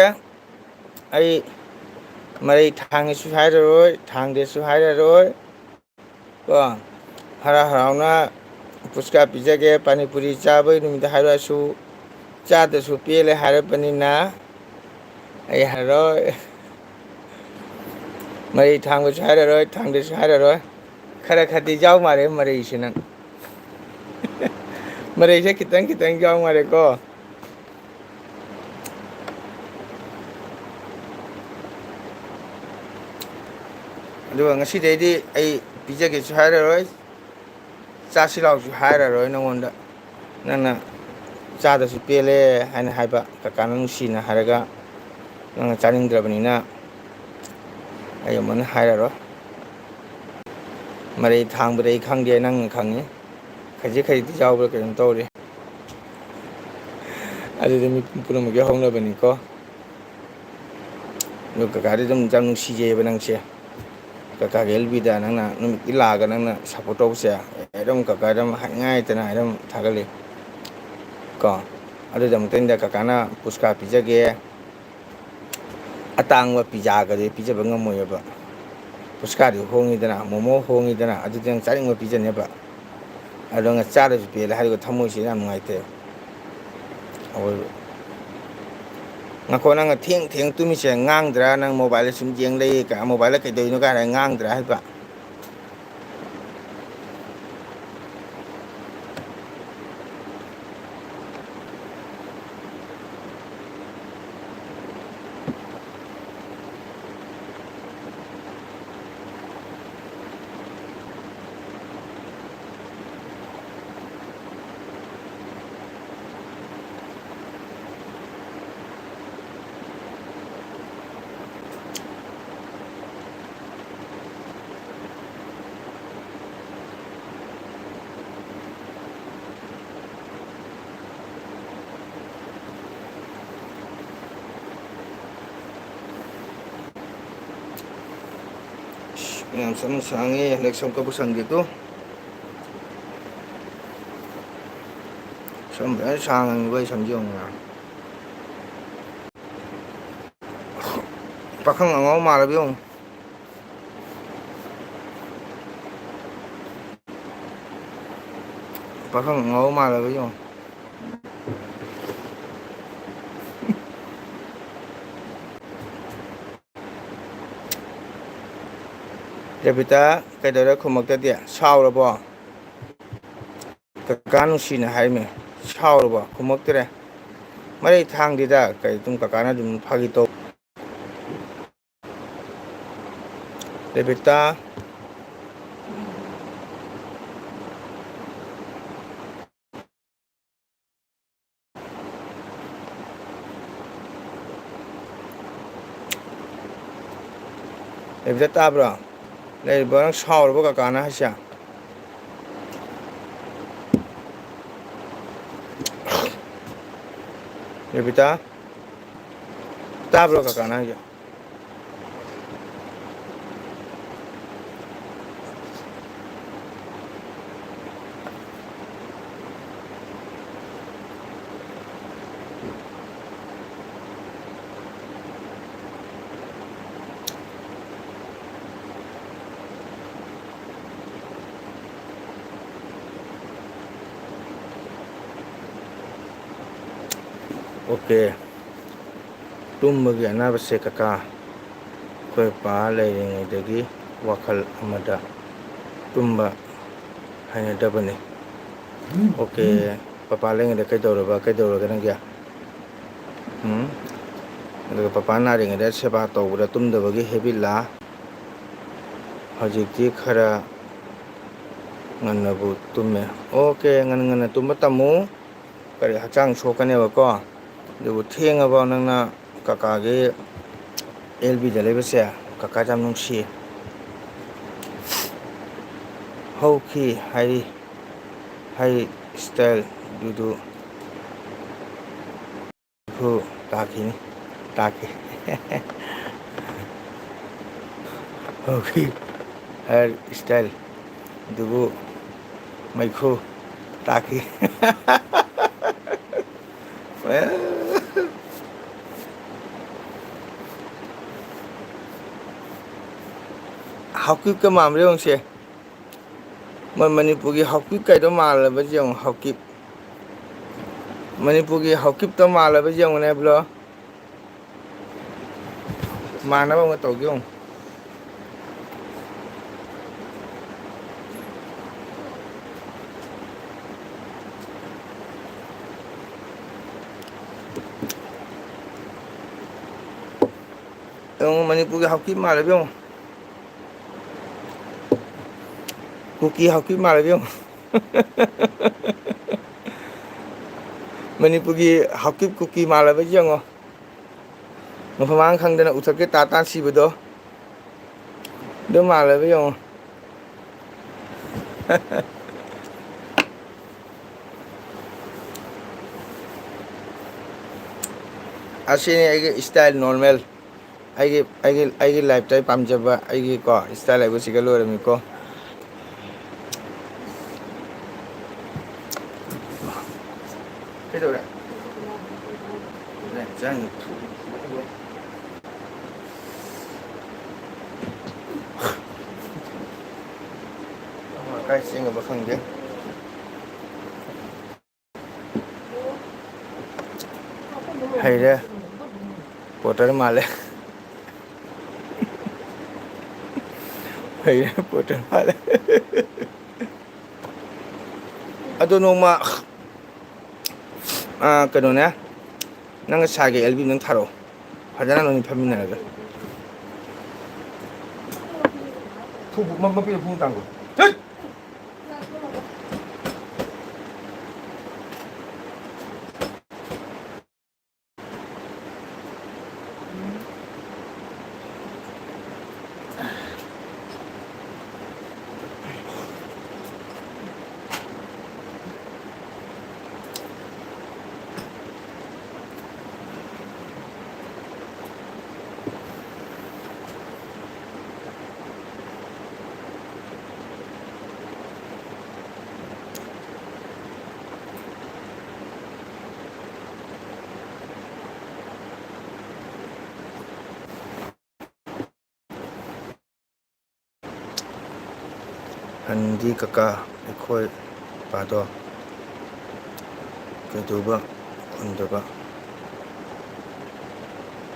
ꯑꯩ ꯃꯔꯩ ꯊꯥꯡꯉꯦꯁꯨ ꯍꯥꯏꯔꯔꯣꯏ, ꯊꯥꯡꯗꯦꯁꯨ ꯍꯥꯏꯔꯔꯣꯏ꯫ ꯀꯣ, ꯍꯔꯥꯎ ꯍꯔꯥꯎꯅ ꯄꯨꯁꯀꯥ ꯄꯤꯖꯒꯦ, ꯄꯥꯅꯤꯄꯨꯔꯤ ꯆꯥꯕꯒꯤ ꯅꯨꯃꯤꯠꯇ ꯍꯥꯏꯔꯛꯑꯁꯨ, ꯆꯥꯗꯁꯨ ꯄꯦꯜꯂꯦ ꯍꯥꯏꯔꯛꯄꯅꯤꯅ ꯑꯩ ꯍꯥꯏꯔꯣꯏ꯫ ꯃꯔꯩ ꯊꯥꯡꯕꯁꯨ ꯍꯥꯏꯔꯔꯣꯏ, ꯊꯥꯡꯗꯁꯨ ꯍꯥꯏꯔꯔꯣꯏ꯫ ꯈꯔ ꯈꯔꯗꯤ ꯌꯥꯎ ꯃꯥꯜꯂꯦ ꯃꯔꯩꯁꯦ ꯅꯪ꯫ ꯃꯔꯩꯁꯦ ꯈꯤꯇꯪ ꯈꯤꯇꯪ ꯌꯥꯎ ꯃꯥꯜꯂꯦꯀꯣ꯫ ꯑꯗꯨꯒ ꯉꯁꯤꯗꯩꯗꯤ ꯑꯩ ꯄꯤꯖꯒꯦꯁꯨ ꯍꯥꯏꯔꯔꯣꯏ, ꯆꯥꯁꯤ ꯂꯥꯎꯁꯨ ꯍꯥꯏꯔꯔꯣꯏ ꯅꯉꯣꯟꯗ꯫ ꯅꯪꯅ ꯆꯥꯗꯁꯨ ꯄꯦꯜꯂꯦ ꯍꯥꯏꯅ ꯍꯥꯏꯕ, ꯀꯀꯥꯅ ꯅꯨꯡꯁꯤꯅ ꯍꯥꯏꯔꯒ ꯅꯪꯅ ꯆꯥꯅꯤꯡꯗ꯭ꯔꯕꯅꯤꯅ ꯑꯩ ꯑꯃꯨꯛ ꯍꯟꯅ ꯍꯥꯏꯔꯔꯣꯏ꯫ ꯃꯔꯩ ꯊꯥꯡꯕꯗꯤ ꯑꯩ ꯈꯪꯗꯦ, ꯅꯪꯅ ꯈꯪꯉꯤ꯫ ꯈꯖꯤꯛ ꯈꯖꯤꯛꯇꯤ ꯌꯥꯎꯕ꯭ꯔꯥ ꯀꯩꯅꯣꯝ ꯇꯧꯔꯤ꯫ ꯑꯗꯨꯗꯤ ꯃꯤ ꯄꯨꯝꯅꯃꯛꯀꯤ ꯍꯧꯅꯕꯅꯤꯀꯣ꯫ ꯑꯗꯨ ꯀꯀꯥꯗꯤ ꯑꯗꯨꯝ ꯌꯥꯝ ꯅꯨꯡꯁꯤꯖꯩꯑꯕ ꯅꯪꯁꯦ꯫ ꯀꯀꯥꯒꯤ ꯑꯦꯜꯕꯤꯗ ꯅꯪꯅ ꯅꯨꯃꯤꯠꯀꯤ ꯂꯥꯛꯑꯒ ꯅꯪꯅ ꯁꯞꯄꯣꯔꯠ ꯇꯧꯕꯁꯦ, ꯑꯩ ꯑꯗꯨꯝ ꯀꯀꯥ ꯑꯗꯨꯝ ꯍꯥꯏꯅꯤꯡꯉꯥꯏ ꯂꯩꯇꯅ ꯑꯩ ꯑꯗꯨꯝ ꯊꯥꯒꯠꯂꯤ ꯀꯣ꯫ ꯑꯗꯨꯗ ꯑꯃꯨꯛꯇꯪꯗ ꯀꯀꯥꯅ ꯄꯨꯁꯀꯥ ꯄꯤꯖꯒꯦ, ꯑꯇꯥꯡꯕ ꯄꯤꯖꯥꯒꯗꯤ ꯄꯤꯖꯕ ꯉꯝꯃꯣꯏꯑꯕ꯫ ꯄꯨꯁꯀꯥꯗꯤ ꯍꯣꯡꯉꯤꯗꯅ, ꯃꯣꯃꯣ ꯍꯣꯡꯉꯤꯗꯅ, ꯑꯗꯨꯗꯤ ꯅꯪ ꯆꯥꯅꯤꯡꯕ ꯄꯤꯖꯅꯦꯕ꯫ ꯑꯗꯣ ꯅꯪ ꯆꯥꯗꯁꯨ ꯄꯦꯜꯂꯦ ꯍꯥꯏꯔꯒ ꯊꯃꯣꯏꯁꯦ ꯌꯥꯝ ꯅꯨꯡꯉꯥꯏꯇꯦ꯫ ꯑꯋꯣꯏꯕ꯫ ꯉꯥꯏꯈꯣ, ꯅꯪꯅ ꯊꯦꯡ ꯊꯦꯡ ꯇꯨꯝꯃꯤꯁꯦ ꯉꯥꯡꯗ꯭ꯔꯥ? ꯅꯪ ꯃꯣꯕꯥꯏꯜꯗ ꯁꯨꯝ ꯌꯦꯡ ꯂꯩ, ꯀ-, ꯃꯣꯕꯥꯏꯜꯗ ꯀꯩꯗꯧꯔꯤꯅꯣ ꯀꯥꯏꯅ ꯉꯥꯡꯗ꯭ꯔꯥ ꯍꯥꯏꯕ? ꯌꯥꯝ ꯁꯝ ꯁꯥꯡꯉꯦ ꯍꯟꯗꯛ ꯁꯝ ꯀꯛꯄ ꯁꯪꯗꯦ ꯇꯨ꯫ ꯁꯝ ꯐꯖꯅ ꯁꯥꯡꯉꯤꯕ ꯑꯩ ꯁꯝꯁꯦ ꯌꯦꯡꯉꯨꯅ꯫ ꯄꯥꯈꯪ ꯑꯉꯥꯎ ꯃꯥꯜꯂꯕ ꯌꯦꯡꯉꯨ꯫ ꯄꯥꯈꯪ ꯑꯉꯥꯎ ꯃꯥꯜꯂꯕ ꯌꯦꯡꯉꯨ꯫ ꯔꯦꯕꯤꯇꯥ, ꯀꯩꯗꯧꯔꯦ ꯈꯨꯝꯃꯛꯇꯗꯤ? ꯁꯥꯎꯔꯕꯣ? ꯀꯀꯥ ꯅꯨꯡꯁꯤꯅ ꯍꯥꯏꯔꯝꯃꯦ꯫ ꯁꯥꯎꯔꯕꯣ? ꯈꯨꯝꯃꯛꯇ꯭ꯔꯦ꯫ ꯃꯔꯩ ꯊꯥꯡꯗꯦꯗ, ꯀꯩ ꯑꯗꯨꯝ ꯀꯀꯥꯅ ꯑꯗꯨꯝ ꯐꯥꯒꯤ ꯇꯧ꯫ ꯔꯦꯕꯤꯇꯥ꯫ ꯔꯦꯕꯤꯇꯥ ꯇꯥꯕ꯭ꯔꯣ? ꯂꯩꯔꯤꯕꯣ? ꯅꯪ ꯁꯥꯎꯔꯕꯣ ꯀꯀꯥꯅ ꯍꯥꯏꯁꯦ? ꯔꯦꯕꯤꯇꯥ, ꯇꯥꯕ꯭ꯔꯣ ꯀꯀꯥꯅ ꯍꯥꯏꯁꯦ? ꯑꯣꯀꯦ꯫ ꯇꯨꯝꯕꯒꯤ ꯑꯅꯥꯕꯁꯦ ꯀꯀꯥ, ꯑꯩꯈꯣꯏ ꯄꯥ ꯂꯩꯔꯤꯉꯩꯗꯒꯤ ꯋꯥꯈꯜ ꯑꯃꯗ ꯇꯨꯝꯕ ꯍꯩꯅꯗꯕꯅꯤ꯫ ꯑꯣꯀꯦ, ꯄꯄꯥ ꯂꯩꯔꯤꯉꯩꯗ ꯀꯩꯗꯧꯔꯕ, ꯀꯩꯗꯧꯔꯒꯦ ꯅꯪꯒꯤ? ꯎꯝ? ꯑꯗꯨꯒ ꯄꯄꯥ ꯅꯥꯔꯤꯉꯩꯗ ꯁꯦꯕꯥ ꯇꯧꯕꯗ ꯇꯨꯝꯗꯕꯒꯤ ꯍꯦꯕꯤꯠꯂꯥ? ꯍꯧꯖꯤꯛꯇꯤ ꯈꯔ ꯉꯟꯅꯕꯨ ꯇꯨꯝꯃꯦ꯫ ꯑꯣꯀꯦ, ꯉꯟꯅ ꯉꯟꯅ ꯇꯨꯝꯕ ꯇꯝꯃꯨ꯫ ꯀꯔꯤ, ꯍꯛꯆꯥꯡ ꯁꯣꯛꯀꯅꯦꯕꯀꯣ꯫ ꯑꯗꯨꯕꯨ ꯊꯦꯡꯉꯕ ꯅꯪꯅ ꯀꯀꯥꯒꯤ ꯑꯦꯜ ꯕꯤꯗ ꯂꯩꯕꯁꯦ, ꯀꯀꯥꯁꯦ ꯌꯥꯝ ꯅꯨꯡꯁꯤꯌꯦ꯫ ꯍꯧꯈꯤ ꯍꯥꯏꯔꯤ, ꯍꯥꯏꯔꯤ ꯏꯁꯇꯥꯏꯜꯗꯨꯗꯨ꯫ ꯍꯨ, ꯇꯥꯈꯤꯅꯤ, ꯇꯥꯈꯤ꯫ ꯍꯧꯈꯤ꯫ ꯍꯦꯌꯔ ꯏꯁꯇꯥꯏꯜ ꯑꯗꯨꯕꯨ ꯃꯩꯈꯨ ꯇꯥꯈꯤ꯫ ꯍꯥꯎꯀꯤꯞꯀ ꯃꯥꯟꯕ꯭ꯔꯥ ꯌꯦꯡꯉꯨꯁꯦ꯫ ꯃꯣꯏ ꯃꯅꯤꯄꯨꯔꯒꯤ ꯍꯥꯎꯀꯤꯞ ꯀꯥꯏꯗꯣ ꯃꯥꯜꯂꯕ ꯌꯦꯡꯉꯣ, ꯍꯥꯎꯀꯤꯞ꯫ ꯃꯅꯤꯄꯨꯔꯒꯤ ꯍꯥꯎꯀꯤꯞꯇꯣ ꯃꯥꯜꯂꯕ ꯌꯦꯡꯉꯨꯅꯦ, ꯕ꯭ꯔꯣ꯫ ꯃꯥꯟꯅꯕ ꯑꯃ ꯇꯧꯒꯦ ꯌꯦꯡꯉꯨ꯫ ꯌꯦꯡꯉꯨ, ꯃꯅꯤꯄꯨꯔꯒꯤ ꯍꯥꯎꯀꯤꯞ ꯃꯥꯜꯂꯦꯕ ꯌꯦꯡꯉꯨ꯫ ꯀꯨꯀꯤ ꯍꯥꯎꯀꯤꯞ ꯃꯥꯜꯂꯦꯕ ꯌꯦꯡꯉꯨ꯫ ꯃꯅꯤꯄꯨꯔꯒꯤ ꯍꯥꯎꯀꯤꯞ ꯀꯨꯀꯤ ꯃꯥꯜꯂꯕ ꯌꯦꯡꯉꯣ꯫ ꯃꯐꯝ ꯃꯔꯥꯡ ꯈꯪꯗꯅ ꯎꯊꯛꯀꯦ ꯇꯥ ꯇꯥ ꯁꯤꯕꯗꯣ꯫ ꯑꯗꯨ ꯃꯥꯜꯂꯦꯕ ꯌꯦꯡꯉꯣ꯫ ꯑꯁꯤꯅꯤ ꯑꯩꯒꯤ ꯏꯁꯇꯥꯏꯜ ꯅꯣꯔꯃꯦꯜ꯫ ꯑꯩꯒꯤ, ꯑꯩꯒꯤ, ꯑꯩꯒꯤ ꯂꯥꯏꯐꯇ ꯑꯩ ꯄꯥꯝꯖꯕ ꯑꯩꯒꯤ ꯀꯣ ꯏꯁꯇꯥꯏꯜ ꯍꯥꯏꯕꯁꯤꯒ ꯂꯣꯏꯔꯝꯃꯤꯀꯣ꯫ ꯀꯩꯗꯧꯔꯦ? ꯀꯥꯏ ꯆꯦꯟꯈ꯭ꯔꯕ ꯈꯪꯗꯦ꯫ ꯍꯩꯔꯦ꯫ ꯄꯣꯇꯔ ꯃꯥꯜꯂꯦ꯫ ꯍꯩꯔꯦ, ꯄꯣꯇꯔ ꯃꯥꯜꯂꯦ꯫ ꯑꯗꯣ ꯅꯣꯡꯃ, ꯑꯥ, ꯀꯩꯅꯣꯅꯦ, ꯅꯪꯒ ꯁꯥꯒꯦ ꯑꯦꯜꯕꯤ ꯑꯝꯇꯪ ꯊꯥꯔꯛꯑꯣ꯫ ꯐꯖꯅ ꯅꯣꯏꯅꯤ ꯐꯝꯃꯤꯟꯅꯔꯒ꯫ ꯊꯨ, ꯃ-, ꯃꯄꯤꯗꯣ ꯐꯃꯨꯡ ꯇꯥꯡꯈꯣ꯫ ꯍꯩꯠ! ꯍꯟꯗꯤ ꯀꯀꯥ, ꯑꯩꯈꯣꯏ ꯄꯥꯗꯣ ꯀꯩꯗꯧꯕ ꯈꯨꯟꯗꯕ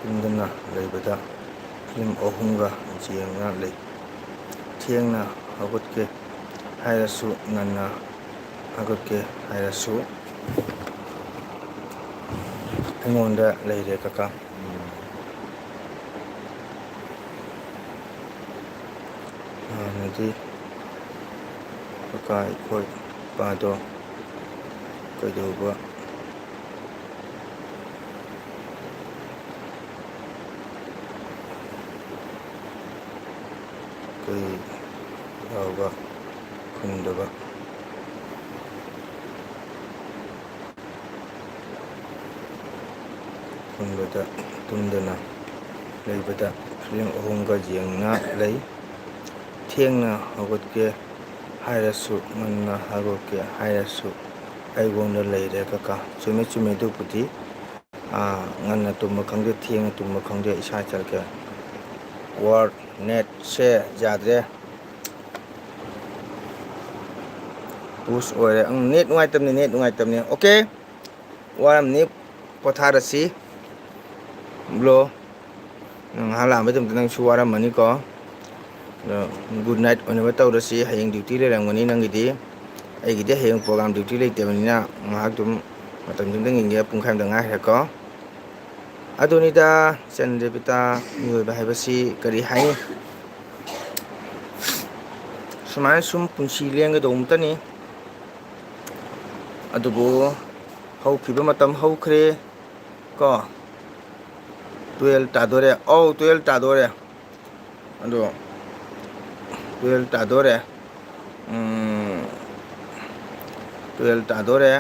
ꯇꯨꯝꯗꯅ ꯂꯩꯕꯗ ꯐꯤꯂꯝ ꯑꯍꯨꯝꯒ ꯌꯦꯡꯅ ꯂꯩ꯫ ꯊꯦꯡꯅ ꯍꯧꯒꯠꯀꯦ ꯍꯥꯏꯔꯁꯨ, ꯉꯟꯅ ꯍꯧꯒꯠꯀꯦ ꯍꯥꯏꯔꯁꯨ, ꯑꯩꯉꯣꯟꯗ ꯂꯩꯔꯦ ꯀꯀꯥ꯫ ꯍꯥꯟꯅꯗꯤ ꯀꯀꯥ ꯑꯩꯈꯣꯏ ꯄꯥꯗꯣ ꯀꯩꯗꯧꯕ ꯀꯩ ꯌꯥꯎꯕ ꯈꯨꯟꯗꯕ ꯈꯨꯟꯕꯗ ꯇꯨꯝꯗꯅ ꯂꯩꯕꯗ ꯐꯤꯂꯝ ꯑꯍꯨꯝꯒ ꯌꯦꯡꯅ ꯂꯩ꯫ ꯊꯦꯡꯅ ꯍꯧꯒꯠꯀꯦ ꯍꯥꯏꯔꯁꯨ, ꯉꯟꯅ ꯍꯧꯒꯠꯀꯦ ꯍꯥꯏꯔꯁꯨ, ꯑꯩꯉꯣꯟꯗ ꯂꯩꯔꯦ ꯀꯀꯥ꯫ ꯆꯨꯝꯃꯦ, ꯆꯨꯝꯃꯦ, ꯑꯗꯨꯕꯨꯗꯤ꯫ ꯑꯥ, ꯉꯟꯅ ꯇꯨꯝꯕ ꯈꯪꯗꯦ, ꯊꯦꯡꯅ ꯇꯨꯝꯕ ꯈꯪꯗꯦ, ꯏꯁꯥ ꯏꯁꯥꯒꯤ ꯋꯥꯔꯗ ꯅꯦꯠꯁꯦ ꯌꯥꯗ꯭ꯔꯦ꯫ ꯄꯨꯁ ꯑꯣꯏꯔꯦ꯫ ꯎꯝ, ꯅꯦꯠ ꯅꯨꯡꯉꯥꯏꯇꯕꯅꯤ, ꯅꯦꯠ ꯅꯨꯡꯉꯥꯏꯇꯕꯅꯤ꯫ ꯑꯣꯀꯦ, ꯋꯥꯔꯝꯅꯤ, ꯄꯣꯊꯥꯔꯁꯤ꯫ ꯕ꯭ꯔꯣ, ꯅꯪ ꯉꯥꯏꯍꯥꯛ ꯂꯥꯛꯑꯝꯕꯩꯗꯃꯛꯇ ꯅꯪꯁꯨ ꯋꯥꯔꯝꯃꯅꯤꯀꯣ꯫ ꯑꯗꯣ, ꯒꯨꯗ ꯅꯥꯏꯠ ꯑꯣꯏꯅꯕ ꯇꯧꯔꯁꯤ꯫ ꯍꯌꯦꯡ ꯗ꯭ꯌꯨꯇꯤ ꯂꯩꯔꯝꯒꯅꯤ ꯅꯪꯒꯤꯗꯤ꯫ ꯑꯩꯒꯤꯗꯤ ꯍꯌꯦꯡ ꯄ꯭ꯔꯣꯒ꯭ꯔꯥꯝ ꯗ꯭ꯌꯨꯇꯤ ꯂꯩꯇꯕꯅꯤꯅ ꯉꯥꯏꯍꯥꯛ ꯑꯗꯨꯝ ꯃꯇꯝꯗꯨꯝꯇꯪ ꯌꯦꯡꯒꯦ, ꯄꯨꯡꯈꯥꯏ ꯑꯃꯗ ꯉꯥꯏꯈ꯭ꯔꯦꯀꯣ꯫ ꯑꯗꯨꯅꯤꯗ, ꯆꯟꯗ꯭ꯔꯕꯤꯇꯥ, ꯃꯤꯑꯣꯏꯕ ꯍꯥꯏꯕꯁꯤ ꯀꯔꯤ ꯍꯥꯏꯅꯤ? ꯁꯨꯃꯥꯏꯅ ꯁꯨꯝ ꯄꯨꯟꯁꯤ ꯂꯦꯟꯒꯗꯧꯕ ꯑꯃꯇꯅꯤ꯫ ꯑꯗꯨꯕꯨ ꯍꯧꯈꯤꯕ ꯃꯇꯝ ꯍꯧꯈ꯭ꯔꯦ ꯀꯣ꯫ ꯇꯨꯌꯦꯜꯞ ꯇꯥꯗꯣꯔꯦ꯫ ꯑꯧ, ꯇꯨꯌꯦꯜꯞ ꯇꯥꯗꯣꯔꯦ꯫ ꯑꯗꯣ ꯇꯨꯌꯦꯜꯞ ꯇꯥꯗꯣꯔꯦ꯫ ꯎꯝ, ꯇꯨꯌꯦꯜꯞ ꯇꯥꯗꯣꯔꯦ꯫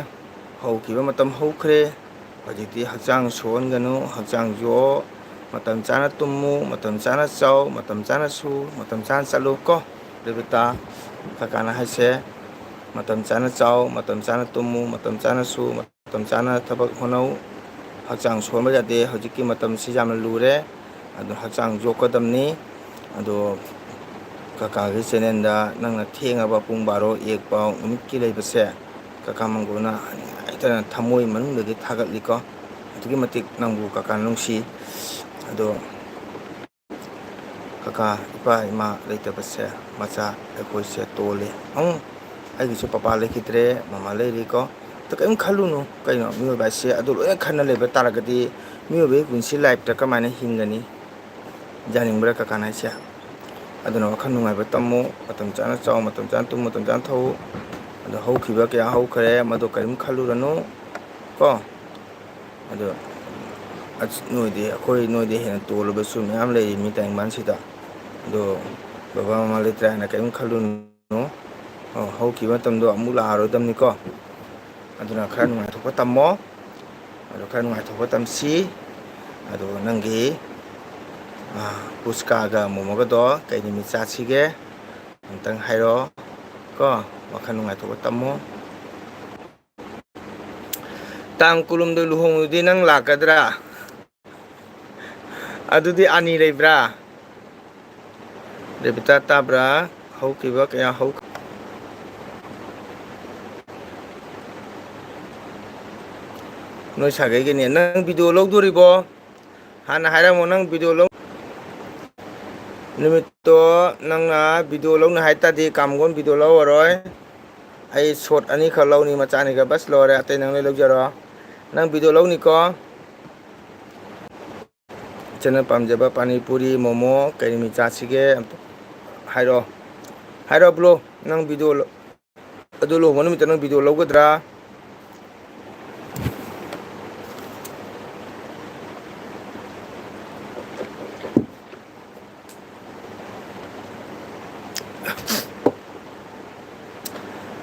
ꯍꯧꯈꯤꯕ ꯃꯇꯝ ꯍꯧꯈ꯭ꯔꯦ꯫ ꯍꯧꯖꯤꯛꯇꯤ ꯍꯛꯆꯥꯡ ꯁꯣꯛꯍꯟꯒꯅꯨ, ꯍꯛꯆꯥꯡ ꯌꯣꯛꯑꯣ꯫ ꯃꯇꯝ ꯆꯥꯅ ꯇꯨꯝꯃꯨ, ꯃꯇꯝ ꯆꯥꯅ ꯆꯥꯎ, ꯃꯇꯝ ꯆꯥꯅ ꯁꯨ, ꯃꯇꯝ ꯆꯥꯅ ꯆꯠꯂꯨ ꯀꯣ꯫ ꯔꯦꯕꯤꯇꯥ, ꯀꯀꯥꯅ ꯍꯥꯏꯁꯦ, ꯃꯇꯝ ꯆꯥꯅ ꯆꯥꯎ, ꯃꯇꯝ ꯆꯥꯅ ꯇꯨꯝꯃꯨ, ꯃꯇꯝ ꯆꯥꯅ ꯁꯨ, ꯃꯇꯝ ꯆꯥꯅ ꯊꯕꯛ ꯍꯣꯠꯅꯧ꯫ ꯍꯛꯆꯥꯡ ꯁꯣꯟꯕ ꯌꯥꯗꯦ꯫ ꯍꯧꯖꯤꯛꯀꯤ ꯃꯇꯝꯁꯤ ꯌꯥꯝꯅ ꯂꯨꯔꯦ꯫ ꯑꯗꯨ ꯍꯛꯆꯥꯡ ꯌꯣꯛꯀꯗꯕꯅꯤ꯫ ꯑꯗꯣ ꯀꯀꯥꯒꯤ ꯆꯦꯅꯦꯜꯗ ꯅꯪꯅ ꯊꯦꯡꯉꯕ ꯄꯨꯡ ꯕꯥꯔꯣ ꯑꯦꯛ ꯄꯥꯎ ꯅꯨꯃꯤꯠꯀꯤ ꯂꯩꯕꯁꯦ ꯀꯀꯥ ꯃꯪꯒꯣꯜꯅ ꯅꯤꯡꯉꯥꯏꯇꯅ ꯊꯃꯣꯏ ꯃꯅꯨꯡꯗꯒꯤ ꯊꯥꯒꯠꯂꯤꯀꯣ꯫ ꯑꯗꯨꯛꯀꯤ ꯃꯇꯤꯛ ꯅꯪꯕꯨ ꯀꯀꯥꯅ ꯅꯨꯡꯁꯤ꯫ ꯑꯗꯣ ꯀꯀꯥ, ꯏꯄꯥ ꯏꯃꯥ ꯂꯩꯇꯕꯁꯦ ꯃꯆꯥ ꯑꯩꯈꯣꯏꯁꯦ ꯇꯣꯜꯂꯤ꯫ ꯑꯪ, ꯑꯩꯒꯤꯁꯨ ꯄꯄꯥ ꯂꯩꯈꯤꯗ꯭ꯔꯦ, ꯃꯃꯥ ꯂꯩꯔꯤꯀꯣ꯫ ꯑꯗꯣ ꯀꯔꯤꯝ ꯈꯜꯂꯨꯅꯨ꯫ ꯀꯩꯅꯣ, ꯃꯤꯑꯣꯏꯕ ꯍꯥꯏꯁꯦ ꯑꯗꯨ ꯂꯣꯏꯅ ꯈꯟꯅ ꯂꯩꯕ ꯇꯥꯔꯒꯗꯤ ꯃꯤꯑꯣꯏꯕꯒꯤ ꯄꯨꯟꯁꯤ ꯂꯥꯏꯐꯇ ꯀꯃꯥꯏꯅ ꯍꯤꯡꯒꯅꯤ? ꯌꯥꯅꯤꯡꯕ꯭ꯔꯥ ꯀꯀꯥꯅ ꯍꯥꯏꯁꯦ? ꯑꯗꯨꯅ ꯋꯥꯈꯜ ꯅꯨꯡꯉꯥꯏꯕ ꯇꯝꯃꯨ, ꯃꯇꯝ ꯆꯥꯅ ꯆꯥꯎ, ꯃꯇꯝ ꯆꯥꯅ ꯇꯨꯝ, ꯃꯇꯝ ꯆꯥꯅ ꯊꯛꯎ꯫ ꯑꯗꯣ ꯍꯧꯈꯤꯕ ꯀꯌꯥ ꯍꯧꯈ꯭ꯔꯦ, ꯃꯗꯨ ꯀꯔꯤꯝ ꯈꯜꯂꯨꯔꯅꯨ ꯀꯣ꯫ ꯑꯗꯣ ꯑꯁ, ꯅꯣꯏꯗꯤ, ꯑꯩꯈꯣꯏ ꯅꯣꯏꯗꯤ ꯍꯦꯟꯅ ꯇꯣꯜꯂꯕꯁꯨ ꯃꯌꯥꯝ ꯂꯩꯔꯤ ꯃꯤ ꯇꯥꯏꯕꯪꯄꯥꯟꯁꯤꯗ꯫ ꯑꯗꯣ ꯕꯕꯥ ꯃꯃꯥ ꯂꯩꯇ꯭ꯔꯦ ꯍꯥꯏꯅ ꯀꯔꯤꯝ ꯈꯜꯂꯨꯅꯨ꯫ ꯑꯣ, ꯍꯧꯈꯤꯕ ꯃꯇꯝꯗꯣ ꯑꯃꯨꯛ ꯂꯥꯛꯑꯔꯣꯏꯗꯕꯅꯤꯀꯣ꯫ ꯑꯗꯨꯅ ꯈꯔ ꯅꯨꯡꯉꯥꯏꯊꯣꯛꯄ ꯇꯝꯃꯣ꯫ ꯑꯗꯣ ꯈꯔ ꯅꯨꯡꯉꯥꯏꯊꯣꯛꯄ ꯇꯝꯁꯤ꯫ ꯑꯗꯣ ꯅꯪꯒꯤ, ꯑꯥ, ꯄꯨꯁꯀꯥꯒ ꯃꯣꯃꯣꯒꯗꯣ ꯀꯩ ꯅꯨꯃꯤꯠ ꯆꯥꯁꯤꯒꯦ? ꯑꯝꯇꯪ ꯍꯥꯏꯔꯛꯑꯣ ꯀꯣ꯫ ꯋꯥꯈꯜ ꯅꯨꯡꯉꯥꯏꯊꯣꯛꯄ ꯇꯝꯃꯣ꯫ ꯇꯥꯡ ꯀꯨꯟꯍꯨꯝꯗꯣꯏ ꯂꯨꯍꯣꯡꯕꯗꯨꯗꯤ ꯅꯪ ꯂꯥꯛꯀꯗ꯭ꯔꯥ? ꯑꯗꯨꯗꯤ ꯑꯅꯤ ꯂꯩꯕ꯭ꯔꯥ? ꯔꯦꯕꯤꯇꯥ ꯇꯥꯕ꯭ꯔꯥ? ꯍꯧꯈꯤꯕ ꯀꯌꯥ ꯍꯧ-, ꯅꯣꯏ ꯁꯥꯒꯩꯒꯤꯅꯦ꯫ ꯅꯪ ꯚꯤꯗꯤꯑꯣ ꯂꯧꯗꯣꯔꯤꯕꯣ? ꯍꯥꯟꯅ ꯍꯥꯏꯔꯝꯃꯣ, ꯅꯪ ꯚꯤꯗꯤꯑꯣ ꯂꯧ-, ꯅꯨꯃꯤꯠꯇꯣ ꯅꯪꯅ ꯚꯤꯗꯤꯑꯣ ꯂꯧꯅꯤ ꯍꯥꯏ ꯇꯥꯔꯗꯤ ꯀꯥꯝꯒꯣꯟ ꯚꯤꯗꯤꯑꯣ ꯂꯧꯔꯔꯣꯏ꯫ ꯑꯩ ꯁꯣꯠ ꯑꯅꯤꯈꯛ ꯂꯧꯅꯤ, ꯃꯆꯥ ꯑꯅꯤꯈꯛ, ꯕꯁ ꯂꯣꯏꯔꯦ, ꯑꯇꯩ ꯅꯪ ꯂꯣꯏ ꯂꯧꯖꯔꯣ꯫ ꯅꯪ ꯚꯤꯗꯤꯑꯣ ꯂꯧꯅꯤꯀꯣ? ꯏꯆꯟꯅ ꯄꯥꯝꯖꯕ ꯄꯥꯅꯤꯄꯨꯔꯤ, ꯃꯣꯃꯣ, ꯀꯔꯤ ꯅꯨꯃꯤꯠ ꯆꯥꯁꯤꯒꯦ? ꯑꯝꯇ ꯍꯥꯏꯔꯛꯑꯣ꯫ ꯍꯥꯏꯔꯛꯑꯣ, ꯕ꯭ꯔꯣ, ꯅꯪ ꯚꯤꯗꯤꯑꯣ ꯂ-, ꯑꯗꯨ ꯂꯨꯍꯣꯡꯕ ꯅꯨꯃꯤꯠꯇ ꯅꯪ ꯚꯤꯗꯤꯑꯣ ꯂꯧꯒꯗ꯭ꯔꯥ?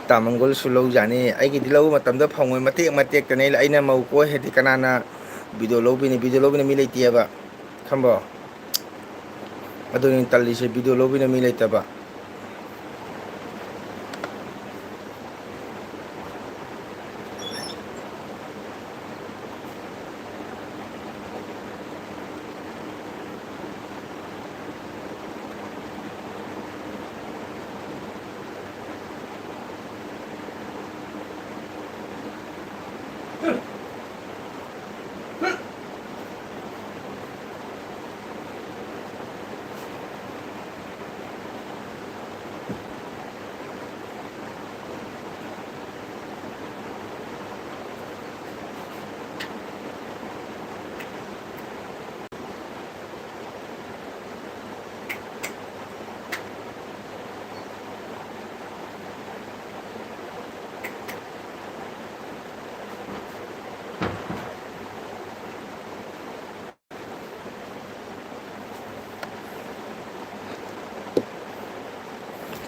ꯇꯥꯃꯪꯒꯣꯜꯁꯨ ꯂꯧꯖꯥꯅꯤ꯫ ꯑꯩꯒꯤꯗꯤ ꯂꯧꯕ ꯃꯇꯝꯗ ꯐꯪꯉꯣꯏ, ꯃꯇꯦꯛ ꯃꯇꯦꯛꯇꯅꯦ꯫ ꯑꯩꯅ ꯃꯧ ꯀꯣꯏ ꯍꯥꯏꯗꯤ ꯀꯅꯥꯅ ꯚꯤꯗꯤꯑꯣ ꯂꯧꯕꯤꯅꯤ? ꯚꯤꯗꯤꯑꯣ ꯂꯧꯕꯤꯅ ꯃꯤ ꯂꯩꯇꯦꯕ, ꯈꯪꯕ꯭ꯔꯣ? ꯑꯗꯨꯅꯤ ꯇꯜꯂꯤꯁꯦ, ꯚꯤꯗꯤꯑꯣ ꯂꯧꯕꯤꯅ ꯃꯤ ꯂꯩꯇꯕ꯫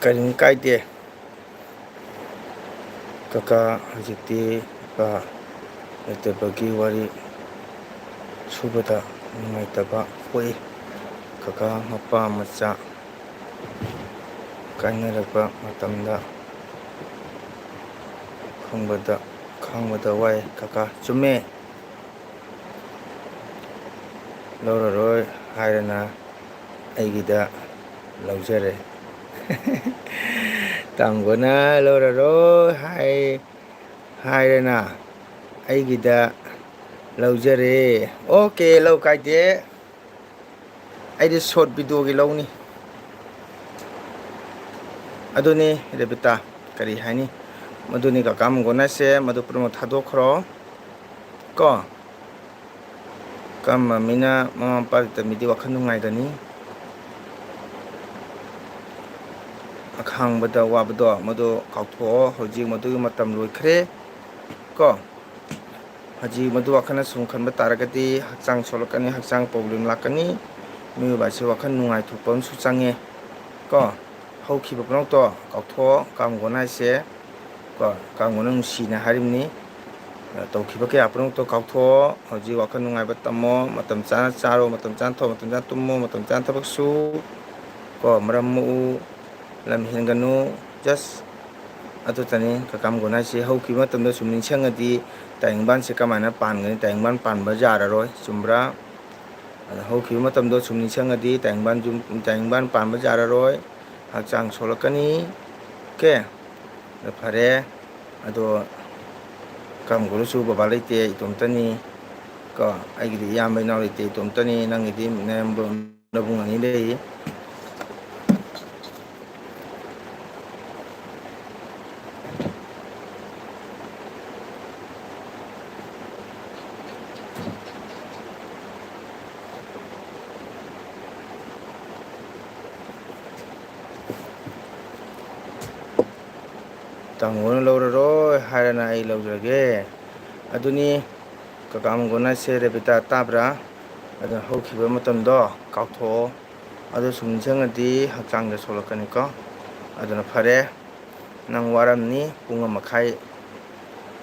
ꯀꯔꯤꯝ ꯀꯥꯏꯗꯦ꯫ ꯀꯀꯥ ꯍꯧꯖꯤꯛꯇꯤ ꯀꯀꯥ ꯂꯩꯇꯕꯒꯤ ꯋꯥꯔꯤ ꯁꯨꯕꯗ ꯅꯨꯡꯉꯥꯏꯇꯕ ꯄꯣꯛꯏ꯫ ꯀꯀꯥ ꯃꯄꯥ ꯃꯆꯥ ꯀꯥꯏꯅꯔꯛꯄ ꯃꯇꯝꯗ ꯈꯪꯕꯗ, ꯈꯥꯡꯕꯗ ꯋꯥꯏ꯫ ꯀꯀꯥ ꯆꯨꯝꯃꯦ꯫ ꯂꯧꯔꯔꯣꯏ ꯍꯥꯏꯔꯅ ꯑꯩꯒꯤꯗ ꯂꯧꯖꯔꯦ꯫ ꯇꯥꯃꯣꯅ ꯂꯧꯔꯔꯣꯏ ꯍꯥꯏ, ꯍꯥꯏꯔꯅ ꯑꯩꯒꯤꯗ ꯂꯧꯖꯔꯦ꯫ ꯑꯣꯀꯦ, ꯂꯧ ꯀꯥꯏꯗꯦ꯫ ꯑꯩꯗꯤ ꯁꯣꯔꯠ ꯚꯤꯗꯤꯑꯣꯒꯤ ꯂꯧꯅꯤ꯫ ꯑꯗꯨꯅꯤ ꯔꯦꯕꯤꯇꯥ, ꯀꯔꯤ ꯍꯥꯏꯅꯤ? ꯃꯗꯨꯅꯤ ꯀꯀꯥ ꯃꯪꯒꯣꯟ ꯍꯥꯏꯁꯦ, ꯃꯗꯨ ꯄꯨꯝꯅꯃꯛ ꯊꯥꯗꯣꯛꯈ꯭ꯔꯣ ꯀꯣ꯫ ꯀꯔꯝꯕ ꯃꯤꯅ ꯃꯃꯥ ꯃꯄꯥ ꯂꯩꯇꯕ ꯃꯤꯗꯤ ꯋꯥꯈꯜ ꯅꯨꯡꯉꯥꯏꯒꯅꯤ? ꯑꯈꯥꯡꯕꯗ ꯋꯥꯕꯗꯣ ꯃꯗꯨ ꯀꯥꯎꯊꯣꯛꯑꯣ꯫ ꯍꯧꯖꯤꯛ ꯃꯗꯨꯒꯤ ꯃꯇꯝ ꯂꯣꯏꯈ꯭ꯔꯦ ꯀꯣ꯫ ꯍꯧꯖꯤꯛ ꯃꯗꯨ ꯋꯥꯈꯜꯅ ꯁꯨꯝ ꯈꯟꯕ ꯇꯥꯔꯒꯗꯤ ꯍꯛꯆꯥꯡ ꯁꯣꯛꯂꯛꯀꯅꯤ, ꯍꯛꯆꯥꯡ ꯄ꯭ꯔꯣꯕ꯭ꯂꯦꯝ ꯂꯥꯛꯀꯅꯤ꯫ ꯃꯤꯑꯣꯏꯕ ꯑꯁꯤ ꯋꯥꯈꯜ ꯅꯨꯡꯉꯥꯏꯊꯣꯛꯄ ꯑꯃꯁꯨ ꯆꯪꯉꯦ ꯀꯣ꯫ ꯍꯧꯈꯤꯕ ꯄꯨꯝꯅꯃꯛꯇꯣ ꯀꯥꯎꯊꯣꯛꯑꯣ, ꯀꯥꯡꯒꯣꯟ ꯍꯥꯏꯁꯦ ꯀꯣ꯫ ꯀꯥꯡꯒꯣꯟꯅ ꯅꯨꯡꯁꯤꯅ ꯍꯥꯏꯔꯤꯕꯅꯤ꯫ ꯇꯧꯈꯤꯕ ꯀꯌꯥ ꯄꯨꯝꯅꯃꯛꯇꯣ ꯀꯥꯎꯊꯣꯛꯑꯣ꯫ ꯍꯧꯖꯤꯛ ꯋꯥꯈꯜ ꯅꯨꯡꯉꯥꯏꯕ ꯇꯝꯃꯣ꯫ ꯃꯇꯝ ꯆꯥꯅ ꯆꯥꯔꯣ, ꯃꯇꯝ ꯆꯥꯅ ꯊꯛꯑꯣ, ꯃꯇꯝ ꯆꯥꯅ ꯇꯨꯝꯃꯣ, ꯃꯇꯝ ꯆꯥꯅ ꯊꯕꯛ ꯁꯨ ꯀꯣ꯫ ꯃꯔꯝ ꯃꯣꯛꯎ, ꯂꯝ ꯍꯦꯟꯒꯅꯨ꯫ ꯖꯁ ꯑꯗꯨꯇꯅꯤ ꯀꯀꯥ ꯃꯪꯒꯣꯟ ꯍꯥꯏꯁꯦ꯫ ꯍꯧꯈꯤꯕ ꯃꯇꯝꯗ ꯁꯨꯝ ꯅꯤꯡꯁꯤꯡꯉꯗꯤ ꯇꯥꯏꯕꯪꯄꯥꯟꯁꯦ ꯀꯃꯥꯏꯅ ꯄꯥꯟꯒꯅꯤ? ꯇꯥꯏꯕꯪꯄꯥꯟ ꯄꯥꯟꯕ ꯌꯥꯔꯔꯣꯏ, ꯆꯨꯝꯕ꯭ꯔꯥ? ꯑꯗ ꯍꯧꯈꯤꯕ ꯃꯇꯝꯗꯣ ꯁꯨꯝ ꯅꯤꯡꯁꯤꯡꯉꯗꯤ ꯇꯥꯏꯕꯪꯄꯥꯟ ꯌꯨꯝ, ꯇꯥꯏꯕꯪꯄꯥꯟ ꯄꯥꯟꯕ ꯌꯥꯔꯔꯣꯏ, ꯍꯛꯆꯥꯡ ꯁꯣꯛꯂꯛꯀꯅꯤ꯫ ꯑꯣꯀꯦ? ꯑꯗ ꯐꯔꯦ꯫ ꯑꯗꯣ ꯀꯥꯡꯒꯨꯗꯨꯁꯨ ꯕꯕꯥ ꯂꯩꯇꯦ, ꯏꯇꯣꯝꯇꯅꯤ ꯀꯣ꯫ ꯑꯩꯒꯤꯗꯤ ꯏꯌꯥꯝꯕ ꯏꯅꯥꯎ ꯂꯩꯇꯦ, ꯏꯇꯣꯝꯇꯅꯤ꯫ ꯅꯪꯒꯤꯗꯤ ꯅꯌꯥꯝꯕ ꯅꯕꯨꯡ ꯑꯅꯤ ꯂꯩ꯫ ꯇꯥꯃꯣꯅ ꯂꯧꯔꯔꯣꯏ ꯍꯥꯏꯔꯅ ꯑꯩ ꯂꯧꯖꯔꯒꯦ꯫ ꯑꯗꯨꯅꯤ ꯀꯀꯥ ꯃꯪꯒꯣꯟ ꯍꯥꯏꯁꯦ꯫ ꯔꯦꯕꯤꯇꯥ, ꯇꯥꯕ꯭ꯔꯥ? ꯑꯗꯨꯅ ꯍꯧꯈꯤꯕ ꯃꯇꯝꯗꯣ ꯀꯥꯎꯊꯣꯛꯑꯣ꯫ ꯑꯗꯨ ꯁꯨꯝ ꯅꯤꯡꯁꯤꯡꯉꯗꯤ ꯍꯛꯆꯥꯡꯗ ꯁꯣꯛꯂꯛꯀꯅꯤꯀꯣ꯫ ꯑꯗꯨꯅ ꯐꯔꯦ, ꯅꯪ ꯋꯥꯔꯝꯅꯤ꯫ ꯄꯨꯡ ꯑꯃ ꯃꯈꯥꯏ,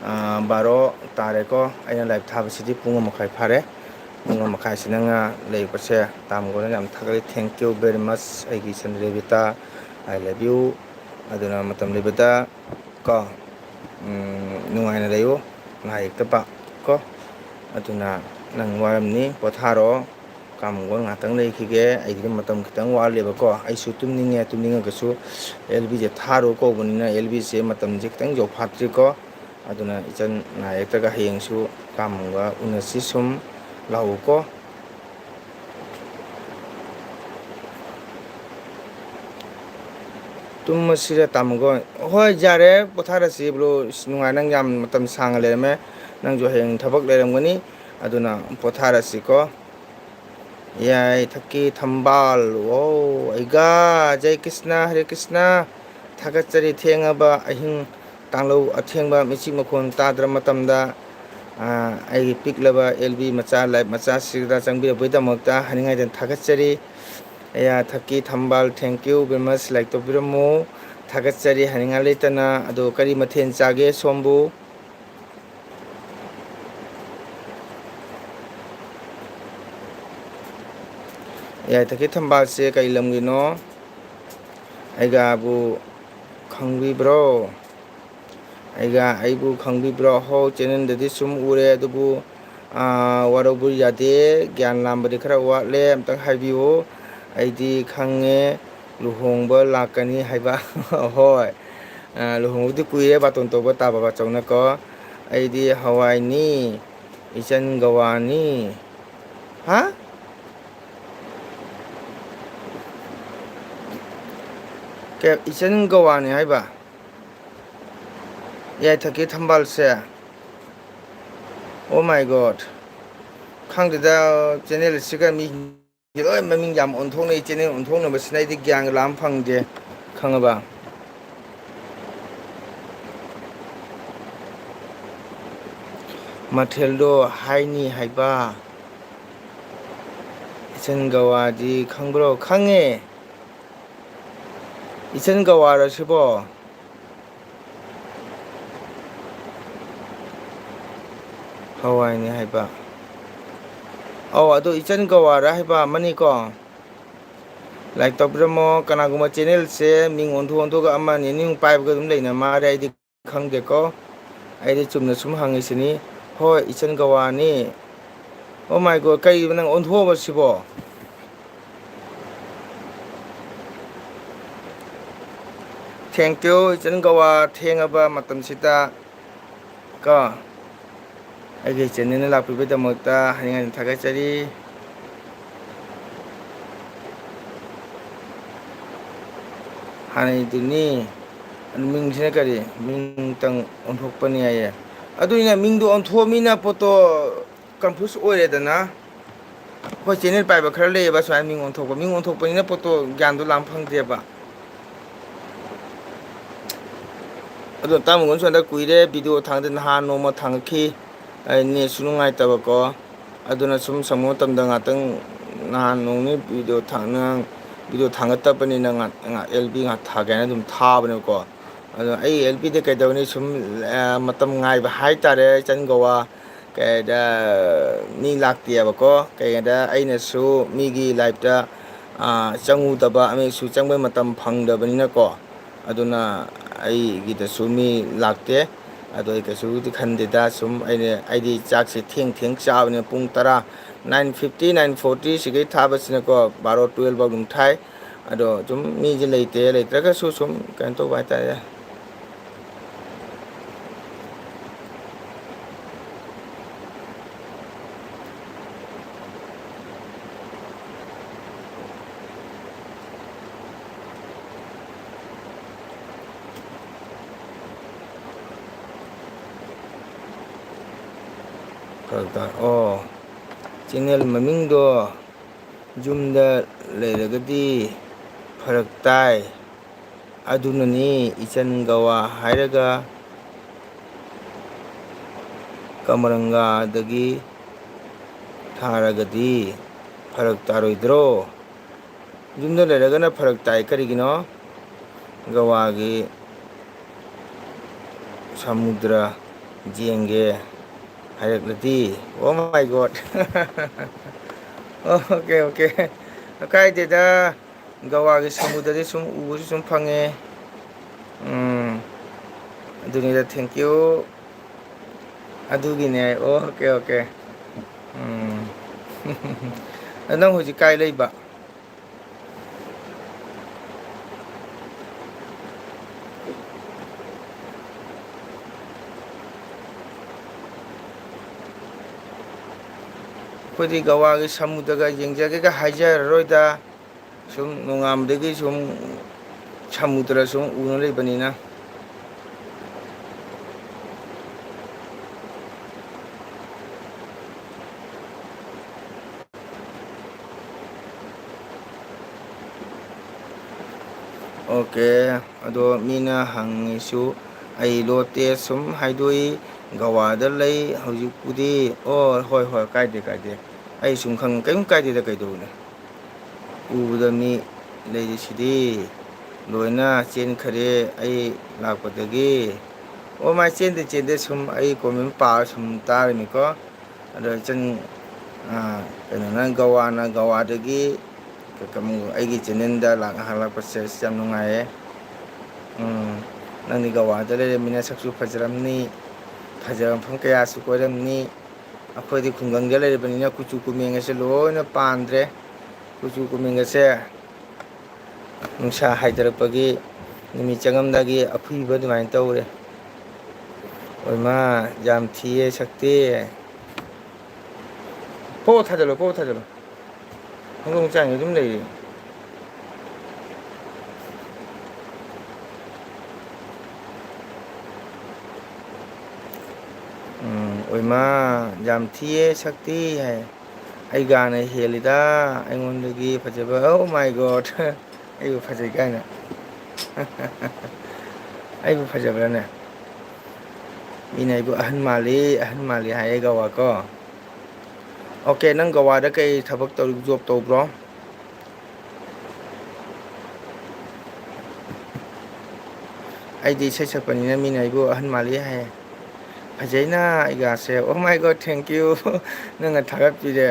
ꯑꯥ, ꯕꯥꯔꯣ ꯇꯥꯔꯦꯀꯣ꯫ ꯑꯩꯅ live ꯊꯥꯕꯁꯤꯗꯤ ꯄꯨꯡ ꯑꯃ ꯃꯈꯥꯏ ꯐꯥꯔꯦ꯫ ꯄꯨꯡ ꯑꯃ ꯃꯈꯥꯏꯁꯤ ꯅꯪꯅ ꯂꯩꯔꯛꯄꯁꯦ ꯇꯥꯃꯣꯒꯣꯟꯅ ꯌꯥꯝ ꯊꯥꯒꯠꯂꯤ꯫ Thank you very much, ꯑꯩꯒꯤ ꯏꯆꯟ ꯔꯦꯕꯤꯇꯥ, I love you꯫ ꯑꯗꯨꯅ ꯃꯇꯝ ꯂꯩꯕꯗ ꯀꯣ, ꯎꯝ, ꯅꯨꯡꯉꯥꯏꯅ ꯂꯩꯌꯨ, ꯅꯥ ꯌꯦꯛꯇꯕ ꯀꯣ꯫ ꯑꯗꯨꯅ ꯅꯪ ꯋꯥꯔꯝꯅꯤ, ꯄꯣꯊꯥꯔꯣ꯫ ꯀꯥꯃꯒꯣꯟ ꯉꯥꯛꯇꯪ ꯂꯩꯈꯤꯒꯦ꯫ ꯑꯩꯒꯤꯗꯤ ꯃꯇꯝ ꯈꯤꯇꯪ ꯋꯥꯠꯂꯤꯕꯀꯣ꯫ ꯑꯩꯁꯨ ꯇꯨꯝꯅꯤꯡꯉꯦ, ꯇꯨꯝꯅꯤꯡꯉꯒꯁꯨ ꯑꯦꯜ ꯕꯤꯁꯦ ꯊꯥꯔꯣ ꯀꯧꯕꯅꯤꯅ ꯑꯦꯜ ꯕꯤꯁꯦ ꯃꯇꯝꯁꯦ ꯈꯤꯇꯪ ꯌꯧꯐꯥꯠꯇ꯭ꯔꯤꯀꯣ꯫ ꯑꯗꯨꯅ ꯏꯆꯟ ꯅꯥ ꯌꯦꯛꯇꯒ ꯍꯌꯦꯡꯁꯨ ꯀꯥꯃꯒ ꯎꯅꯁꯤ꯫ ꯁꯨꯝ ꯂꯥꯛꯎꯀꯣ꯫ ꯇꯨꯝꯃꯁꯤꯔ ꯇꯥꯃꯒꯣꯟ? ꯍꯣꯏ, ꯌꯥꯔꯦ, ꯄꯣꯊꯥꯔꯁꯤ bro꯫ ꯏꯁ, ꯅꯨꯡꯉꯥꯏ, ꯅꯪ ꯌꯥꯝ ꯃꯇꯝ ꯁꯥꯡꯅ ꯂꯩꯔꯝꯃꯦ꯫ ꯅꯪꯁꯨ ꯍꯌꯦꯡ ꯊꯕꯛ ꯂꯩꯔꯝꯒꯅꯤ, ꯑꯗꯨꯅ ꯄꯣꯊꯥꯔꯁꯤꯀꯣ꯫ ꯌꯥꯏ, ꯊꯛꯀꯤ ꯊꯝꯕꯥꯜ꯫ ꯑꯣ, ꯑꯩꯒꯥ, ꯖꯩ ꯀ꯭ꯔꯤꯁꯅ, ꯍꯔꯦ ꯀ꯭ꯔꯤꯁꯅ꯫ ꯊꯥꯒꯠꯆꯔꯤ꯫ ꯊꯦꯡꯉꯕ ꯑꯍꯤꯡ, ꯇꯥꯡꯂꯧ ꯑꯊꯦꯡꯕ ꯃꯤꯆꯤꯛ ꯃꯈꯣꯟ ꯇꯥꯗ꯭ꯔ ꯃꯇꯝꯗ, ꯑꯥ, ꯑꯩꯒꯤ ꯄꯤꯛꯂꯕ ꯑꯦꯜ ꯕꯤ ꯃꯆꯥ, live ꯃꯆꯥꯁꯤꯗ ꯆꯪꯕꯤꯔꯛꯄꯒꯤꯗꯃꯛꯇ ꯍꯥꯏꯅꯤꯡꯉꯥꯏꯗꯅ ꯊꯥꯒꯠꯆꯔꯤ꯫ ꯑꯩꯌꯥ, ꯊꯛꯀꯤ ꯊꯝꯕꯥꯜ, thank you very much, like ꯇꯧꯕꯤꯔꯝꯃꯨ꯫ ꯊꯥꯒꯠꯆꯔꯤ ꯍꯥꯏꯅꯤꯡꯉꯥꯏ ꯂꯩꯇꯅ꯫ ꯑꯗꯣ ꯀꯔꯤ ꯃꯊꯦꯜ ꯆꯥꯒꯦ ꯁꯣꯝꯕꯨ? ꯌꯥꯏꯊꯛꯀꯤ ꯊꯝꯕꯥꯜꯁꯦ ꯀꯩ ꯂꯝꯒꯤꯅꯣ? ꯑꯩꯒꯥꯕꯨ ꯈꯪꯕꯤꯕ꯭ꯔꯣ? ꯑꯩꯒꯥ, ꯑꯩꯕꯨ ꯈꯪꯕꯤꯕ꯭ꯔꯣ? ꯍꯣ, channelꯗꯗꯤ ꯁꯨꯝ ꯎꯔꯦ, ꯑꯗꯨꯕꯨ, ꯑꯥ, ꯋꯥꯔꯧꯕ ꯌꯥꯗꯦ, ꯒ꯭ꯌꯥꯟ ꯂꯥꯝꯕꯗꯤ ꯈꯔ ꯋꯥꯠꯂꯦ, ꯑꯝꯇꯪ ꯍꯥꯏꯕꯤꯌꯨ꯫ ꯑꯩꯗꯤ ꯈꯪꯉꯦ, ꯂꯨꯍꯣꯡꯕ ꯂꯥꯛꯀꯅꯤ ꯍꯥꯏꯕ꯫ ꯍꯣꯏ, ꯑꯥ, ꯂꯨꯍꯣꯡꯕꯗꯤ ꯀꯨꯏꯔꯦ, ꯕꯥꯇꯣꯟ ꯇꯧꯕ ꯇꯥꯕ ꯕꯥꯆꯧꯅꯀꯣ꯫ ꯑꯩꯗꯤ ꯍꯋꯥꯏꯅꯤ, ꯏꯆꯟ ꯒꯋꯥꯅꯤ꯫ ꯍꯥ? ꯀꯩ, ꯏꯆꯟ ꯒꯋꯥꯅꯤ ꯍꯥꯏꯕ? ꯌꯥꯏꯊꯛꯀꯤ ꯊꯝꯕꯥꯜꯁꯦ? Oh my God! ꯈꯪꯗꯦꯗ, channel ꯑꯁꯤꯒ ꯃꯤ ꯂꯣꯏ ꯃꯃꯤꯡ ꯌꯥꯝ ꯑꯣꯟꯊꯣꯛꯅꯩ꯫ Channel ꯑꯣꯟꯊꯣꯛꯅꯕꯁꯤꯅ ꯑꯩꯗꯤ ꯒ꯭ꯌꯥꯟꯒ ꯂꯥꯝ ꯐꯪꯗꯦ, ꯈꯪꯉꯕ? ꯃꯊꯦꯜꯗꯣ ꯍꯥꯏꯅꯤ ꯍꯥꯏꯕ꯫ ꯏꯆꯟ ꯒꯋꯥꯗꯤ ꯈꯪꯕ꯭ꯔꯣ? ꯈꯪꯉꯦ꯫ ꯏꯆꯟ ꯒꯋꯥꯔ ꯁꯤꯕꯣ? ꯍꯋꯥꯏꯅꯤ ꯍꯥꯏꯕ꯫ ꯑꯧ, ꯑꯗꯨ ꯏꯆꯟ ꯒꯋꯥꯔ ꯍꯥꯏꯕ ꯑꯃꯅꯤꯀꯣ꯫ Like ꯇꯧꯕꯤꯔꯝꯃꯣ꯫ ꯀꯅꯥꯒꯨꯝꯕ channelꯁꯦ ꯃꯤꯡ ꯑꯣꯟꯊꯣꯛ ꯑꯣꯟꯊꯣꯛꯑꯒ ꯑꯃ ꯑꯅꯤ ꯑꯅꯤ ꯑꯃꯨꯛ ꯄꯥꯏꯕꯒ ꯑꯗꯨꯝ ꯂꯩꯅ ꯃꯥꯜꯂꯦ꯫ ꯑꯩꯗꯤ ꯈꯪꯗꯦꯀꯣ꯫ ꯑꯩꯗꯤ ꯆꯨꯝꯅ ꯁꯨꯝ ꯍꯪꯉꯤꯁꯤꯅꯤ꯫ ꯍꯣꯏ, ꯏꯆꯟ ꯒꯋꯥꯅꯤ꯫ Oh my God, ꯀꯩꯅꯣ ꯅꯪ ꯑꯣꯟꯊꯣꯛꯑꯕ ꯁꯤꯕꯣ? Thank you, ꯏꯆꯟ ꯒꯋꯥ, ꯊꯦꯡꯉꯕ ꯃꯇꯝꯁꯤꯗ ꯀꯣ꯫ ꯑꯩꯒꯤ channelꯗ ꯂꯥꯛꯄꯤꯕꯒꯤꯗꯃꯛꯇ ꯍꯥꯏꯅꯤꯡꯉꯥꯏ ꯊꯥꯒꯠꯆꯔꯤ꯫ ꯍꯥꯟꯅꯩꯗꯨꯅꯤ꯫ ꯑꯗꯨ ꯃꯤꯡꯁꯤꯅ ꯀꯔꯤ? ꯃꯤꯡꯇꯪ ꯑꯣꯟꯊꯣꯛꯄꯅꯤ ꯍꯥꯏꯌꯦ꯫ ꯑꯗꯨꯅꯤꯅ ꯃꯤꯡꯗꯣ ꯑꯣꯟꯊꯣꯛꯑꯃꯤꯅ ꯄꯣꯠꯇꯣ confuse ꯑꯣꯏꯔꯦꯗꯅ꯫ ꯑꯩꯈꯣꯏ channel ꯄꯥꯏꯕ ꯈꯔ ꯂꯩꯌꯦꯕ ꯁꯨꯃꯥꯏꯅ ꯃꯤꯡ ꯑꯣꯟꯊꯣꯛꯄ꯫ ꯃꯤꯡ ꯑꯣꯟꯊꯣꯛꯄꯅꯤꯅ ꯄꯣꯠꯇꯣ ꯒ꯭ꯌꯥꯟꯗꯣ ꯂꯥꯝ ꯐꯪꯗꯦꯕ꯫ ꯑꯗꯣ ꯇꯥꯃꯣꯒꯅꯁꯨ ꯍꯟꯗꯛ ꯀꯨꯏꯔꯦ video ꯊꯥꯡꯗ, ꯅꯍꯥꯟ ꯅꯣꯡꯃ ꯊꯥꯡꯉꯛꯈꯤ꯫ ꯑꯩ netꯁꯨ ꯅꯨꯡꯉꯥꯏꯇꯕꯀꯣ꯫ ꯑꯗꯨꯅ ꯁꯨꯝ ꯁꯪꯕ ꯃꯇꯝꯗ ꯉꯥꯛꯇꯪ, ꯅꯍꯥꯟ ꯅꯣꯡꯅꯤ video ꯊꯥꯡ-, video ꯊꯥꯡꯒꯠꯇꯕꯅꯤꯅ ꯉꯥ-, ꯉꯥ-, L P ꯉꯥꯛ ꯊꯥꯒꯦ ꯍꯥꯏꯅ ꯑꯗꯨꯝ ꯊꯥꯕꯅꯦꯕꯀꯣ꯫ ꯑꯗꯣ ꯑꯩ L Pꯗ ꯀꯩꯗꯧꯅꯤ, ꯁꯨꯝ, ꯑ, ꯃꯇꯝ ꯉꯥꯏꯕ ꯍꯥꯏꯇꯥꯔꯦ, ꯏꯆꯟ ꯒꯣꯋꯥ꯫ ꯀꯩꯗ ꯃꯤ ꯂꯥꯛꯇꯦꯕꯀꯣ꯫ ꯀꯩꯒꯤꯅꯣꯗ ꯑꯩꯅꯁꯨ ꯃꯤꯒꯤ liveꯇ, ꯑ, ꯆꯪꯉꯨꯗꯕ, ꯑꯃꯁꯨ ꯆꯪꯕꯩ ꯃꯇꯝ ꯐꯪꯗꯕꯅꯤꯅꯀꯣ꯫ ꯑꯗꯨꯅ ꯑꯩꯒꯤꯗꯁꯨ ꯃꯤ ꯂꯥꯛꯇꯦ꯫ ꯑꯗꯣ ꯑꯩ ꯀꯩꯁꯨꯕꯨꯗꯤ ꯈꯟꯗꯦꯗ꯫ ꯁꯨꯝ ꯑꯩꯅ, ꯑꯩꯗꯤ ꯆꯥꯛꯁꯦ ꯊꯦꯡ ꯊꯦꯡ ꯆꯥꯕꯅꯦ꯫ ꯄꯨꯡ ꯇꯔꯥ, nine fifty, nine forty ꯁꯤꯒꯩ ꯊꯥꯕꯁꯤꯅꯀꯣ, ꯕꯥꯔꯣ, twelve ꯐꯥꯎ ꯑꯗꯨꯝ ꯊꯥꯏ꯫ ꯑꯗꯣ ꯁꯨꯝ ꯃꯤꯁꯦ ꯂꯩꯇꯦ, ꯂꯩꯇ꯭ꯔꯒꯁꯨ ꯁꯨꯝ ꯀꯩꯅꯣ ꯇꯧꯕ ꯍꯥꯏꯇꯥꯔꯦ꯫ ꯐꯔꯛ ꯇꯥ-, ꯑꯣ, channel ꯃꯃꯤꯡꯗꯣ ꯌꯨꯝꯗ ꯂꯩꯔꯒꯗꯤ ꯐꯔꯛ ꯇꯥꯏ꯫ ꯑꯗꯨꯅꯅꯤ, ꯏꯆꯟ ꯒꯋꯥ ꯍꯥꯏꯔꯒ ꯀꯃꯔꯪꯒꯥꯗꯒꯤ ꯊꯥꯔꯒꯗꯤ ꯐꯔꯛ ꯇꯥꯔꯣꯏꯗ꯭ꯔꯣ? ꯌꯨꯝꯗ ꯂꯩꯔꯒꯅ ꯐꯔꯛ ꯇꯥꯏ꯫ ꯀꯔꯤꯒꯤꯅꯣ? ꯒꯋꯥꯒꯤ ꯁꯃꯨꯗ꯭ꯔ ꯌꯦꯡꯒꯦ ꯍꯥꯏꯔꯛꯂꯗꯤ꯫ Oh my God꯫ Okay, okay. ꯀꯥꯏꯗꯦꯗ꯫ ꯒꯋꯥꯒꯤ ꯁꯃꯨꯗ꯭ꯔꯗꯤ ꯁꯨꯝ ꯎꯕꯁꯨ ꯁꯨꯝ ꯐꯪꯉꯦ꯫ ꯎꯝ꯫ ꯑꯗꯨꯅꯤꯗ, thank you꯫ ꯑꯗꯨꯒꯤꯅꯦ꯫ Okay, okay. ꯎꯝ꯫ ꯅꯪ ꯍꯧꯖꯤꯛ ꯀꯥꯏ ꯂꯩꯕ? ꯑꯩꯈꯣꯏꯗꯤ ꯒꯋꯥꯒꯤ ꯁꯃꯨꯗ꯭ꯔꯒ ꯌꯦꯡꯖꯒꯦꯒ ꯍꯥꯏꯖꯔꯔꯣꯏꯗ꯫ ꯁꯨꯝ ꯅꯣꯡꯉꯥꯟꯕꯗꯒꯤ ꯁꯨꯝ ꯁꯃꯨꯗ꯭ꯔ ꯁꯨꯝ ꯎꯅ ꯂꯩꯕꯅꯤꯅ꯫ ꯑꯣꯀꯦ꯫ ꯑꯗꯣ ꯃꯤꯅ ꯍꯪꯉꯤꯁꯨ ꯑꯩ ꯂꯣꯠꯇꯦ ꯁꯨꯝ ꯍꯥꯏꯗꯣꯛꯏ꯫ ꯒꯋꯥꯗ ꯂꯩ ꯍꯧꯖꯤꯛꯄꯨꯗꯤ꯫ ꯑꯣ, ꯍꯣꯏ, ꯍꯣꯏ, ꯀꯥꯏꯗꯦ, ꯀꯥꯏꯗꯦ꯫ ꯑꯩ ꯁꯨꯝ ꯈꯪ-, ꯀꯩꯝ ꯀꯥꯏꯗꯦꯗ, ꯀꯩꯗꯧꯕꯅꯦ꯫ ꯎꯕꯗ ꯃꯤ ꯂꯩꯔꯤꯁꯤꯗꯤ ꯂꯣꯏꯅ ꯆꯦꯟꯈꯔꯦ ꯑꯩ ꯂꯥꯛꯄꯗꯒꯤ꯫ ꯑꯣ ꯃꯥꯏ, ꯆꯦꯟꯗꯦ, ꯆꯦꯟꯗꯦ, ꯁꯨꯝ ꯑꯩ ꯀꯣꯃꯦꯟ ꯄꯥꯔ ꯁꯨꯝ ꯇꯥꯔꯤꯅꯤꯀꯣ꯫ ꯑꯗꯣ ꯏꯆꯟ, ꯑꯥ, ꯀꯩꯅꯣꯅ, ꯒꯋꯥꯅ, ꯒꯋꯥꯗꯒꯤ ꯀ-, ꯀꯃ-, ꯑꯩꯒꯤ ꯆꯦꯅꯦꯜꯗ ꯂꯥꯛ-, ꯍꯜꯂꯛꯄꯁꯦ ꯑꯁ ꯌꯥꯝ ꯅꯨꯡꯉꯥꯏꯌꯦ꯫ ꯎꯝ, ꯅꯪꯗꯤ ꯒꯋꯥꯗ ꯂꯩꯔꯃꯤꯅ ꯁꯛꯁꯨ ꯐꯖꯔꯝꯅꯤ, ꯐꯖꯕ ꯃꯐꯝ ꯀꯌꯥꯁꯨ ꯀꯣꯏꯔꯝꯅꯤ꯫ ꯑꯩꯈꯣꯏꯗꯤ ꯈꯨꯡꯒꯪꯗ ꯂꯩꯔꯕꯅꯤꯅ ꯀꯨꯆꯨ ꯀꯨꯃꯦꯟꯒꯁꯦ ꯂꯣꯏꯅ ꯄꯥꯟꯗ꯭ꯔꯦ꯫ ꯀꯨꯆꯨ ꯀꯨꯃꯦꯟꯒꯁꯦ ꯅꯨꯡꯁꯥ ꯍꯥꯏꯊꯔꯛꯄꯒꯤ ꯅꯨꯃꯤꯠ ꯆꯪꯉꯝꯗꯥꯏꯒꯤ ꯑꯐꯨꯏꯕ ꯑꯗꯨꯃꯥꯏꯅ ꯇꯧꯔꯦ꯫ ꯑꯣꯏꯃꯥ, ꯌꯥꯝ ꯊꯤꯌꯦ ꯁꯛꯇꯤ꯫ ꯄꯣ ꯊꯥꯖꯜꯂꯣ, ꯄꯣ ꯊꯥꯖꯜꯂꯣ꯫ ꯍꯪꯗꯣꯡ ꯆꯥꯡꯁꯦ ꯑꯗꯨꯝ ꯂꯩꯔꯤ꯫ ꯎꯝ, ꯑꯣꯏꯃꯥ, ꯌꯥꯝ ꯊꯤꯌꯦ ꯁꯛꯇꯤ ꯍꯥꯏ꯫ ꯑꯩꯒꯥꯅ ꯍꯦꯜꯂꯤꯗ ꯑꯩꯉꯣꯟꯗꯒꯤ ꯐꯖꯕ꯫ Oh my God꯫ ꯑꯩꯕꯨ ꯐꯖꯩ ꯀꯥꯏꯅ꯫ ꯑꯩꯕꯨ ꯐꯖꯕ꯭ꯔꯥꯅꯦ? ꯃꯤꯅ ꯑꯩꯕꯨ ꯑꯍꯟ ꯃꯥꯜꯂꯤ, ꯑꯍꯟ ꯃꯥꯜꯂꯤ ꯍꯥꯏꯌꯦ ꯒꯋꯥ ꯀꯣ꯫ ꯑꯣꯀꯦ, ꯅꯪ ꯒꯋꯥꯗ ꯀꯩ ꯊꯕꯛ ꯇꯧꯔꯤ, ꯖꯣꯕ ꯇꯧꯕ꯭ꯔꯣ? ꯑꯩꯗꯤ ꯏꯁꯩ ꯁꯛꯄꯅꯤꯅ ꯃꯤꯅ ꯑꯩꯕꯨ ꯑꯍꯟ ꯃꯥꯜꯂꯤ ꯍꯥꯏ꯫ ꯐꯖꯩꯅ ꯑꯩꯒꯥꯁꯦ꯫ Oh my God, thank you꯫ ꯅꯪꯅ ꯊꯥꯒꯠꯄꯤꯔꯦ꯫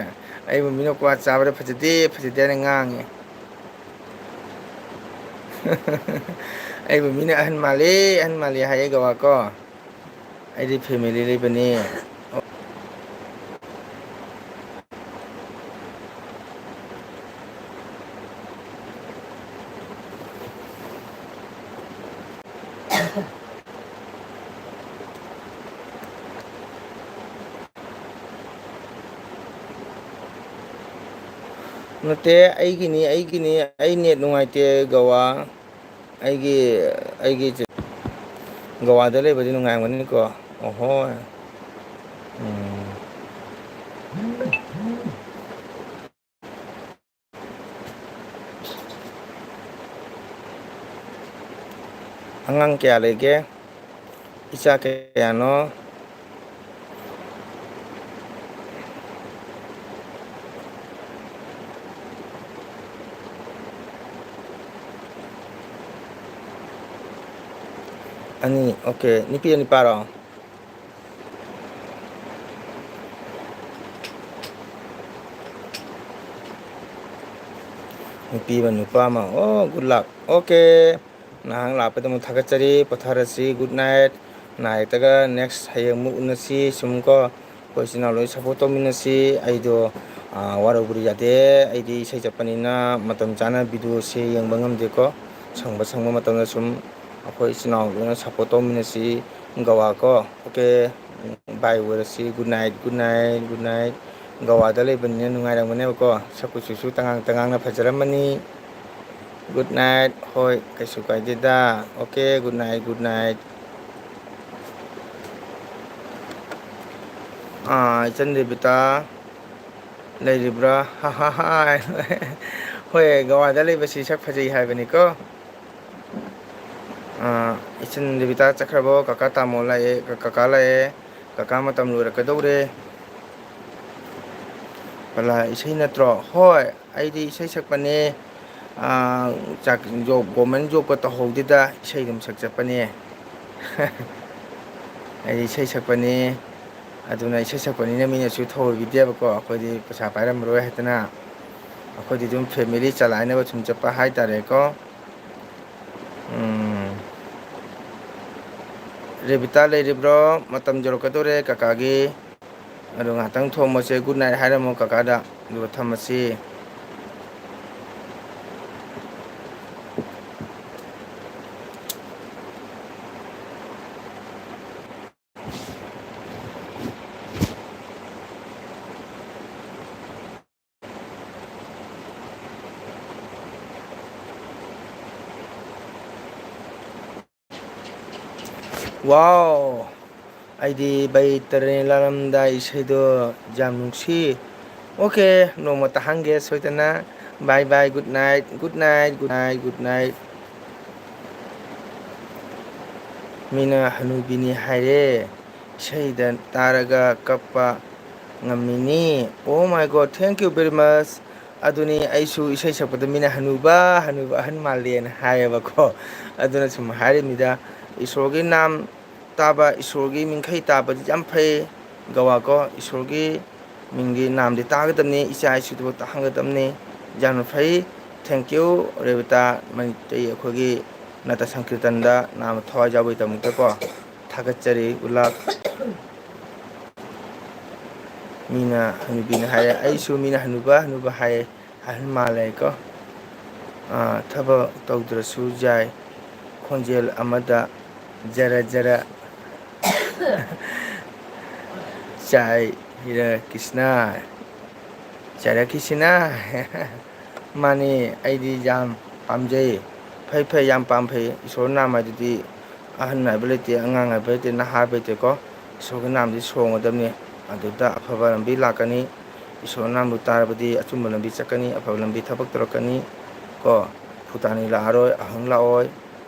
ꯑꯩꯕꯨ ꯃꯤꯅ ꯀ꯭ꯋꯥ ꯆꯥꯕꯗ ꯐꯖꯗꯦ, ꯐꯖꯗꯦ ꯍꯥꯏꯅ ꯉꯥꯡꯉꯦ꯫ ꯑꯩꯕꯨ ꯃꯤꯅ ꯑꯍꯟ ꯃꯥꯜꯂꯤ, ꯑꯍꯟ ꯃꯥꯜꯂꯤ ꯍꯥꯏꯌꯦ ꯒꯋꯥ ꯀꯣ꯫ ꯑꯩꯗꯤ family ꯂꯩꯕꯅꯤ꯫ ꯅꯠꯇꯦ, ꯑꯩꯒꯤꯅꯤ, ꯑꯩꯒꯤꯅꯤ, ꯑꯩ net ꯅꯨꯡꯉꯥꯏꯇꯦ, ꯒꯋꯥ꯫ ꯑꯩꯒꯤ, ꯑꯩꯒꯤ ꯆꯦ-, ꯒꯋꯥꯗ ꯂꯩꯕꯗꯤ ꯅꯨꯡꯉꯥꯏꯔꯝꯒꯅꯤꯀꯣ? ꯑꯣꯍꯣ꯫ ꯎꯝ꯫ ꯑꯉꯥꯡ ꯀꯌꯥ ꯂꯩꯒꯦ? ꯏꯆꯥ ꯀꯌꯥꯅꯣ? ꯑꯅꯤ, okay꯫ ꯅꯨꯄꯤ ꯅꯨꯄꯥꯔꯣ? ꯅꯨꯄꯤ ꯑꯃ, ꯅꯨꯄꯥ ꯑꯃ꯫ ꯑꯣ, good luck꯫ Okay꯫ ꯅꯍꯥꯛ ꯂꯥꯛꯄꯗꯃꯛ ꯊꯥꯒꯠꯆꯔꯤ꯫ ꯄꯣꯊꯥꯔꯁꯤ꯫ Good night꯫ ꯅꯥꯏꯛꯇꯒ next ꯍꯌꯦꯡ ꯑꯃꯨꯛ ꯎꯅꯁꯤ꯫ ꯁꯨꯝ ꯀꯣ, ꯑꯩꯈꯣꯏ ꯏꯆꯤꯟ ꯏꯅꯥꯎ ꯂꯣꯏ support ꯇꯧꯃꯤꯟꯅꯁꯤ꯫ ꯑꯩꯗꯣ, ꯑꯥ, ꯋꯥꯔꯧꯕꯗꯤ ꯌꯥꯗꯦ꯫ ꯑꯩꯗꯤ ꯏꯁꯩ ꯆꯠꯄꯅꯤꯅ ꯃꯇꯝ ꯆꯥꯅ video ꯁꯦ ꯌꯦꯡꯕ ꯉꯝꯗꯦꯀꯣ꯫ ꯁꯪꯕ ꯁꯪꯕ ꯃꯇꯝꯗ ꯁꯨꯝ ꯑꯩꯈꯣꯏ ꯏꯆꯤꯟ ꯏꯅꯥꯎ ꯂꯣꯏꯅ support ꯇꯧꯃꯤꯟꯅꯁꯤ꯫ ꯒꯋꯥ ꯀꯣ꯫ Okay꯫ Bye ꯑꯣꯏꯔꯁꯤ꯫ Good night, good night, good night꯫ ꯒꯋꯥꯗ ꯂꯩꯕꯅꯤꯅ ꯅꯨꯡꯉꯥꯏꯔꯝꯒꯅꯦꯕꯀꯣ꯫ ꯁꯛ ꯀꯨꯆꯨꯁꯨ ꯇꯉꯥꯡ ꯇꯉꯥꯡꯅ ꯐꯖꯔꯝꯃꯅꯤ꯫ Good night꯫ ꯍꯣꯏ, ꯀꯩꯁꯨ ꯀꯥꯏꯗꯦꯗ꯫ Okay, good night, good night꯫ ꯑꯥ, ꯏꯆꯟ ꯗꯦꯕꯤꯇꯥ ꯂꯩꯔꯤꯕ꯭ꯔꯥ? ꯍꯣꯏ, ꯒꯋꯥꯗ ꯂꯩꯕꯁꯤ ꯁꯛ ꯐꯖꯩ ꯍꯥꯏꯕꯅꯤꯀꯣ꯫ ꯑꯥ, ꯏꯆꯟ ꯗꯦꯕꯤꯇꯥ ꯆꯠꯈ꯭ꯔꯕꯣ? ꯀꯀꯥ ꯇꯥꯃꯣ ꯂꯥꯛꯑꯦ, ꯀ-, ꯀꯀꯥ ꯂꯥꯛꯑꯦ꯫ ꯀꯀꯥ ꯃꯇꯝ ꯂꯣꯏꯔꯛꯀꯗꯧꯔꯦ꯫ ꯄꯂꯥ ꯏꯁꯩ ꯅꯠꯇ꯭ꯔꯣ? ꯍꯣꯏ, ꯑꯩꯗꯤ ꯏꯁꯩ ꯁꯛꯄꯅꯦ꯫ ꯑꯥ, ꯆꯥꯛ, ꯖꯣꯕ, ꯒꯣꯔꯃꯦꯟ ꯖꯣꯕꯀ ꯇꯧꯍꯧꯗꯦꯗ, ꯏꯁꯩ ꯑꯗꯨꯝ ꯁꯛꯆꯠꯄꯅꯦ꯫ ꯑꯩꯗꯤ ꯏꯁꯩ ꯁꯛꯄꯅꯤ, ꯑꯗꯨꯅ ꯏꯁꯩ ꯁꯛꯄꯅꯤꯅ ꯃꯤꯅꯁꯨ ꯊꯧꯑꯣꯏꯕꯤꯗꯦꯕꯀꯣ꯫ ꯑꯩꯈꯣꯏꯗꯤ ꯄꯩꯁꯥ ꯄꯥꯏꯔꯝꯃꯔꯣꯏ ꯍꯥꯏꯗꯅ, ꯑꯩꯈꯣꯏꯗꯤ ꯑꯗꯨꯝ ꯐꯦꯃꯤꯂꯤ ꯆꯂꯥꯏꯅꯕ ꯁꯨꯝ ꯆꯠꯄ ꯍꯥꯏꯇꯥꯔꯦꯀꯣ꯫ ꯎꯝ꯫ ꯔꯦꯕꯤꯇꯥ ꯂꯩꯔꯤꯕ꯭ꯔꯣ? ꯃꯇꯝ ꯌꯧꯔꯛꯀꯗꯧꯔꯦ ꯀꯀꯥꯒꯤ꯫ ꯑꯗꯣ ꯉꯥꯏꯍꯥꯛꯇꯪ ꯊꯣꯝꯃꯁꯦ, ꯒꯨꯗ ꯅꯥꯏꯠ ꯍꯥꯏꯔꯝꯃꯣ ꯀꯀꯥꯗ, ꯑꯗꯨꯒ ꯊꯝꯃꯁꯤ꯫ ꯋꯥꯎ! ꯑꯩꯗꯤ ꯕꯩ ꯇꯔꯦꯠ ꯂꯥꯛꯂꯝꯗꯥꯏ ꯏꯁꯩꯗꯣ ꯌꯥꯝ ꯅꯨꯡꯁꯤ꯫ ꯑꯣꯀꯦ, ꯅꯣꯡꯃ ꯇꯥꯍꯟꯒꯦ ꯁꯣꯏꯗꯅ꯫ Bye bye, good night, good night, good night, good night. ꯃꯤꯅ ꯍꯅꯨꯕꯤꯅꯤ ꯍꯥꯏꯔꯦ, ꯏꯁꯩꯗ ꯇꯥꯔꯒ ꯀꯞꯄ ꯉꯝꯃꯤꯅꯤ꯫ Oh my God, thank you very much꯫ ꯑꯗꯨꯅꯤ, ꯑꯩꯁꯨ ꯏꯁꯩ ꯁꯛꯄꯗ ꯃꯤꯅ "ꯍꯅꯨꯕ, ꯍꯅꯨꯕ, ꯑꯍꯟ ꯃꯥꯜꯂꯦꯅ" ꯍꯥꯏꯌꯦꯕꯀꯣ꯫ ꯑꯗꯨꯅ ꯁꯨꯝ ꯍꯥꯏꯔꯤꯕꯅꯤꯗ, ꯏꯁꯣꯔꯒꯤ ꯅꯥꯝ ꯇꯥꯕ, ꯏꯁꯣꯔꯒꯤ ꯃꯤꯡꯈꯩ ꯇꯥꯕꯗꯤ ꯌꯥꯝ ꯐꯩ꯫ ꯒꯋꯥ ꯀꯣ, ꯏꯁꯣꯔꯒꯤ ꯃꯤꯡꯒꯤ ꯅꯥꯝꯗꯤ ꯇꯥꯒꯗꯕꯅꯤ, ꯏꯆꯥ ꯏꯁꯨꯗꯨꯕꯨ ꯇꯥꯍꯟꯒꯗꯕꯅꯤ꯫ ꯌꯥꯝꯅ ꯐꯩ꯫ Thank you, ꯔꯦꯕꯤꯇꯥ ꯃꯩꯇꯩ, ꯑꯩꯈꯣꯏꯒꯤ ꯅꯥꯇ ꯁꯪꯀꯤꯔꯇꯟꯗ ꯅꯥꯝ ꯊꯋꯥꯏ ꯌꯥꯎꯕꯒꯤꯗꯃꯛꯇꯀꯣ꯫ ꯊꯥꯒꯠꯆꯔꯤ, ꯒꯨꯂꯥꯞ꯫ ꯃꯤꯅ ꯍꯅꯨꯕꯤꯅ ꯍꯥꯏꯔꯦ, ꯑꯩꯁꯨ ꯃꯤꯅ ꯍꯅꯨꯕ, ꯍꯅꯨꯕ ꯍꯥꯏꯌꯦ, ꯑꯍꯟ ꯃꯥꯜꯂꯦꯀꯣ꯫ ꯑꯥ, ꯊꯕꯛ ꯇꯧꯗ꯭ꯔꯁꯨ ꯌꯥꯏ, ꯈꯣꯟꯖꯦꯜ ꯑꯃꯗ ꯖꯔ ꯖꯔ ꯆꯥꯏ ꯍꯤꯔ ꯀ꯭ꯔꯤꯁꯅ, ꯆꯥꯏꯔ ꯀ꯭ꯔꯤꯁꯅ꯫ ꯃꯥꯅꯤ, ꯑꯩꯗꯤ ꯌꯥꯝ ꯄꯥꯝꯖꯩ꯫ ꯐꯩ, ꯐꯩ, ꯌꯥꯝ ꯄꯥꯝ ꯐꯩ꯫ ꯏꯁꯣꯔ ꯅꯥꯝ ꯍꯥꯏꯗꯨꯗꯤ ꯑꯍꯟ ꯍꯥꯏꯕ ꯂꯩꯇꯦ, ꯑꯉꯥꯡ ꯍꯥꯏꯕ ꯂꯩꯇꯦ, ꯅꯍꯥ ꯍꯥꯏꯕ ꯂꯩꯇꯦꯀꯣ꯫ ꯏꯁꯣꯔꯒꯤ ꯅꯥꯝꯗꯤ ꯁꯣꯡꯒꯗꯕꯅꯤ꯫ ꯑꯗꯨꯗ ꯑꯐꯕ ꯂꯝꯕꯤ ꯂꯥꯛꯀꯅꯤ꯫ ꯏꯁꯣꯔ ꯅꯥꯝꯕꯨ ꯇꯥꯔꯕꯗꯤ ꯑꯆꯨꯝꯕ ꯂꯝꯕꯤ ꯆꯠꯀꯅꯤ, ꯑꯐꯕ ꯂꯝꯕꯤ ꯊꯕꯛ ꯇꯧꯔꯛꯀꯅꯤ ꯀꯣ꯫ ꯐꯨꯇꯥꯅꯤ ꯂꯥꯛꯑꯔꯣꯏ, ꯑꯍꯪ ꯂꯥꯛꯑꯣꯏ꯫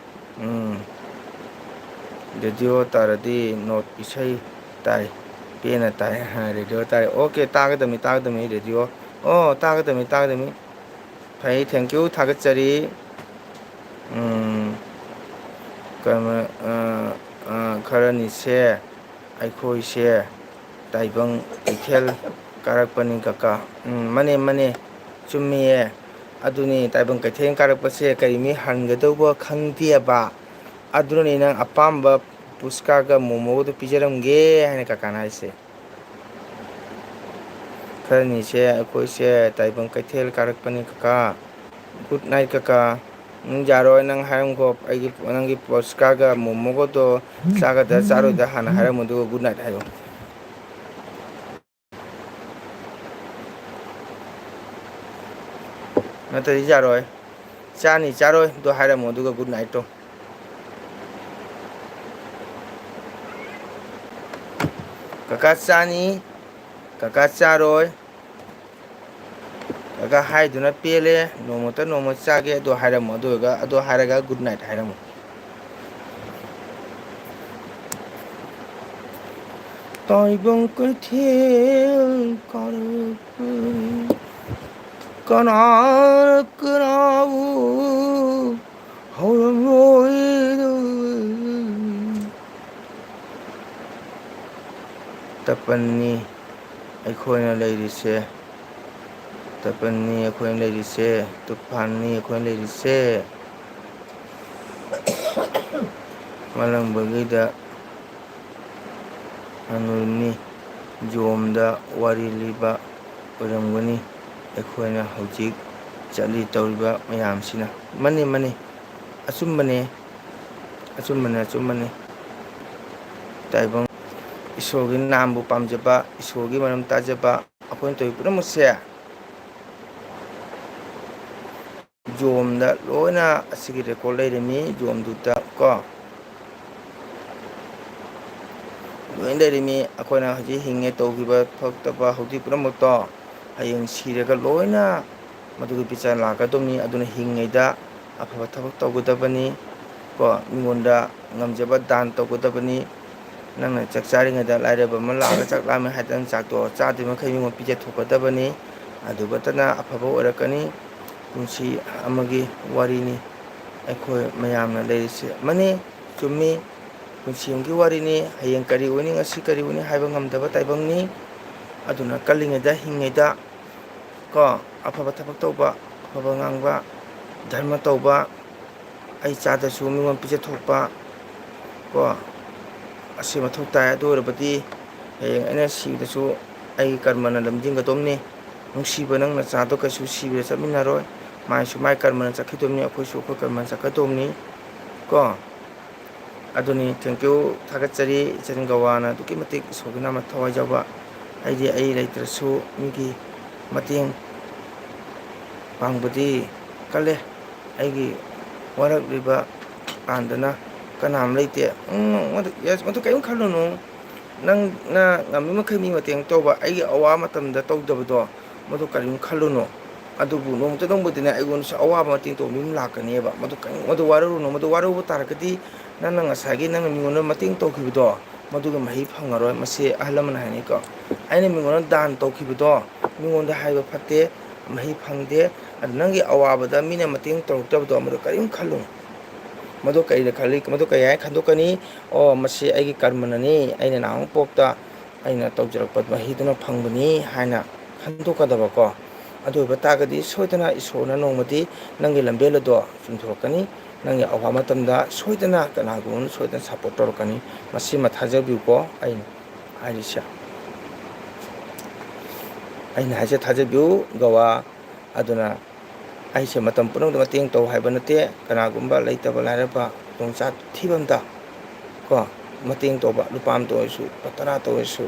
ꯎꯝ꯫ ꯔꯦꯗꯤꯑꯣ ꯇꯥꯔꯗꯤ ꯅꯣꯠ ꯏꯁꯩ ꯇꯥꯏ꯫ ꯄꯦꯟꯅ ꯇꯥꯏ꯫ ꯍꯥ, ꯔꯦꯗꯤꯑꯣ ꯇꯥꯔꯦ꯫ ꯑꯣꯀꯦ, ꯇꯥꯒꯗꯕꯅꯤ, ꯇꯥꯒꯗꯕꯅꯤ ꯔꯦꯗꯤꯑꯣ꯫ ꯑꯣ, ꯇꯥꯒꯗꯕꯅꯤ, ꯇꯥꯒꯗꯕꯅꯤ꯫ ꯐꯩ, thank you, ꯊꯥꯒꯠꯆꯔꯤ꯫ ꯎꯝ, ꯀꯩꯅꯣ, ꯑ, ꯑ, ꯈꯔꯅꯤꯁꯦ ꯑꯩꯈꯣꯏꯁꯦ ꯇꯥꯏꯕꯪ ꯀꯩꯊꯦꯜ ꯀꯥꯔꯛꯄꯅꯤ ꯀꯀꯥ꯫ ꯎꯝ, ꯃꯥꯅꯦ, ꯃꯥꯅꯦ, ꯆꯨꯝꯃꯤꯌꯦ꯫ ꯑꯗꯨꯅꯤ, ꯇꯥꯏꯕꯪ ꯀꯩꯊꯦꯜ ꯀꯥꯔꯛꯄꯁꯦ ꯀꯔꯤ ꯃꯤ ꯍꯟꯒꯗꯧꯕ ꯈꯪꯗꯦꯕ꯫ ꯑꯗꯨꯅꯅꯤ ꯅꯪ ꯑꯄꯥꯝꯕ ꯄꯨꯁꯀꯥꯒ ꯃꯣꯃꯣꯒꯗꯨ ꯄꯤꯖꯔꯝꯒꯦ ꯍꯥꯏꯅ ꯀꯀꯥꯅ ꯍꯥꯏꯁꯦ꯫ ꯈꯔꯅꯤꯁꯦ ꯑꯩꯈꯣꯏꯁꯦ ꯇꯥꯏꯕꯪ ꯀꯩꯊꯦꯜ ꯀꯥꯔꯛꯄꯅꯤ ꯀꯀꯥ꯫ Good night ꯀꯀꯥ꯫ ꯎꯝ, ꯌꯥꯔꯣꯏ, ꯅꯪ ꯍꯥꯏꯔꯝꯈꯣ꯫ ꯑꯩꯒꯤ, ꯅꯪꯒꯤ ꯄꯣꯁꯀꯥꯒ ꯃꯣꯃꯣꯒꯗꯣ ꯆꯥꯒꯗ꯭ꯔꯥ ꯆꯥꯔꯣꯏꯗ꯭ꯔꯥ ꯍꯥꯟꯅ ꯍꯥꯏꯔꯝꯃꯣ, ꯑꯗꯨꯒ good night ꯍꯥꯏꯌꯣ꯫ ꯅꯠꯇ꯭ꯔꯗꯤ ꯌꯥꯔꯣꯏ꯫ ꯆꯥꯅꯤ ꯆꯥꯔꯣꯏ ꯑꯗꯨ ꯍꯥꯏꯔꯝꯃꯣ, ꯑꯗꯨꯒ good night ꯇꯣ꯫ ꯀꯀꯥ ꯆꯥꯅꯤ, ꯀꯀꯥ ꯆꯥꯔꯣꯏ꯫ ꯀꯀꯥ ꯍꯥꯏꯗꯨꯅ ꯄꯦꯜꯂꯦ, ꯅꯣꯡꯃꯇ ꯅꯣꯡꯃ ꯆꯥꯒꯦ ꯑꯗꯨ ꯍꯥꯏꯔꯝꯃꯣ, ꯑꯗꯨꯒ, ꯑꯗꯨ ꯍꯥꯏꯔꯒ good night ꯍꯥꯏꯔꯝꯃꯣ꯫ ꯇꯥꯏꯕꯪ ꯀꯩꯊꯦꯜ ꯀꯥꯔꯛꯄ ꯀꯅꯥ ꯀꯅꯥꯕꯨ ꯍꯧꯔꯝꯂꯣꯏꯗ꯫ ꯇꯄꯟꯅꯤ ꯑꯩꯈꯣꯏꯅ ꯂꯩꯔꯤꯁꯦ, ꯇꯄꯟꯅꯤ ꯑꯩꯈꯣꯏꯅ ꯂꯩꯔꯤꯁꯦ, ꯇꯨꯐꯥꯟꯅꯤ ꯑꯩꯈꯣꯏꯅ ꯂꯩꯔꯤꯁꯦ꯫ ꯃꯥꯂꯪꯕꯒꯤꯗ ꯍꯅꯨꯅꯤ ꯌꯣꯝꯗ ꯋꯥꯔꯤ ꯂꯤꯕ ꯑꯣꯏꯔꯝꯒꯅꯤ ꯑꯩꯈꯣꯏꯅ ꯍꯧꯖꯤꯛ ꯆꯠꯂꯤ ꯇꯧꯔꯤꯕ ꯃꯌꯥꯝꯁꯤꯅ꯫ ꯃꯥꯅꯤ, ꯃꯥꯅꯤ, ꯑꯆꯨꯝꯕꯅꯦ, ꯑꯆꯨꯝꯕꯅꯦ, ꯑꯆꯨꯝꯕꯅꯦ꯫ ꯇꯥꯏꯕꯪ ꯏꯁꯣꯔꯒꯤ ꯅꯥꯝꯕꯨ ꯄꯥꯝꯖꯕ, ꯏꯁꯣꯔꯒꯤ ꯃꯔꯝ ꯇꯥꯖꯕ ꯑꯩꯈꯣꯏꯅ ꯇꯧꯔꯤ ꯄꯨꯝꯅꯃꯛꯁꯦ ꯌꯣꯝꯗ ꯂꯣꯏꯅ ꯑꯁꯤꯒꯤ record ꯂꯩꯔꯤꯃꯤ, ꯌꯣꯝꯗꯨꯗ ꯀꯣ꯫ ꯂꯣꯏ ꯂꯩꯔꯤꯃꯤ꯫ ꯑꯩꯈꯣꯏꯅ ꯍꯧꯖꯤꯛ ꯍꯤꯡꯉꯦ ꯇꯧꯈꯤꯕ ꯐꯠꯇꯕ ꯍꯧꯖꯤꯛ ꯄꯨꯝꯅꯃꯛꯇꯣ ꯍꯌꯦꯡ ꯁꯤꯔꯒ ꯂꯣꯏꯅ ꯃꯗꯨꯒꯤ ꯕꯤꯆꯥꯔ ꯂꯥꯛꯀꯗꯧꯅꯤ꯫ ꯑꯗꯨꯅ ꯍꯤꯡꯉꯩꯗ ꯑꯐꯕ ꯊꯕꯛ ꯇꯧꯒꯗꯕꯅꯤ ꯀꯣ꯫ ꯃꯤꯉꯣꯟꯗ ꯉꯝꯖꯕ ꯗꯥꯟ ꯇꯧꯒꯗꯕꯅꯤ꯫ ꯅꯪꯅ ꯆꯥꯛ ꯆꯥꯔꯤꯉꯩꯗ ꯂꯥꯏꯔꯕ ꯑꯃ ꯂꯥꯛꯑꯒ ꯆꯥꯛ ꯂꯥꯝꯃꯦ ꯍꯥꯏꯗꯅ ꯆꯥꯛꯇꯣ ꯆꯥꯗ꯭ꯔꯤꯕ ꯃꯈꯩ ꯃꯤꯉꯣꯟꯗ ꯄꯤꯖꯊꯣꯛꯀꯗꯕꯅꯤ꯫ ꯑꯗꯨ ꯈꯛꯇꯅ ꯑꯐꯕ ꯑꯣꯏꯔꯛꯀꯅꯤ꯫ ꯄꯨꯟꯁꯤ ꯑꯃꯒꯤ ꯋꯥꯔꯤꯅꯤ꯫ ꯑꯩꯈꯣꯏ ꯃꯌꯥꯝꯅ ꯂꯩꯔꯤꯁꯦ ꯑꯃꯅꯤ, ꯆꯨꯝꯃꯤ꯫ ꯄꯨꯟꯁꯤ ꯑꯃꯒꯤ ꯋꯥꯔꯤꯅꯤ꯫ ꯍꯌꯦꯡ ꯀꯔꯤ ꯑꯣꯏꯅꯤ, ꯉꯁꯤ ꯀꯔꯤ ꯑꯣꯏꯅꯤ ꯍꯥꯏꯕ ꯉꯝꯗꯕ ꯇꯥꯏꯕꯪꯅꯤ꯫ ꯑꯗꯨꯅ ꯀꯜꯂꯤꯉꯩꯗ, ꯍꯤꯡꯉꯩꯗ ꯀꯣ, ꯑꯐꯕ ꯊꯕꯛ ꯇꯧꯕ, ꯑꯐꯕ ꯉꯥꯡꯕ, ꯙꯔꯃ ꯇꯧꯕ, ꯑꯩ ꯆꯥꯗꯁꯨ ꯃꯤꯉꯣꯟ ꯄꯤꯖꯊꯣꯛꯄ ꯀꯣ, ꯑꯁꯤ ꯃꯊꯧ ꯇꯥꯏ꯫ ꯑꯗꯨ ꯑꯣꯏꯔꯕꯗꯤ ꯍꯌꯦꯡ ꯑꯩꯅ ꯁꯤꯕꯗꯁꯨ ꯑꯩꯒꯤ ꯀꯔꯃꯅ ꯂꯝꯖꯤꯡꯒꯗꯧꯅꯤ꯫ ꯅꯨꯡꯁꯤꯕ ꯅꯪ ꯅꯆꯥꯗꯣ ꯀꯩꯁꯨ ꯁꯤꯕꯗ ꯆꯠꯃꯤꯟꯅꯔꯣꯏ꯫ ꯃꯥꯏꯁꯨ ꯃꯥꯏ ꯀꯔꯃꯅ ꯆꯠꯈꯤꯗꯧꯅꯤ, ꯑꯩꯈꯣꯏꯁꯨ ꯑꯩꯈꯣꯏ ꯀꯔꯃꯅ ꯆꯠꯀꯗꯧꯅꯤ ꯀꯣ꯫ ꯑꯗꯨꯅꯤ, thank you, ꯊꯥꯒꯠꯆꯔꯤ꯫ ꯏꯆꯟ ꯒꯋꯥꯅ ꯑꯗꯨꯛꯀꯤ ꯃꯇꯤꯛ ꯏꯁꯣꯔꯒꯤ ꯅꯥꯃ ꯊꯋꯥꯏ ꯌꯥꯎꯕ꯫ ꯑꯩꯗꯤ ꯑꯩ ꯂꯩꯇ꯭ꯔꯁꯨ ꯃꯤꯒꯤ ꯃꯇꯦꯡ ꯄꯥꯡꯕꯗꯤ ꯀꯜꯂꯦ꯫ ꯑꯩꯒꯤ ꯋꯥꯔꯛꯂꯤꯕ ꯀꯥꯟꯗꯅ ꯀꯅꯥꯝ ꯂꯩꯇꯦ꯫ ꯎꯝ, ꯃꯗꯨ, yes, ꯃꯗꯨ ꯀꯔꯤꯝ ꯈꯜꯂꯨꯅꯨ꯫ ꯅꯪꯅ ꯉꯝꯃꯤ ꯃꯈꯩ ꯃꯤ ꯃꯇꯦꯡ ꯇꯧꯕ, ꯑꯩꯒꯤ ꯑꯋꯥ ꯃꯇꯝꯗ ꯇꯧꯗꯕꯗꯣ, ꯃꯗꯨ ꯀꯔꯤꯝ ꯈꯜꯂꯨꯅꯨ꯫ ꯑꯗꯨꯕꯨ ꯅꯣꯡꯃꯇ ꯅꯣꯡꯃꯗꯤꯅꯦ ꯑꯩꯉꯣꯟꯗꯁꯨ ꯑꯋꯥꯕ ꯃꯇꯦꯡ ꯇꯧꯕ ꯃꯤ ꯑꯃ ꯂꯥꯛꯀꯅꯦꯕ꯫ ꯃꯗꯨ ꯀꯔꯤꯝ, ꯃꯗꯨ ꯋꯥꯔꯧꯔꯨꯅꯨ꯫ ꯃꯗꯨ ꯋꯥꯔꯧꯕ ꯇꯥꯔꯒꯗꯤ ꯅꯪꯅ ꯉꯁꯥꯏꯒꯤ ꯅꯪꯅ ꯃꯤꯉꯣꯟꯗ ꯃꯇꯦꯡ ꯇꯧꯈꯤꯕꯗꯣ, ꯃꯗꯨꯒꯤ ꯃꯍꯩ ꯐꯪꯉꯔꯣꯏ꯫ ꯃꯁꯤ ꯑꯍꯜ ꯂꯃꯟꯅ ꯍꯥꯏꯅꯩꯀꯣ꯫ ꯑꯩꯅ ꯃꯤꯉꯣꯟꯗ ꯗꯥꯟ ꯇꯧꯈꯤꯕꯗꯣ, ꯃꯤꯉꯣꯟꯗ ꯍꯥꯏꯕ ꯐꯠꯇꯦ, ꯃꯍꯩ ꯐꯪꯗꯦ꯫ ꯑꯗꯨ ꯅꯪꯒꯤ ꯑꯋꯥꯕꯗ ꯃꯤꯅ ꯃꯇꯦꯡ ꯇꯧꯔꯛꯇꯕꯗꯣ, ꯃꯗꯨ ꯀꯔꯤꯝ ꯈꯜꯂꯨꯅꯨ꯫ ꯃꯗꯨ ꯀꯔꯤꯗ ꯈꯜꯂꯤ, ꯃꯗꯨ ꯀꯩ ꯍꯥꯏꯅ ꯈꯟꯗꯣꯛꯀꯅꯤ? "ꯑꯣ, ꯃꯁꯤ ꯑꯩꯒꯤ ꯀꯔꯃꯅꯅꯤ, ꯑꯩꯅ ꯅꯍꯥꯟꯃꯨꯛ ꯄꯣꯛꯇ ꯑꯩꯅ ꯇꯧꯖꯔꯛꯄ ꯃꯍꯩꯗꯨꯅ ꯐꯪꯕꯅꯤ" ꯍꯥꯏꯅ ꯈꯟꯗꯣꯛꯀꯗꯕꯀꯣ꯫ ꯑꯗꯨ ꯑꯣꯏꯕ ꯇꯥꯔꯒꯗꯤ ꯁꯣꯏꯗꯅ ꯏꯁꯣꯔꯅ ꯅꯣꯡꯃꯗꯤ ꯅꯪꯒꯤ ꯂꯝꯕꯦꯜ ꯑꯗꯣ ꯆꯨꯝꯊꯣꯔꯛꯀꯅꯤ꯫ ꯅꯪꯒꯤ ꯑꯋꯥ ꯃꯇꯝꯗ ꯁꯣꯏꯗꯅ ꯀꯅꯥꯒꯨꯝꯕ ꯑꯃꯅ ꯁꯣꯏꯗꯅ support ꯇꯧꯔꯛꯀꯅꯤ꯫ ꯃꯁꯤꯃ ꯊꯥꯖꯕꯤꯌꯨꯀꯣ꯫ ꯑꯩꯅ ꯍꯥꯏꯔꯤꯁꯦ, ꯑꯩꯅ ꯍꯥꯏꯁꯦ ꯊꯥꯖꯕꯤꯌꯨ, ꯒꯋꯥ꯫ ꯑꯗꯨꯅ ꯑꯩꯁꯦ ꯃꯇꯝ ꯄꯨꯝꯅꯃꯛꯇ ꯃꯇꯦꯡ ꯇꯧ ꯍꯥꯏꯕ ꯅꯠꯇꯦ꯫ ꯀꯅꯥꯒꯨꯝꯕ ꯂꯩꯇꯕ ꯂꯥꯏꯔꯕ ꯈꯨꯗꯣꯡꯆꯥ ꯊꯤꯕ ꯑꯝꯗ ꯀꯣ, ꯃꯇꯦꯡ ꯇꯧꯕ, ꯂꯨꯄꯥ ꯑꯃꯇ ꯑꯣꯏꯔꯁꯨ, ꯂꯨꯄꯥ ꯇꯔꯥꯇ ꯑꯣꯏꯔꯁꯨ꯫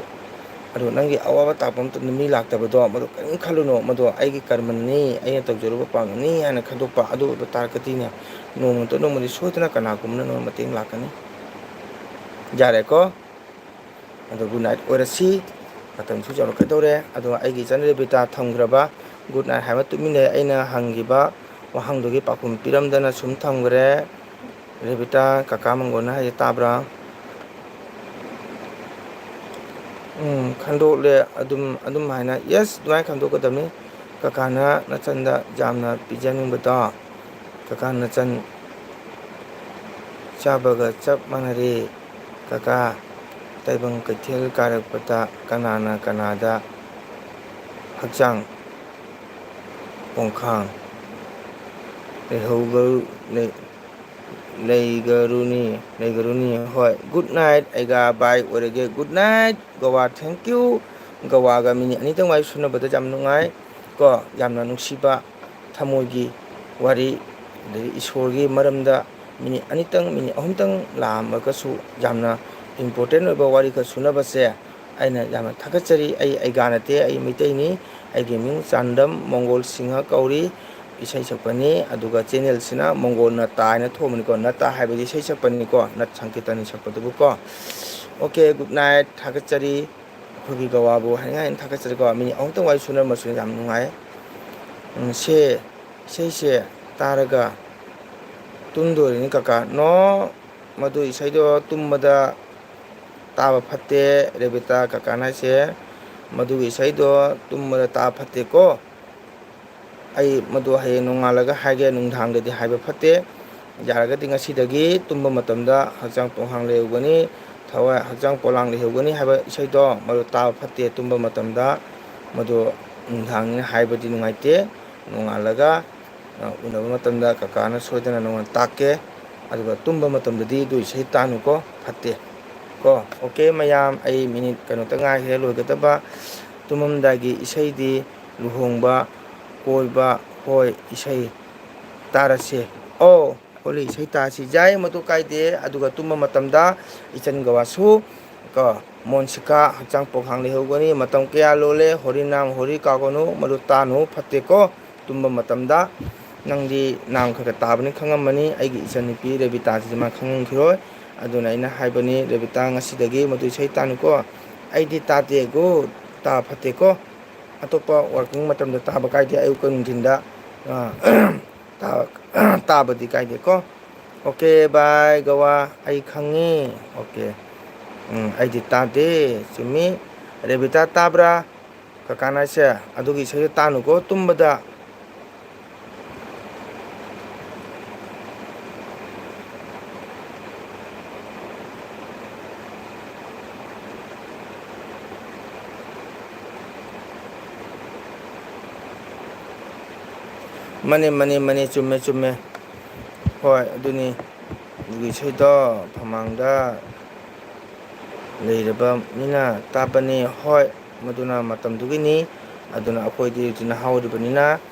ꯑꯗꯨ ꯅꯪꯒꯤ ꯑꯋꯥꯕ ꯇꯥꯛꯄ ꯃꯇꯝꯗ ꯃꯤ ꯂꯥꯛꯇꯕꯗꯣ, ꯃꯗꯨ ꯀꯔꯤꯝ ꯈꯜꯂꯨꯅꯨ꯫ ꯃꯗꯨ ꯑꯩꯒꯤ ꯀꯔꯃꯅꯤ, ꯑꯩꯅ ꯇꯧꯖꯔꯨꯕ ꯄꯥꯞꯅꯤ ꯍꯥꯏꯅ ꯈꯟꯗꯣꯛꯄ꯫ ꯑꯗꯨ ꯑꯣꯏꯕ ꯇꯥꯔꯒꯗꯤꯅꯦ, ꯅꯣꯡꯃꯇ ꯅꯣꯡꯃꯗꯤ ꯁꯣꯏꯗꯅ ꯀꯅꯥꯒꯨꯝꯕꯅ ꯅꯪꯉꯣꯟꯗ ꯃꯇꯦꯡ ꯂꯥꯛꯀꯅꯤ꯫ ꯌꯥꯔꯦꯀꯣ? ꯑꯗꯣ good night ꯑꯣꯏꯔꯁꯤ꯫ ꯃꯇꯝꯁꯨ ꯌꯧꯔꯛꯀꯗꯧꯔꯦ꯫ ꯑꯗꯣ ꯑꯩꯒꯤ ꯏꯆꯟ ꯔꯦꯕꯤꯇꯥ ꯊꯝꯈ꯭ꯔꯕ good night ꯍꯥꯏꯕ ꯇꯨꯃꯤꯟꯅ ꯑꯩꯅ ꯍꯪꯈꯤꯕ ꯋꯥꯍꯪꯗꯨꯒꯤ ꯄꯥꯎꯈꯨꯝ ꯄꯤꯔꯝꯗꯅ ꯁꯨꯝ ꯊꯝꯈ꯭ꯔꯦ꯫ ꯔꯦꯕꯤꯇꯥ, ꯀꯀꯥ ꯃꯪꯒꯣꯟꯅ ꯍꯥꯏꯁꯦ ꯇꯥꯕ꯭ꯔꯥ? ꯎꯝ, ꯈꯟꯗꯣꯛꯂꯦ꯫ ꯑꯗꯨꯝ, ꯑꯗꯨꯝ ꯍꯥꯏꯅ, yes, ꯑꯗꯨꯃꯥꯏꯅ ꯈꯟꯗꯣꯛꯀꯗꯕꯅꯤ꯫ ꯀꯀꯥꯅ ꯅꯆꯟꯗ ꯌꯥꯝꯅ ꯄꯤꯖꯅꯤꯡꯕꯗꯣ, ꯀꯀꯥ ꯅꯆꯟ ꯆꯥꯕꯒ ꯆꯞ ꯃꯥꯟꯅꯔꯦ꯫ ꯀꯀꯥ, ꯇꯥꯏꯕꯪ ꯀꯩꯊꯦꯜ ꯀꯥꯔꯛꯄꯗ ꯀꯅꯥꯅ ꯀꯅꯥꯗ ꯍꯛꯆꯥꯡ ꯄꯣꯡꯈꯥꯡ ꯂꯩꯍꯧꯒ-, ꯂꯩ-, ꯂꯩꯒꯔꯨꯅꯤ, ꯂꯩꯒꯔꯨꯅꯤ꯫ ꯍꯣꯏ, good night, ꯑꯩꯒ bye ꯑꯣꯏꯔꯒꯦ꯫ Good night, ꯒꯋꯥ, thank you꯫ ꯒꯋꯥꯒ ꯃꯤꯅꯤꯠ ꯑꯅꯤꯇꯪ ꯋꯥꯔꯤ ꯁꯨꯅꯕꯗ ꯌꯥꯝ ꯅꯨꯡꯉꯥꯏ ꯀꯣ, ꯌꯥꯝꯅ ꯅꯨꯡꯁꯤꯕ ꯊꯃꯣꯏꯒꯤ ꯋꯥꯔꯤ, ꯑꯗꯒꯤ ꯏꯁꯣꯔꯒꯤ ꯃꯔꯝꯗ ꯃꯤꯅꯤꯠ ꯑꯅꯤꯇꯪ, ꯃꯤꯅꯤꯠ ꯑꯍꯨꯝꯇꯪ ꯂꯥꯛꯑꯝꯃꯒꯁꯨ ꯌꯥꯝꯅ important ꯑꯣꯏꯕ ꯋꯥꯔꯤ ꯈꯔ ꯁꯨꯅꯕꯁꯦ ꯑꯩꯅ ꯌꯥꯝꯅ ꯊꯥꯒꯠꯆꯔꯤ꯫ ꯑꯩ ꯑꯩꯒꯥ ꯅꯠꯇꯦ, ꯑꯩ ꯃꯩꯇꯩꯅꯤ꯫ ꯑꯩꯒꯤ ꯃꯤꯡ ꯆꯥꯟꯗꯝ ꯃꯣꯡꯒꯣꯜ ꯁꯤꯡꯍ ꯀꯧꯔꯤ꯫ ꯏꯁꯩ ꯁꯛꯄꯅꯤ, ꯑꯗꯨꯒ channelꯁꯤꯅ ꯃꯣꯡꯒꯣꯜ ꯅꯇꯥ ꯍꯥꯏꯅ ꯊꯣꯟꯕꯅꯤꯀꯣ꯫ ꯅꯇꯥ ꯍꯥꯏꯕꯗꯤ ꯏꯁꯩ ꯁꯛꯄꯅꯤꯀꯣ, ꯅꯠ ꯁꯪꯀꯤꯔꯇꯟ ꯁꯛꯄꯗꯨꯕꯨꯀꯣ꯫ Okay, good night, ꯊꯥꯒꯠꯆꯔꯤ꯫ ꯑꯩꯈꯣꯏꯒꯤ ꯒꯋꯥꯕꯨ ꯍꯥꯏꯅꯤꯡꯉꯥꯏ ꯌꯥꯝ ꯊꯥꯒꯠꯆꯔꯤꯀꯣ꯫ ꯃꯤꯅꯤꯠ ꯑꯍꯨꯝꯇꯪ ꯋꯥꯔꯤ ꯁꯨꯅꯔꯝꯃꯁꯨ ꯌꯥꯝ ꯅꯨꯡꯉꯥꯏ꯫ ꯎꯝ, ꯁꯦ, ꯏꯁꯩꯁꯦ ꯇꯥꯔꯒ ꯇꯨꯝꯗꯣꯔꯤꯅꯤ ꯀꯀꯥ꯫ No, ꯃꯗꯨ ꯏꯁꯩꯗꯣ ꯇꯨꯝꯕꯗ ꯇꯥꯕ ꯐꯠꯇꯦ, ꯔꯦꯕꯤꯇꯥ ꯀꯀꯥꯅ ꯍꯥꯏꯁꯦ꯫ ꯃꯗꯨꯒꯤ ꯏꯁꯩꯗꯣ ꯇꯨꯝꯕꯗ ꯇꯥꯕ ꯐꯠꯇꯦꯀꯣ꯫ ꯑꯩ ꯃꯗꯨ ꯍꯌꯦꯡ ꯅꯣꯡꯉꯥꯜꯂꯒ ꯍꯥꯏꯒꯦ, ꯅꯨꯡꯗꯥꯡꯗꯗꯤ ꯍꯥꯏꯕ ꯐꯠꯇꯦ꯫ ꯌꯥꯔꯒꯗꯤ ꯉꯁꯤꯗꯒꯤ ꯇꯨꯝꯕ ꯃꯇꯝꯗ ꯍꯛꯆꯥꯡ ꯇꯣꯡꯍꯥꯡ ꯂꯩꯍꯧꯒꯅꯤ, ꯊꯋꯥꯏ ꯍꯛꯆꯥꯡ ꯄꯣꯂꯥꯡ ꯂꯩꯍꯧꯒꯅꯤ ꯍꯥꯏꯕ ꯏꯁꯩꯗꯣ ꯃꯗꯨ ꯇꯥꯕ ꯐꯠꯇꯦ꯫ ꯇꯨꯝꯕ ꯃꯇꯝꯗ ꯃꯗꯨ ꯅꯨꯡꯗꯥꯡꯅꯤ ꯍꯥꯏꯕꯗꯤ ꯅꯨꯡꯉꯥꯏꯇꯦ꯫ ꯅꯣꯡꯉꯥꯜꯂꯒ, ꯑ, ꯎꯅꯕ ꯃꯇꯝꯗ ꯀꯀꯥꯅ ꯁꯣꯏꯗꯅ ꯅꯉꯣꯟꯗ ꯇꯥꯛꯀꯦ꯫ ꯑꯗꯨꯒ ꯇꯨꯝꯕ ꯃꯇꯝꯗꯗꯤ ꯑꯗꯨ ꯏꯁꯩ ꯇꯥꯅꯨꯀꯣ, ꯐꯠꯇꯦ ꯀꯣ꯫ Okay ꯃꯌꯥꯝ, ꯑꯩ ꯃꯤꯅꯤꯠ ꯀꯩꯅꯣꯇ ꯉꯥꯏꯈ꯭ꯔꯦ ꯂꯣꯏꯒꯗꯕ꯫ ꯇꯨꯝꯃꯝꯗꯥꯏꯒꯤ ꯏꯁꯩꯗꯤ ꯂꯨꯍꯣꯡꯕ, ꯀꯣꯏꯕ, ꯍꯣꯏ, ꯏꯁꯩ ꯇꯥꯔꯁꯦ꯫ ꯑꯣ, ꯍꯣꯂꯤ ꯏꯁꯩ ꯇꯥꯁꯤ꯫ ꯌꯥꯏ, ꯃꯗꯨ ꯀꯥꯏꯗꯦ꯫ ꯑꯗꯨꯒ ꯇꯨꯝꯕ ꯃꯇꯝꯗ ꯏꯆꯟ ꯒꯋꯥꯁꯨ ꯀꯣ, ꯃꯣꯟꯁꯤꯀꯥ ꯍꯛꯆꯥꯡ ꯄꯣꯛꯈꯥꯡ ꯂꯩꯍꯧꯒꯅꯤ꯫ ꯃꯇꯝ ꯀꯌꯥ ꯂꯣꯜꯂꯦ, ꯍꯣꯔꯤ ꯅꯥꯝ ꯍꯣꯔꯤ ꯀꯥꯎꯒꯅꯨ, ꯃꯗꯨ ꯇꯥꯅꯨ, ꯐꯠꯇꯦꯀꯣ꯫ ꯇꯨꯝꯕ ꯃꯇꯝꯗ ꯅꯪꯗꯤ ꯅꯥꯝ ꯈꯔ ꯈꯔ ꯇꯥꯕꯅꯤ ꯈꯪꯉꯝꯃꯅꯤ꯫ ꯑꯩꯒꯤ ꯏꯆꯟꯅꯨꯄꯤ ꯔꯦꯕꯤꯇꯥꯁꯤꯗꯤ ꯃꯥ ꯈꯪꯉꯝꯈꯤꯔꯣꯏ꯫ ꯑꯗꯨꯅ ꯑꯩꯅ ꯍꯥꯏꯕꯅꯤ, "ꯔꯦꯕꯤꯇꯥ, ꯉꯁꯤꯗꯒꯤ ꯃꯗꯨ ꯏꯁꯩ ꯇꯥꯅꯨꯀꯣ"꯫ ꯑꯩꯗꯤ ꯇꯥꯗꯦ ꯒꯣ, ꯇꯥ ꯐꯠꯇꯦꯀꯣ꯫ ꯑꯇꯣꯞꯄ working ꯃꯇꯝꯗ ꯇꯥꯕ ꯀꯥꯏꯗꯦ, ꯑꯌꯨꯛꯀ ꯅꯨꯡꯊꯤꯟꯗ, ꯑ, ꯇꯥ-, ꯇꯥꯕꯗꯤ ꯀꯥꯏꯗꯦꯀꯣ꯫ Okay, bye, ꯒꯋꯥ꯫ ꯑꯩ ꯈꯪꯉꯤ꯫ Okay꯫ ꯎꯝ, ꯑꯩꯗꯤ ꯇꯥꯗꯦ꯫ ꯆꯨꯝꯃꯤ꯫ ꯔꯦꯕꯤꯇꯥ ꯇꯥꯕ꯭ꯔꯥ? ꯀꯀꯥꯅ ꯍꯥꯏꯁꯦ ꯑꯗꯨꯒꯤ ꯏꯁꯩꯗꯣ ꯇꯥꯅꯨꯀꯣ ꯇꯨꯝꯕꯗ꯫ ꯃꯥꯅꯦ, ꯃꯥꯅꯦ, ꯃꯥꯅꯦ, ꯆꯨꯝꯃꯦ, ꯆꯨꯝꯃꯦ꯫ ꯍꯣꯏ, ꯑꯗꯨꯅꯤ꯫ ꯑꯗꯨꯒꯤ ꯏꯁꯩꯗꯣ ꯐꯃꯥꯡꯗ ꯂꯩꯔꯕ ꯃꯤꯅ ꯇꯥꯕꯅꯤ꯫ ꯍꯣꯏ, ꯃꯗꯨꯅ ꯃꯇꯝꯗꯨꯒꯤꯅꯤ꯫ ꯑꯗꯨꯅ ꯑꯩꯈꯣꯏꯗꯤ ꯍꯧꯖꯤꯛ ꯅꯍꯥ ꯑꯣꯏꯔꯤꯕꯅꯤꯅ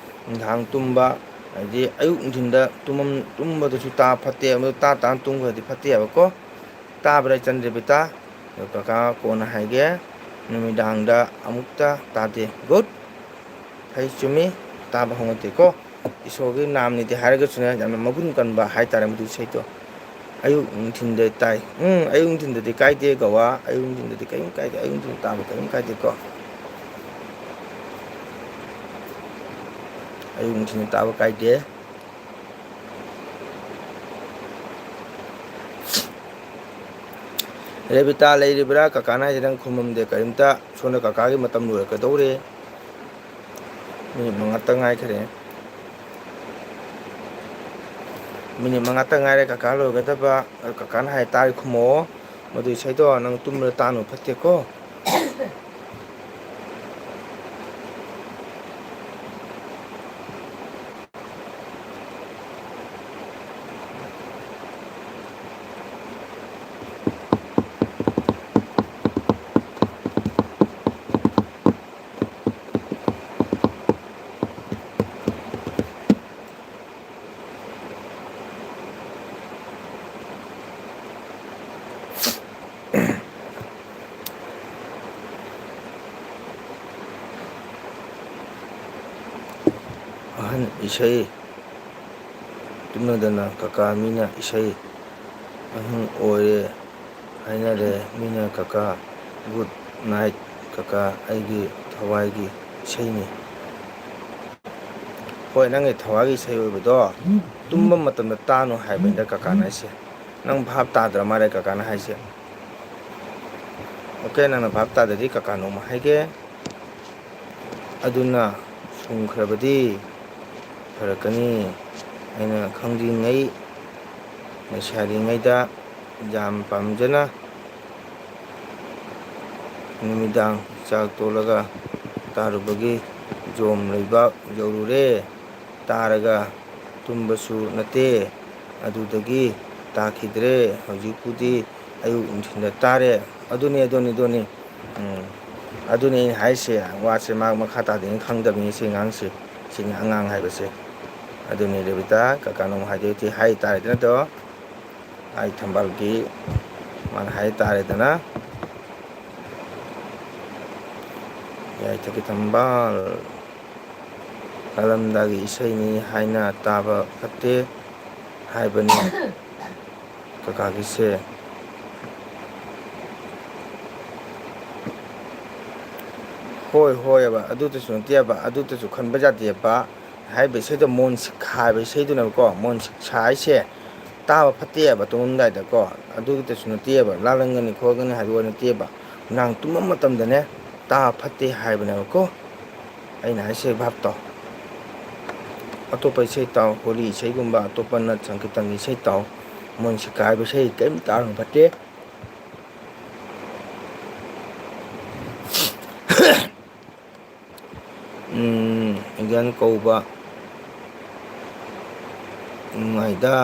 ꯅꯨꯡꯗꯥꯡ ꯇꯨꯝꯕ, ꯍꯥꯏꯗꯤ ꯑꯌꯨꯛ ꯅꯨꯡꯊꯤꯟꯗ ꯇꯨꯝꯃꯝ-, ꯇꯨꯝꯕꯗꯁꯨ ꯇꯥ ꯐꯠꯇꯦ, ꯃꯗꯨ ꯇꯥ ꯇꯥꯅ ꯇꯨꯝꯈ꯭ꯔꯗꯤ ꯐꯠꯇꯦꯕꯀꯣ꯫ ꯇꯥꯕ꯭ꯔꯥ ꯏꯆꯟ ꯔꯦꯕꯤꯇꯥ? ꯑꯗꯣ ꯀꯀꯥ ꯀꯣꯟꯅ ꯍꯥꯏꯒꯦ, ꯅꯨꯃꯤꯗꯥꯡꯗ ꯑꯃꯨꯛꯇ ꯇꯥꯗꯦ꯫ Good꯫ ꯐꯩ, ꯆꯨꯝꯃꯤ, ꯇꯥꯕ ꯍꯧꯅꯗꯦꯀꯣ꯫ ꯏꯁꯣꯔꯒꯤ ꯅꯥꯝꯅꯤꯗꯤ ꯍꯥꯏꯔꯒꯁꯨꯅꯦ, ꯌꯥꯝꯅ ꯃꯒꯨꯟ ꯀꯟꯕ ꯍꯥꯏꯇꯥꯔꯦ ꯃꯗꯨ ꯏꯁꯩꯗꯣ꯫ ꯑꯌꯨꯛ ꯅꯨꯡꯊꯤꯟꯗ ꯇꯥꯏ꯫ ꯎꯝ, ꯑꯌꯨꯛ ꯅꯨꯡꯊꯤꯟꯗꯗꯤ ꯀꯥꯏꯗꯦ ꯒꯋꯥ, ꯑꯌꯨꯛ ꯅꯨꯡꯊꯤꯟꯗꯗꯤ ꯀꯔꯤꯝ ꯀꯥꯏꯗꯦ, ꯑꯌꯨꯛ ꯅꯨꯡꯊꯤꯟ ꯇꯥꯕ ꯀꯔꯤꯝ ꯀꯥꯏꯗꯦꯀꯣ꯫ ꯑꯌꯨꯛ ꯅꯨꯡꯊꯤꯟꯗ ꯇꯥꯕ ꯀꯥꯏꯗꯦ꯫ ꯔꯦꯕꯤꯇꯥ ꯂꯩꯔꯤꯕ꯭ꯔꯥ? ꯀꯀꯥꯅ ꯍꯥꯏꯁꯦ ꯅꯪ ꯈꯨꯝꯃꯝꯗꯦ ꯀꯔꯤꯝꯇ꯫ ꯁꯣꯝꯗ ꯀꯀꯥꯒꯤ ꯃꯇꯝ ꯂꯣꯏꯔꯛꯀꯗꯧꯔꯦ꯫ ꯃꯤꯅꯤꯠ ꯃꯉꯥꯇ ꯉꯥꯏꯈ꯭ꯔꯦ꯫ ꯃꯤꯅꯤꯠ ꯃꯉꯥꯇ ꯉꯥꯏꯔꯦ ꯀꯀꯥ ꯂꯣꯏꯒꯗꯕ꯫ ꯑꯗꯨ ꯀꯀꯥꯅ ꯍꯥꯏ ꯇꯥꯔꯦ ꯈꯨꯝꯃꯛꯑꯣ꯫ ꯃꯗꯨ ꯏꯁꯩꯗꯣ ꯅꯪ ꯇꯨꯝꯕꯗ ꯇꯥꯅꯨ ꯐꯠꯇꯦꯀꯣ꯫ ꯑꯍꯟ ꯏꯁꯩ ꯇꯨꯝꯅꯗꯅ ꯀꯀꯥ ꯃꯤꯅ ꯏꯁꯩ ꯑꯍꯤꯡ ꯑꯣꯏꯔꯦ ꯍꯥꯏꯅꯔꯦ ꯃꯤꯅ ꯀꯀꯥ꯫ Good night ꯀꯀꯥ, ꯑꯩꯒꯤ ꯊꯋꯥꯏꯒꯤ ꯏꯁꯩꯅꯤ꯫ ꯍꯣꯏ, ꯅꯪꯒꯤ ꯊꯋꯥꯏꯒꯤ ꯏꯁꯩ ꯑꯣꯏꯕꯗꯣ ꯇꯨꯝꯕ ꯃꯇꯝꯗ ꯇꯥꯅꯨ ꯍꯥꯏꯕꯅꯤꯗ ꯀꯀꯥꯅ ꯍꯥꯏꯁꯦ꯫ ꯅꯪ ꯚꯥꯞ ꯇꯥꯗ꯭ꯔ ꯃꯥꯜꯂꯦ ꯀꯀꯥꯅ ꯍꯥꯏꯁꯦ꯫ Okay, ꯅꯪꯅ ꯚꯥꯞ ꯇꯥꯗꯗꯤ ꯀꯀꯥ ꯅꯣꯡꯃ ꯍꯥꯏꯒꯦ꯫ ꯑꯗꯨꯅ ꯁꯨꯝꯈ꯭ꯔꯕꯗꯤ ꯐꯔꯛꯀꯅꯤ꯫ ꯑꯩꯅ ꯈꯪꯗ꯭ꯔꯤꯉꯩ, ꯂꯩꯁꯥꯔꯤꯉꯩꯗ ꯌꯥꯝ ꯄꯥꯝꯖꯅ ꯅꯨꯃꯤꯗꯥꯡ ꯆꯥꯛ ꯇꯣꯛꯂꯒ ꯇꯥꯔꯨꯕꯒꯤ ꯖꯣꯝ ꯂꯩꯕꯥꯛ ꯌꯧꯔꯨꯔꯦ꯫ ꯇꯥꯔꯒ ꯇꯨꯝꯕꯁꯨ ꯅꯠꯇꯦ꯫ ꯑꯗꯨꯗꯒꯤ ꯇꯥꯈꯤꯗ꯭ꯔꯦ꯫ ꯍꯧꯖꯤꯛꯄꯨꯗꯤ ꯑꯌꯨꯛ ꯅꯨꯡꯊꯤꯜꯗ ꯇꯥꯔꯦ꯫ ꯑꯗꯨꯅꯤ, ꯑꯗꯨꯅꯤ, ꯑꯗꯨꯅꯤ꯫ ꯎꯝ꯫ ꯑꯗꯨꯅꯤ ꯑꯩꯅ ꯍꯥꯏꯁꯦ, ꯋꯥꯁꯦ ꯃꯥ ꯃꯈꯥ ꯇꯥꯗꯦꯅ ꯈꯪꯗꯕꯅꯤ ꯁꯤ ꯑꯉꯥꯡꯁꯦ꯫ ꯁꯤꯅꯤ ꯑꯉꯥꯡ ꯍꯥꯏꯕꯁꯦ꯫ ꯑꯗꯨꯅꯤ ꯔꯦꯕꯤꯇꯥ, ꯀꯀꯥꯅ ꯑꯃꯨꯛ ꯍꯥꯏꯗꯣꯏꯗꯤ ꯍꯥꯏ ꯇꯥꯔꯦꯗꯅ ꯇꯣ꯫ ꯑꯩ ꯊꯝꯕꯥꯜꯒꯤ ꯃꯥꯅ ꯍꯥꯏ ꯇꯥꯔꯦꯗꯅ꯫ ꯌꯥꯏꯊꯛꯀꯤ ꯊꯝꯕꯥꯜ꯫ ꯂꯥꯜꯂꯝꯗꯥꯏꯒꯤ ꯏꯁꯩꯅꯤ ꯍꯥꯏꯅ ꯇꯥꯕ ꯐꯠꯇꯦ ꯍꯥꯏꯕꯅꯤ ꯀꯀꯥꯒꯤꯁꯦ꯫ ꯍꯣꯏ, ꯍꯣꯏꯑꯕ, ꯑꯗꯨꯇꯁꯨ ꯅꯠꯇꯦꯕ, ꯑꯗꯨꯇꯁꯨ ꯈꯟꯕ ꯌꯥꯗꯦꯕ꯫ ꯍꯥꯏꯔꯤꯕ ꯏꯁꯩꯗꯣ ꯃꯣꯟ ꯁꯤꯛꯈꯥ ꯍꯥꯏꯕ ꯏꯁꯩꯗꯨꯅꯦꯕꯀꯣ꯫ ꯃꯣꯟ ꯁꯤꯛꯈꯥ ꯍꯥꯏꯁꯦ ꯇꯥꯕ ꯐꯠꯇꯦꯕ ꯇꯨꯝꯃꯝꯗꯥꯏꯗꯀꯣ꯫ ꯑꯗꯨꯒꯤꯇꯁꯨ ꯅꯠꯇꯦꯕ, ꯂꯥꯜꯂꯝꯒꯅꯤ ꯈꯣꯠꯀꯅꯤ ꯍꯥꯏꯕ ꯋꯥ ꯅꯠꯇꯦꯕ꯫ ꯅꯨꯡꯗꯥꯡ ꯇꯨꯝꯕ ꯃꯇꯝꯗꯅꯦ ꯇꯥꯕ ꯐꯠꯇꯦ ꯍꯥꯏꯕꯅꯦꯕꯀꯣ꯫ ꯑꯩꯅ ꯍꯥꯏꯁꯦ ꯚꯥꯞ ꯇꯥꯎ꯫ ꯑꯇꯣꯞꯄ ꯏꯁꯩ ꯇꯥꯎ, ꯍꯣꯂꯤ ꯏꯁꯩꯒꯨꯝꯕ, ꯑꯇꯣꯞꯄ ꯅꯠ ꯁꯪꯀꯤꯔꯇꯟꯒꯤ ꯏꯁꯩ ꯇꯥꯎ꯫ ꯃꯣꯟ ꯁꯤꯛꯈꯥ ꯍꯥꯏꯕ ꯏꯁꯩ ꯀꯔꯤꯝ ꯇꯥꯔꯨꯅꯨ, ꯐꯠꯇꯦ꯫ ꯎꯝ, ꯑꯦꯂꯤꯌꯟ ꯀꯧꯕ ꯅꯨꯡꯉꯥꯏꯗ꯫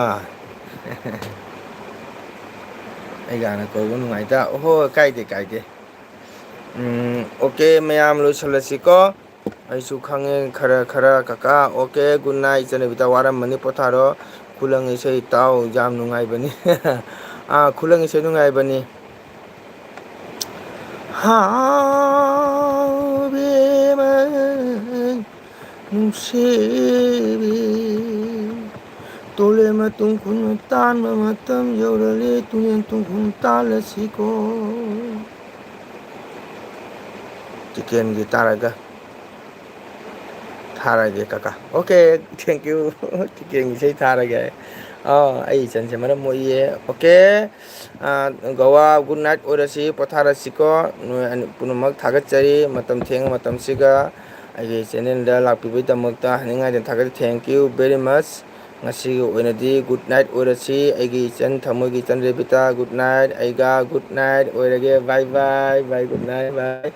ꯑꯩꯒꯥꯅ ꯀꯧꯕ ꯅꯨꯡꯉꯥꯏꯗ꯫ ꯑꯣꯍꯣ, ꯀꯥꯏꯗꯦ, ꯀꯥꯏꯗꯦ꯫ ꯎꯝ, ꯑꯣꯀꯦ, ꯃꯌꯥꯝ ꯂꯣꯏꯁꯤꯜꯂꯁꯤꯀꯣ꯫ ꯑꯩꯁꯨ ꯈꯪꯉꯦ ꯈꯔ ꯈꯔ, ꯀꯀꯥ꯫ Okay, good night꯫ ꯏꯆꯟꯅꯨꯄꯤꯗ ꯋꯥꯔꯝꯃꯅꯤ, ꯄꯣꯊꯥꯔꯣ꯫ ꯈꯨꯂꯪ ꯏꯁꯩ ꯇꯥꯎ, ꯌꯥꯝ ꯅꯨꯡꯉꯥꯏꯕꯅꯤ꯫ ꯑꯥ, ꯈꯨꯂꯪ ꯏꯁꯩ ꯅꯨꯡꯉꯥꯏꯕꯅꯤ꯫ ꯍꯥꯎ ꯕꯦꯝꯃ ꯅꯨꯡꯁꯤꯕꯤ, ꯇꯣꯂꯦ ꯃꯇꯨꯡ ꯈꯨꯅꯨ ꯇꯥꯟꯕ ꯃꯇꯝ ꯌꯧꯔꯛꯂꯦ, ꯇꯨꯂꯦꯟ ꯇꯨꯡꯈꯨꯜ ꯇꯥꯜꯂꯁꯤꯀꯣ꯫ ꯆꯤꯀꯦꯟꯒꯤ ꯇꯥꯔꯒ ꯊꯥꯔꯒꯦ, ꯀꯀꯥ꯫ Okay, thank you꯫ ꯆꯤꯀꯦꯟꯒꯤ ꯏꯁꯩ ꯊꯥꯔꯒꯦ꯫ ꯑꯥ, ꯑꯩ ꯏꯆꯟꯁꯦ ꯃꯔꯝ ꯃꯣꯛꯏꯌꯦ꯫ ꯑꯣꯀꯦ꯫ ꯑꯥ, ꯒꯋꯥ, good night ꯑꯣꯏꯔꯁꯤ, ꯄꯣꯊꯥꯔꯁꯤꯀꯣ꯫ ꯅꯣꯏ ꯑꯅꯤ ꯄꯨꯝꯅꯃꯛ ꯊꯥꯒꯠꯆꯔꯤ, ꯃꯇꯝ ꯊꯦꯡꯕ ꯃꯇꯝꯁꯤꯒ꯫ ꯑꯩꯒꯤ ꯆꯦꯅꯦꯜꯗ ꯂꯥꯛꯄꯤꯕꯒꯤꯗꯃꯛꯇ ꯍꯥꯏꯅꯤꯡꯉꯥꯏꯗ ꯊꯥꯒꯠꯆꯔꯤ꯫ Thank you very much꯫ ꯉꯁꯤꯒꯤ ꯑꯣꯏꯅꯗꯤ good night ꯑꯣꯏꯔꯁꯤ꯫ ꯑꯩꯒꯤ ꯏꯆꯟ, ꯊꯃꯣꯏꯒꯤ ꯏꯆꯟ ꯔꯦꯕꯤꯇꯥ, good night꯫ ꯑꯩꯒ good night ꯑꯣꯏꯔꯒꯦ꯫ Bye bye, bye, good night, bye꯫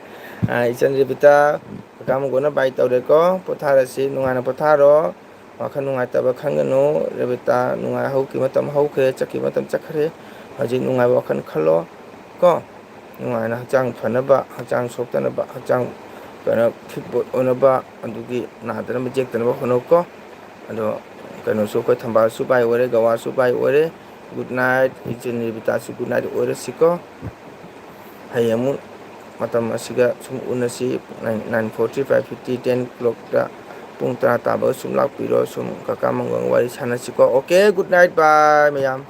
ꯑꯥ, ꯏꯆꯟ ꯔꯦꯕꯤꯇꯥ, ꯀꯀꯥ ꯃꯪꯒꯣꯟꯅ bye ꯇꯧꯔꯦꯀꯣ꯫ ꯄꯣꯊꯥꯔꯁꯤ, ꯅꯨꯡꯉꯥꯏꯅ ꯄꯣꯊꯥꯔꯣ꯫ ꯋꯥꯈꯜ ꯅꯨꯡꯉꯥꯏꯇꯕ ꯈꯟꯒꯅꯨ꯫ ꯔꯦꯕꯤꯇꯥ, ꯅꯨꯡꯉꯥꯏ, ꯍꯧꯈꯤꯕ ꯃꯇꯝ ꯍꯧꯈ꯭ꯔꯦ, ꯆꯠꯈꯤꯕ ꯃꯇꯝ ꯆꯠꯈ꯭ꯔꯦ꯫ ꯍꯧꯖꯤꯛ ꯅꯨꯡꯉꯥꯏꯕ ꯋꯥꯈꯜ ꯈꯜꯂꯣ ꯀꯣ꯫ ꯅꯨꯡꯉꯥꯏꯅ ꯍꯛꯆꯥꯡ ꯐꯅꯕ, ꯍꯛꯆꯥꯡ ꯁꯣꯛꯇꯅꯕ, ꯍꯛꯆꯥꯡ ꯀꯩꯅꯣ fit ꯕꯣꯠ ꯑꯣꯏꯅꯕ, ꯑꯗꯨꯒꯤ ꯅꯥꯗꯅꯕ ꯌꯦꯛꯇꯅꯕ ꯍꯣꯠꯅꯧꯀꯣ꯫ ꯑꯗꯣ ꯀꯩꯅꯣꯁꯨ, ꯑꯩꯈꯣꯏ ꯊꯝꯕꯥꯜꯁꯨ bye ꯑꯣꯏꯔꯦ, ꯒꯋꯥꯁꯨ bye ꯑꯣꯏꯔꯦ꯫ Good night, ꯏꯆꯤꯟ ꯔꯦꯕꯤꯇꯥꯁꯨ good night ꯑꯣꯏꯔꯁꯤꯀꯣ꯫ ꯍꯌꯦꯡ ꯑꯃꯨꯛ ꯃꯇꯝ ꯑꯁꯤꯒ ꯁꯨꯝ ꯎꯅꯁꯤ, nine forty, five fifty, ten o'clockꯇ, ꯄꯨꯡ ꯇꯔꯥ ꯇꯥꯕꯒ ꯁꯨꯝ ꯂꯥꯛꯄꯤꯔꯣ, ꯁꯨꯝ ꯀꯀꯥ ꯃꯪꯒꯣꯟꯒ ꯋꯥꯔꯤ ꯁꯥꯟꯅꯁꯤꯀꯣ꯫ Okay, good night, bye ꯃꯌꯥꯝ꯫